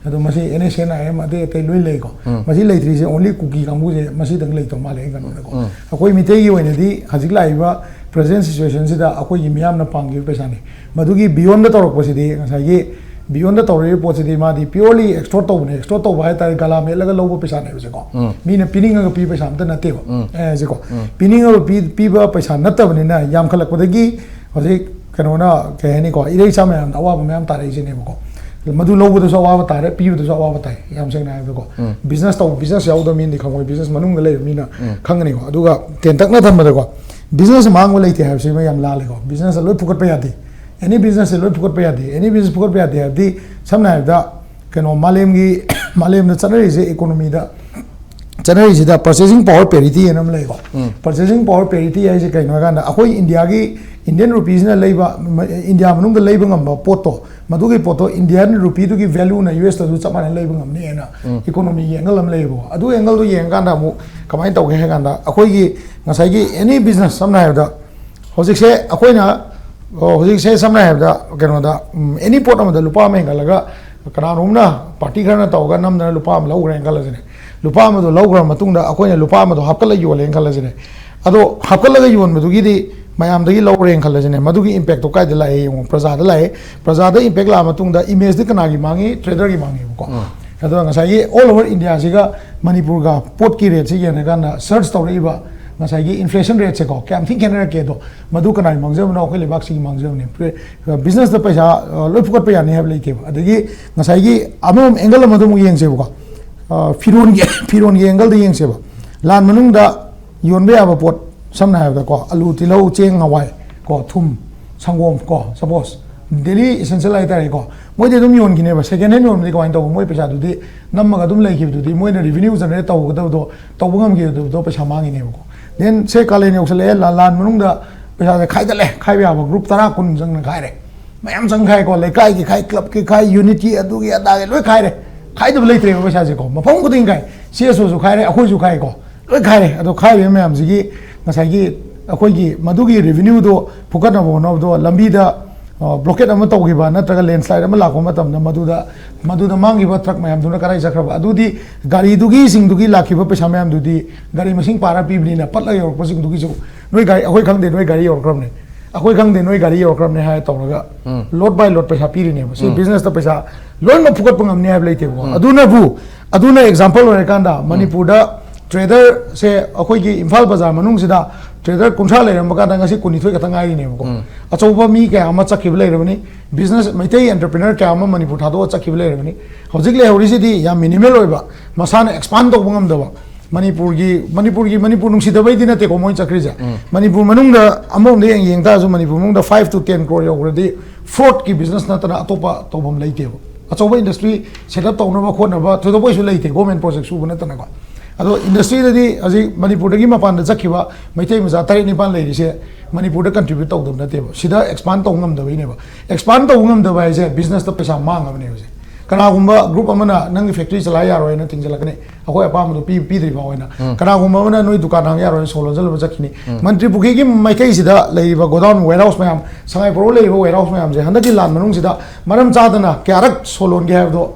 ꯑꯗꯣ ꯃꯁꯤ NSCN-IM ꯑꯇꯩ ꯑꯇꯩ ꯂꯣꯏ ꯂꯩꯀꯣ꯫ ꯃꯁꯤ ꯂꯩꯇ꯭ꯔꯤꯁꯦ only ꯀꯨꯀꯤ ꯀꯥꯡꯕꯨꯁꯦ ꯃꯁꯤꯗꯪ ꯂꯩꯇꯧ ꯃꯥꯜꯂꯦ ꯑꯩ ꯈꯟꯕꯗꯀꯣ꯫ ꯑꯩꯈꯣꯏ ꯃꯤꯇꯩꯒꯤ ꯑꯣꯏꯅꯗꯤ ꯍꯧꯖꯤꯛ ꯂꯥꯛꯏꯕ present situation-ꯁꯤꯗ ꯑꯩꯈꯣꯏꯒꯤ ꯃꯤꯌꯥꯝꯅ ꯄꯥꯝꯈꯤꯕ ꯄꯩꯁꯥꯅꯤ꯫ ꯃꯗꯨꯒꯤ beyond-ꯗ ꯇꯧꯔꯛꯄꯁꯤꯗꯤ ꯉꯁꯥꯏꯒꯤ beyond-ꯗ ꯇꯧꯔꯛꯏꯕ ꯄꯣꯠꯁꯤꯗꯤ ꯃꯥꯗꯤ purely extort ꯇꯧꯕꯅꯦ꯫ Extort ꯇꯧꯕ ꯍꯥꯏ ꯇꯥꯔꯦ ꯒꯂꯥ ꯃꯦꯠꯂꯒ ꯂꯧꯕ ꯄꯩꯁꯥꯅꯦꯕꯁꯦꯀꯣ꯫ ꯃꯤꯅ ꯄꯤꯅꯤꯡꯉꯒ ꯄꯤꯕ ꯄꯩꯁꯥ ꯑꯝꯇ ꯅꯠꯇꯦꯕ꯫ ꯑꯦ, ꯁꯤꯀꯣ꯫ ꯄꯤꯅꯤꯡꯉꯒ ꯄꯤ-, ꯄꯤꯕ ꯄꯩꯁꯥ ꯅꯠꯇꯕꯅꯤꯅ ꯌꯥꯝꯈꯠꯂꯛꯄꯗꯒꯤ ꯍꯧꯖꯤꯛ ꯀꯩꯅꯣꯅ ꯀꯩ ꯍꯥꯏꯅꯤꯀꯣ, ꯏꯔꯩꯆꯥ ꯃꯌꯥꯝꯗ ꯑꯋꯥꯕ ꯃꯌꯥꯝ ꯇꯥꯔꯛꯏꯁꯤꯅꯦꯕꯀꯣ꯫ ꯃꯗꯨ ꯂꯧꯕꯗꯁꯨ ꯑꯋꯥꯕ ꯇꯥꯔꯦ, ꯄꯤꯕꯗꯁꯨ ꯑꯋꯥꯕ ꯇꯥꯏ, ꯌꯥꯝ ꯁꯦꯡꯅ ꯍꯥꯏꯕꯗꯀꯣ꯫ Business ꯇꯧꯕ, business ꯌꯥꯎꯗꯕ ꯃꯤꯅꯗꯤ ꯈꯪꯉꯣꯏ, business ꯃꯅꯨꯡꯗ ꯂꯩꯕ ꯃꯤꯅ ꯈꯪꯒꯅꯤꯀꯣ꯫ ꯑꯗꯨꯒ ꯇꯦꯟꯇꯛꯅ ꯊꯝꯕꯗꯀꯣ, business ꯃꯥꯡꯕ ꯂꯩꯇꯦ ꯍꯥꯏꯕꯁꯤꯃ ꯌꯥꯝ ꯂꯥꯜꯂꯦꯀꯣ꯫ Business ꯂꯣꯏ ꯐꯨꯒꯠꯄ ꯌꯥꯗꯦ꯫ Any business ꯁꯦ ꯂꯣꯏ ꯐꯨꯒꯠꯄ ꯌꯥꯗꯦ꯫ Any business ꯐꯨꯒꯠꯄ ꯌꯥꯗꯦ ꯍꯥꯏꯕꯗꯤ, ꯁꯝꯅ ꯍꯥꯏꯔꯕꯗ, ꯀꯩꯅꯣ, ꯃꯥꯂꯦꯝꯒꯤ, ꯃꯥꯂꯦꯝꯗ ꯆꯠꯅꯔꯤꯁꯦ, economy-ꯗ ꯆꯠꯅꯔꯤꯁꯤꯗ purchasing power parity ꯍꯥꯏꯅ ꯑꯃ ꯂꯩꯀꯣ꯫ Purchasing power parity ꯍꯥꯏꯁꯦ ꯀꯩꯅꯣ ꯍꯥꯏꯀꯥꯟꯗ, ꯑꯩꯈꯣꯏ ꯏꯟꯗꯤꯌꯥꯒꯤ, Indian rupee-ꯁꯤꯅ ꯂꯩꯕ, ꯃ-, ꯏꯟꯗꯤꯌꯥ ꯃꯅꯨꯡꯗ ꯂꯩꯕ ꯉꯝꯕ ꯄꯣꯠꯇꯣ, ꯃꯗꯨꯒꯤ ꯄꯣꯠꯇꯣ Indian rupee-ꯗꯨꯒꯤ value-ꯅ US-ꯇꯁꯨ ꯆꯞ ꯃꯥꯟꯅꯅ ꯂꯩꯕ ꯉꯝꯅꯤ ꯍꯥꯏꯅ economy-ꯒꯤ angle ꯑꯃ ꯂꯩꯌꯦꯕꯀꯣ꯫ ꯑꯗꯨ angle-ꯗꯣ ꯌꯦꯡꯉꯀꯥꯟꯗ ꯑꯃꯨꯛ ꯀꯃꯥꯏꯅ ꯇꯧꯒꯦ ꯍꯥꯏ ꯀꯥꯟꯗ, ꯑꯩꯈꯣꯏꯒꯤ ꯉꯁꯥꯏꯒꯤ any business, ꯁꯝꯅ ꯍꯥꯏꯔꯕꯗ, ꯍꯧꯖꯤꯛꯁꯦ ꯑꯩꯈꯣꯏꯅ, ꯑꯣ, ꯍꯧꯖꯤꯛꯁꯦ ꯁꯝꯅ ꯍꯥꯏꯔꯕꯗ, ꯀꯩꯅꯣꯗ, ꯎꯝ, any ꯄꯣꯠ ꯑꯃꯗ ꯂꯨꯄꯥ ꯑꯃ ꯍꯦꯟꯒꯠꯂꯒ, ꯀꯅꯥꯅꯣꯝꯅ, party ꯈꯔꯅ ꯇꯧꯔꯒ ꯅꯝꯗꯅ ꯂꯨꯄꯥ ꯑꯃ ꯂꯧꯈ꯭ꯔꯦꯅ ꯈꯜꯂꯁꯤꯅꯦ꯫ ꯂꯨꯄꯥ ꯑꯃꯗꯣ ꯂꯧꯈ꯭ꯔ ꯃꯇꯨꯡꯗ ꯑꯩꯈꯣꯏꯅ ꯂꯨꯄꯥ ꯑꯃꯗꯣ ꯍꯥꯞꯀꯠꯂ ꯌꯣꯜꯂꯦꯅ ꯈꯜꯂꯁꯤꯅꯦ꯫ ꯑꯗꯣ ꯍꯥꯞꯀꯠꯂꯒ ꯌꯣꯟꯕꯗꯨꯒꯤꯗꯤ ꯃꯌꯥꯝꯗꯒꯤ ꯂꯧꯔꯦꯅ ꯈꯜꯂꯁꯤꯅꯦ꯫ ꯃꯗꯨꯒꯤ impact-ꯇꯣ ꯀꯥꯏꯗ ꯂꯥꯛꯑꯦ ꯌꯦꯡꯉꯣ, ꯄ꯭ꯔꯖꯥꯗ ꯂꯥꯛꯑꯦ꯫ ꯄ꯭ꯔꯖꯥꯗ impact ꯂꯥꯛꯑ ꯃꯇꯨꯡꯗ image-ꯗꯤ ꯀꯅꯥꯒꯤ ꯃꯥꯡꯉꯤ? Trader-ꯒꯤ ꯃꯥꯡꯉꯦꯕꯀꯣ꯫ ꯑꯗꯨꯒ ꯉꯁꯥꯏꯒꯤ all over India-ꯁꯤꯒ ꯃꯅꯤꯄꯨꯔꯒ ꯄꯣꯠꯀꯤ rate-ꯁꯤ ꯌꯦꯡꯉꯀꯥꯟꯗ search ꯇꯧꯔꯛꯏꯕ ꯉꯁꯥꯏꯒꯤ inflation rate-ꯁꯦꯀꯣ, ꯀꯌꯥꯝ ꯊꯤ ꯈꯦꯠꯅꯔꯛꯀꯦ ꯑꯗꯣ, ꯃꯗꯨ ꯀꯅꯥꯒꯤ ꯃꯥꯡꯖꯕꯅꯣ? ꯑꯩꯈꯣꯏ ꯂꯩꯕꯥꯛꯁꯤꯒꯤ ꯃꯥꯡꯖꯕꯅꯦ꯫ Pre-, business-ꯇ ꯄꯩꯁꯥ, ꯑ, ꯂꯣꯏ ꯐꯨꯒꯠꯄ ꯌꯥꯅꯤ ꯍꯥꯏꯕ ꯂꯩꯇꯦꯕ꯫ ꯑꯗꯒꯤ ꯉꯁꯥꯏꯒꯤ ꯑꯃꯔꯣꯝ angle ꯑꯃꯗ ꯑꯃꯨꯛ ꯌꯦꯡꯁꯦꯕꯀꯣ, ꯑ, ꯐꯤꯔꯣꯟꯒꯤ, ꯐꯤꯔꯣꯟꯒꯤ angle-ꯗ ꯌꯦꯡꯁꯦꯕ꯫ ꯂꯥꯟ ꯃꯅꯨꯡꯗ ꯌꯣꯟꯕ ꯌꯥꯕ ꯄꯣꯠ, ꯁꯝꯅ ꯍꯥꯏꯔꯕꯗꯀꯣ, ꯑꯂꯨ, ꯇꯤꯜꯍꯧ, ꯆꯦꯡ, ꯍꯋꯥꯏ ꯀꯣ, ꯊꯨꯝ, ꯁꯪꯒꯣꯝ ꯀꯣ, suppose daily essential ꯍꯥꯏꯇꯥꯔꯦꯀꯣ, ꯃꯣꯏꯗꯤ ꯑꯗꯨꯝ ꯌꯣꯟꯈꯤꯅꯦꯕ꯫ Second hand ꯌꯣꯟꯕꯗꯤ ꯀꯃꯥꯏꯅ ꯇꯧꯕ? ꯃꯣꯏ ꯄꯩꯁꯥꯗꯨꯗꯤ ꯅꯝꯃꯒ ꯑꯗꯨꯝ ꯂꯩꯈꯤꯕꯗꯨꯗꯤ, ꯃꯣꯏꯅ revenue generate ꯇꯧꯒꯗꯕꯗꯣ ꯇꯧꯕ ꯉꯝꯈꯤꯗꯕꯗꯣ ꯄꯩꯁꯥ ꯃꯥꯡꯉꯤꯅꯦꯕꯀꯣ꯫ Then ꯁꯦ ꯀꯥꯂꯦꯟ ꯌꯧꯁꯜꯂꯛꯑꯦ, ꯂꯥꯟ, ꯂꯥꯟ ꯃꯅꯨꯡꯗ ꯄꯩꯁꯥꯁꯦ ꯈꯥꯏꯗꯠꯂꯦ, ꯈꯥꯏꯕ ꯌꯥꯕ group ꯇꯔꯥ ꯀꯨꯟ ꯆꯪꯅ ꯈꯥꯏꯔꯦ꯫ ꯃꯌꯥꯝ ꯆꯪ ꯈꯥꯏꯀꯣ, ꯂꯩꯀꯥꯏꯒꯤ ꯈꯥꯏ, club-ꯀꯤ ꯈꯥꯏ, unit-ꯀꯤ, ꯑꯗꯨꯒꯤ ꯑꯗꯥꯒꯤ ꯂꯣꯏ ꯈꯥꯏꯔꯦ꯫ ꯈꯥꯏꯗꯕ ꯂꯩꯇ꯭ꯔꯦꯕ ꯄꯩꯁꯥꯁꯦꯀꯣ, ꯃꯐꯝ ꯈꯨꯗꯤꯡ ꯈꯥꯏ꯫ CSO-ꯁꯨ ꯈꯥꯏꯔꯦ, ꯑꯩꯈꯣꯏꯁꯨ ꯈꯥꯏꯀꯣ꯫ ꯂꯣꯏ ꯈꯥꯏꯔꯦ꯫ ꯑꯗꯣ ꯈꯥꯏꯔꯤꯕ ꯃꯌꯥꯝꯁꯤꯒꯤ ꯉꯁꯥꯏꯒꯤ ꯑꯩꯈꯣꯏꯒꯤ ꯃꯗꯨꯒꯤ revenue ꯗꯣ ꯐꯨꯒꯠꯅꯕ ꯍꯣꯠꯅꯕꯗꯣ ꯂꯝꯕꯤꯗ blockade ꯑꯃ ꯇꯧꯈꯤꯕ ꯅꯠꯇ꯭ꯔꯒ landslide ꯑꯃ ꯂꯥꯛꯄ ꯃꯇꯝꯗ ꯃꯗꯨꯗ ꯃꯗꯨꯗ ꯃꯥꯡꯈꯤꯕ ꯇ꯭ꯔꯛ ꯃꯌꯥꯝꯗꯨꯅ ꯀꯗꯥꯏ ꯆꯠꯈ꯭ꯔꯕ? ꯑꯗꯨꯗꯤ ꯒꯥꯔꯤꯗꯨꯒꯤꯁꯤꯡꯗꯨꯒꯤ ꯂꯥꯛꯈꯤꯕ ꯄꯩꯁꯥ ꯃꯌꯥꯝꯗꯨꯗꯤ ꯒꯥꯔꯤ ꯃꯁꯤꯡ ꯄꯥꯔ ꯄꯤꯕꯅꯤꯅ ꯄꯠꯂꯒ ꯌꯧꯔꯛꯄꯁꯤꯡꯗꯨꯒꯤꯁꯨ ꯅꯣꯏ ꯒꯥꯔꯤ, ꯑꯩꯈꯣꯏ ꯈꯪꯗꯦ ꯅꯣꯏ ꯒꯥꯔꯤ ꯌꯧꯔꯛꯈ꯭ꯔꯕꯅꯦ, ꯑꯩꯈꯣꯏ ꯈꯪꯗꯦ ꯅꯣꯏ ꯒꯥꯔꯤ ꯌꯧꯔꯛꯈ꯭ꯔꯕꯅꯦ ꯍꯥꯏꯔ ꯇꯧꯔꯒ load by load ꯄꯩꯁꯥ ꯄꯤꯔꯤꯅꯦꯕ꯫ ꯁꯤ business ꯇ ꯄꯩꯁꯥ ꯂꯣꯏꯅꯃꯛ ꯐꯨꯒꯠꯄ ꯉꯝꯅꯤ ꯍꯥꯏꯕ ꯂꯩꯇꯦꯕꯀꯣ꯫ ꯑꯗꯨꯅꯕꯨ, ꯑꯗꯨꯅ example ꯑꯣꯏꯔꯀꯥꯟꯗ ꯃꯅꯤꯄꯨꯔꯗ trader ꯁꯦ ꯑꯩꯈꯣꯏꯒꯤ ꯏꯝꯐꯥꯜ ꯕꯖꯥꯔ ꯃꯅꯨꯡꯁꯤꯗ trader ꯀꯨꯟꯊ꯭ꯔꯥ ꯂꯩꯔꯝꯕ ꯀꯥꯟꯗ ꯉꯁꯤ ꯀꯨꯟꯅꯤꯊꯣꯏ ꯈꯛꯇ ꯉꯥꯏꯔꯤꯅꯦꯕꯀꯣ꯫ ꯑꯆꯧꯕ ꯃꯤ ꯀꯌꯥ ꯑꯃ ꯆꯠꯈꯤꯕ ꯂꯩꯔꯕꯅꯤ, business ꯃꯩꯇꯩ entrepreneur ꯀꯌꯥ ꯑꯃ ꯃꯅꯤꯄꯨꯔ ꯊꯥꯗꯣꯛꯑ ꯆꯠꯈꯤꯕ ꯂꯩꯔꯕꯅꯤ꯫ ꯍꯧꯖꯤꯛ ꯂꯩꯍꯧꯔꯤꯁꯤꯗꯤ ꯌꯥꯝ minimal ꯑꯣꯏꯕ, ꯃꯁꯥꯅ expand ꯇꯧꯕ ꯉꯝꯗꯕ, ꯃꯅꯤꯄꯨꯔꯒꯤ, ꯃꯅꯤꯄꯨꯔꯒꯤ, ꯃꯅꯤꯄꯨꯔ ꯅꯨꯡꯁꯤꯗꯕꯩꯗꯤ ꯅꯠꯇꯦꯀꯣ ꯃꯣꯏꯅ ꯆꯠꯈ꯭ꯔꯤꯁꯦ꯫ ꯃꯅꯤꯄꯨꯔ ꯃꯅꯨꯡꯗ ꯑꯃꯔꯣꯝꯗ ꯌꯦꯡ, ꯌꯦꯡ ꯇꯥꯔꯁꯨ ꯃꯅꯤꯄꯨꯔ ꯃꯅꯨꯡꯗ five to ten crore ꯌꯧꯈ꯭ꯔꯗꯤ fraud ꯀꯤ business ꯅꯠꯇꯅ ꯑꯇꯣꯞꯄ ꯇꯧꯐꯝ ꯂꯩꯇꯦꯕ꯫ ꯑꯆꯧꯕ industry set up ꯇꯧꯅꯕ ꯈꯣꯠꯅꯕ ꯊꯣꯏꯗꯣꯛꯄ ꯀꯩꯁꯨ ꯂꯩꯇꯦ, government project ꯁꯨꯕ ꯅꯠꯇꯅꯀꯣ꯫ ꯑꯗꯣ industry ꯗꯗꯤ ꯍꯧꯖꯤꯛ ꯃꯅꯤꯄꯨꯔꯗꯒꯤ ꯃꯄꯥꯟꯗ ꯆꯠꯈꯤꯕ ꯃꯩꯇꯩ ꯃꯆꯥ ꯇꯔꯦꯠ ꯅꯤꯄꯥꯟ ꯂꯩꯔꯤꯁꯦ ꯃꯅꯤꯄꯨꯔꯗ contribute ꯇꯧꯗꯕ ꯅꯠꯇꯦꯕ, ꯁꯤꯗ expand ꯇꯧꯕ ꯉꯝꯗꯕꯩꯅꯦꯕ꯫ Expand ꯇꯧꯕ ꯉꯝꯗꯕ ꯍꯥꯏꯁꯦ business ꯇ ꯄꯩꯁꯥ ꯃꯥꯡꯉꯕꯅꯦ ꯍꯧꯖꯤꯛ꯫ ꯀꯅꯥꯒꯨꯝꯕ group ꯑꯃꯅ ꯅꯪꯒꯤ factory ꯆꯂꯥꯏ ꯌꯥꯔꯣꯏꯅ ꯊꯤꯡꯖꯤꯜꯂꯛꯀꯅꯤ, ꯑꯩꯈꯣꯏ ꯑꯄꯥꯝꯕꯗꯣ ꯄꯤ-, ꯄꯤꯗ꯭ꯔꯤ ꯐꯥꯎ ꯍꯥꯏꯅ꯫ ꯀꯅꯥꯒꯨꯝꯕ ꯑꯃꯅ ꯅꯣꯏ ꯗꯨꯀꯥꯟ ꯍꯥꯡ ꯌꯥꯔꯣꯏꯅ ꯁꯣ ꯂꯣꯟꯁꯤꯜꯂꯕ ꯆꯠꯈꯤꯅꯤ꯫ ꯃꯟꯇ꯭ꯔꯤ ꯄꯨꯈ꯭ꯔꯤꯒꯤ ꯃꯥꯏꯀꯩꯁꯤꯗ ꯂꯩꯔꯤꯕ godown, warehouse ꯃꯌꯥꯝ, ꯁꯉꯥꯏ ꯄꯣꯔꯣ ꯂꯩꯔꯤꯕ warehouse ꯃꯌꯥꯝꯁꯦ ꯍꯟꯗꯛꯀꯤ ꯂꯥꯟ ꯃꯅꯨꯡꯁꯤꯗ ꯃꯔꯝ ꯆꯥꯗꯅ ꯀꯌꯥꯔꯛ ꯁꯣ ꯂꯣꯟꯒꯦ ꯍꯥꯏꯕꯗꯣ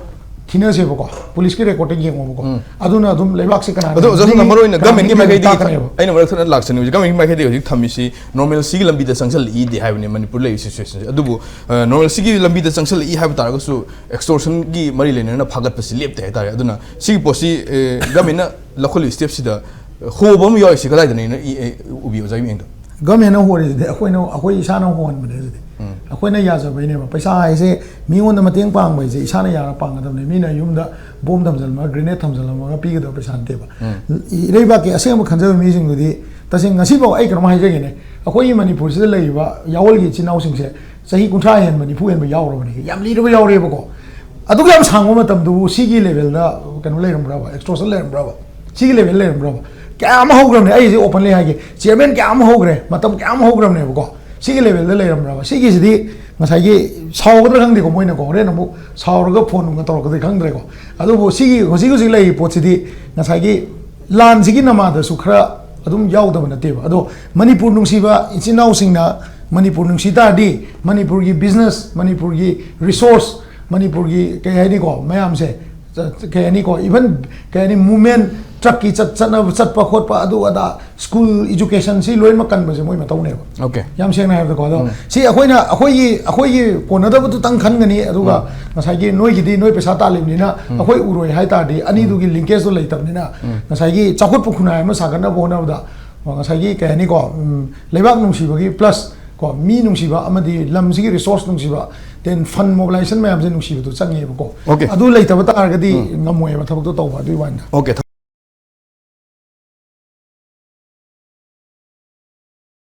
ꯊꯤꯅꯁꯦꯕꯀꯣ, ꯄꯨꯂꯤꯁꯀꯤ record ꯇ ꯌꯦꯡꯉꯣꯕꯀꯣ꯫ ꯑꯗꯨꯅ ꯑꯗꯨꯝ ꯂꯩꯕꯥꯛꯁꯦ ꯀꯅꯥꯅ ꯑꯗꯣ ꯑꯣꯖꯥ, ꯁꯝꯅ ꯃꯔꯨ ꯑꯣꯏꯅ ꯃꯤꯒꯤ government ꯀꯤ ꯃꯤꯒꯤ ꯃꯥꯏꯀꯩꯗꯒꯤ ꯇꯥꯛꯀꯅꯦꯕ꯫ ꯑꯩꯅ ꯃꯔꯛ ꯊꯠꯅ ꯂꯥꯛꯆꯅꯤꯡꯕꯁꯦ, government ꯀꯤ ꯃꯥꯏꯀꯩꯗꯒꯤ ꯍꯧꯖꯤꯛ ꯊꯝꯃꯤꯁꯤ normalcy ꯒꯤ ꯂꯝꯕꯤꯗ ꯆꯪꯁꯤꯜꯂꯛꯏꯗꯤ ꯍꯥꯏꯕꯅꯤ ꯃꯅꯤꯄꯨꯔ ꯂꯩꯔꯤꯕ situation ꯁꯦ꯫ ꯑꯗꯨꯕꯨ, ꯑ, normalcy ꯒꯤ ꯂꯝꯕꯤꯗ ꯆꯪꯁꯤꯜꯂꯛꯏ ꯍꯥꯏꯕ ꯇꯥꯔꯒꯁꯨ extortion ꯒꯤ ꯃꯔꯤ ꯂꯩꯅꯅ ꯐꯥꯒꯠꯄꯁꯤ ꯂꯦꯞꯇꯦ ꯍꯥꯏꯇꯥꯔꯦ꯫ ꯑꯗꯨꯅ ꯁꯤꯒꯤ ꯄꯣꯠꯁꯤ, ꯑ, government ꯅ ꯂꯧꯈꯠꯂꯤꯕ step ꯁꯤꯗ ꯍꯣꯕ ꯑꯃ ꯌꯥꯎꯔꯤꯁꯤ ꯀꯗꯥꯏꯗꯅꯦꯅ ꯏ-, ꯑꯦ, ꯎꯕꯤ ꯑꯣꯖꯥꯒꯤ ꯃꯤꯠꯌꯦꯡꯗ? Government ꯅ ꯍꯣꯔꯤꯁꯤꯗꯤ ꯑꯩꯈꯣꯏꯅ, ꯑꯩꯈꯣꯏ ꯏꯁꯥꯅ ꯍꯣꯍꯟꯕꯅꯦ ꯍꯧꯖꯤꯛꯇꯤ꯫ ꯑꯩꯈꯣꯏꯅ ꯌꯥꯖꯕꯩꯅꯦꯕ꯫ ꯄꯩꯁꯥ ꯍꯥꯏꯁꯦ ꯃꯤꯉꯣꯟꯗ ꯃꯇꯦꯡ ꯄꯥꯡꯕ ꯍꯥꯏꯁꯦ ꯏꯁꯥꯅ ꯌꯥꯔ ꯄꯥꯡꯒꯗꯕꯅꯦ꯫ ꯃꯤꯅ ꯌꯨꯝꯗ bomb ꯊꯝꯖꯤꯜꯂꯝꯃꯒ, grenade ꯊꯝꯖꯤꯜꯂꯝꯃꯒ ꯄꯤꯒꯗꯕ ꯄꯩꯁꯥ ꯅꯠꯇꯦꯕ꯫ ꯏꯔꯩꯕꯥꯛꯀꯤ ꯑꯁꯦꯡꯕ ꯈꯟꯖꯕ ꯃꯤꯁꯤꯡꯗꯨꯗꯤ ꯇꯁꯦꯡꯅ ꯉꯁꯤꯐꯥꯎ ꯑꯩ ꯀꯩꯅꯣꯝ ꯍꯥꯏꯖꯒꯦꯅꯦ, ꯑꯩꯈꯣꯏꯒꯤ ꯃꯅꯤꯄꯨꯔꯁꯤꯗ ꯂꯩꯔꯤꯕ ꯌꯥꯑꯣꯜꯒꯤ ꯏꯆꯤꯟ ꯏꯅꯥꯎꯁꯤꯡꯁꯦ ꯆꯍꯤ ꯀꯨꯟꯊ꯭ꯔꯥ ꯍꯦꯟꯕ, ꯅꯤꯐꯨ ꯍꯦꯟꯕ ꯌꯥꯎꯔꯕꯅꯦ, ꯌꯥꯝ ꯂꯤꯔꯕ ꯌꯥꯎꯔꯦꯕꯀꯣ꯫ ꯑꯗꯨꯛ ꯌꯥꯝ ꯁꯥꯡꯕ ꯃꯇꯝꯗꯨꯕꯨ ꯁꯤꯒꯤ level ꯗ ꯀꯩꯅꯣ ꯂꯩꯔꯝꯕ꯭ꯔꯕ, extortion ꯂꯩꯔꯝꯕ꯭ꯔꯕ? ꯁꯤꯒꯤ level ꯂꯩꯔꯝꯕ꯭ꯔꯕ? ꯀꯌꯥ ꯑꯃ ꯍꯧꯈ꯭ꯔꯕꯅꯦ, ꯑꯩꯁꯦ openly ꯍꯥꯏꯒꯦ, chairman ꯀꯌꯥ ꯑꯃ ꯍꯧꯈ꯭ꯔꯦ, ꯃꯇꯝ ꯀꯌꯥ ꯑꯃ ꯍꯧꯈ꯭ꯔꯕꯅꯦꯕꯀꯣ꯫ ꯁꯤꯒꯤ level ꯗ ꯂꯩꯔꯝꯕ꯭ꯔꯕ? ꯁꯤꯒꯤꯁꯤꯗꯤ ꯉꯁꯥꯏꯒꯤ ꯁꯥꯎꯒꯗ꯭ꯔꯥ ꯈꯪꯗꯦꯀꯣ, ꯃꯣꯏꯅꯀꯣ ꯍꯣꯔꯦꯟ ꯑꯃꯨꯛ ꯁꯥꯎꯔꯒ phone ꯅꯨꯡꯒ ꯇꯧꯔꯛꯀꯗ꯭ꯔꯥ ꯈꯪꯗ꯭ꯔꯦꯀꯣ꯫ ꯑꯗꯨꯕꯨ ꯁꯤꯒꯤ ꯍꯧꯖꯤꯛ ꯍꯧꯖꯤꯛ ꯂꯩꯔꯤꯕ ꯄꯣꯠꯁꯤꯗꯤ ꯉꯁꯥꯏꯒꯤ ꯂꯥꯟꯁꯤꯒꯤ ꯅꯃꯥꯗꯁꯨ ꯈꯔ ꯑꯗꯨꯝ ꯌꯥꯎꯗꯕ ꯅꯠꯇꯦꯕ꯫ ꯑꯗꯣ ꯃꯅꯤꯄꯨꯔ ꯅꯨꯡꯁꯤꯕ ꯏꯆꯤꯟ ꯏꯅꯥꯎꯁꯤꯡꯅ ꯃꯅꯤꯄꯨꯔ ꯅꯨꯡꯁꯤ ꯇꯥꯔꯗꯤ, ꯃꯅꯤꯄꯨꯔꯒꯤ business, ꯃꯅꯤꯄꯨꯔꯒꯤ resource, ꯃꯅꯤꯄꯨꯔꯒꯤ ꯀꯩ ꯍꯥꯏꯅꯤꯀꯣ, ꯃꯌꯥꯝꯁꯦ, ꯀꯩ ꯍꯥꯏꯅꯤꯀꯣ, even ꯀꯩ ꯍꯥꯏꯅꯤ, movement, truckꯀꯤ ꯆꯠ ꯆꯠꯅꯕ, ꯆꯠꯄ ꯈꯣꯠꯄ, ꯑꯗꯨ ꯑꯗꯥ, school education, ꯁꯤ ꯂꯣꯏꯅꯃꯛ ꯀꯟꯕꯁꯦ ꯃꯣꯏ ꯃꯊꯧꯅꯦꯕ꯫ Okay. ꯌꯥꯝ ꯁꯦꯡꯅ ꯍꯥꯏꯔꯕꯗꯀꯣ꯫ ꯑꯗꯣ ꯁꯤ ꯑꯩꯈꯣꯏꯅ, ꯑꯩꯈꯣꯏꯒꯤ ꯑꯩꯈꯣꯏꯒꯤ ꯀꯣꯟꯅꯗꯕꯗꯨꯇꯪ ꯈꯟꯒꯅꯤ, ꯑꯗꯨꯒ ꯉꯁꯥꯏꯒꯤ ꯅꯣꯏꯒꯤꯗꯤ ꯅꯣꯏ ꯄꯩꯁꯥ ꯇꯥꯜꯂꯤꯕꯅꯤꯅ ꯑꯩꯈꯣꯏ ꯎꯔꯣꯏ ꯍꯥꯏ ꯇꯥꯔꯗꯤ, ꯑꯅꯤꯗꯨꯒꯤ linkageꯇꯣ ꯂꯩꯇꯕꯅꯤꯅ, ꯉꯁꯥꯏꯒꯤ ꯆꯥꯎꯈꯠꯄ ꯈꯨꯟꯅꯥꯏ ꯑꯃ ꯁꯥꯒꯠꯅꯕ ꯍꯣꯠꯅꯕꯗ, ꯉꯁꯥꯏꯒꯤ ꯀꯩ ꯍꯥꯏꯅꯤꯀꯣ, ꯎꯝ, ꯂꯩꯕꯥꯛ ꯅꯨꯡꯁꯤꯕꯒꯤ plus ꯀꯣ, ꯃꯤ ꯅꯨꯡꯁꯤꯕ ꯑꯃꯗꯤ ꯂꯝꯁꯤꯒꯤ resource ꯅꯨꯡꯁꯤꯕ, then fund mobilization ꯃꯌꯥꯝꯁꯦ ꯅꯨꯡꯁꯤꯕꯗꯨ ꯆꯪꯉꯦꯕꯀꯣ꯫ Okay. ꯑꯗꯨ ꯂꯩꯇꯕ ꯇꯥꯔꯒꯗꯤ ꯉꯝꯃꯣꯏꯕ ꯊꯕꯛꯇꯣ ꯇꯧꯕ, ꯑꯗꯨꯒꯤ ꯋꯥꯅꯤꯗ꯫ Okay.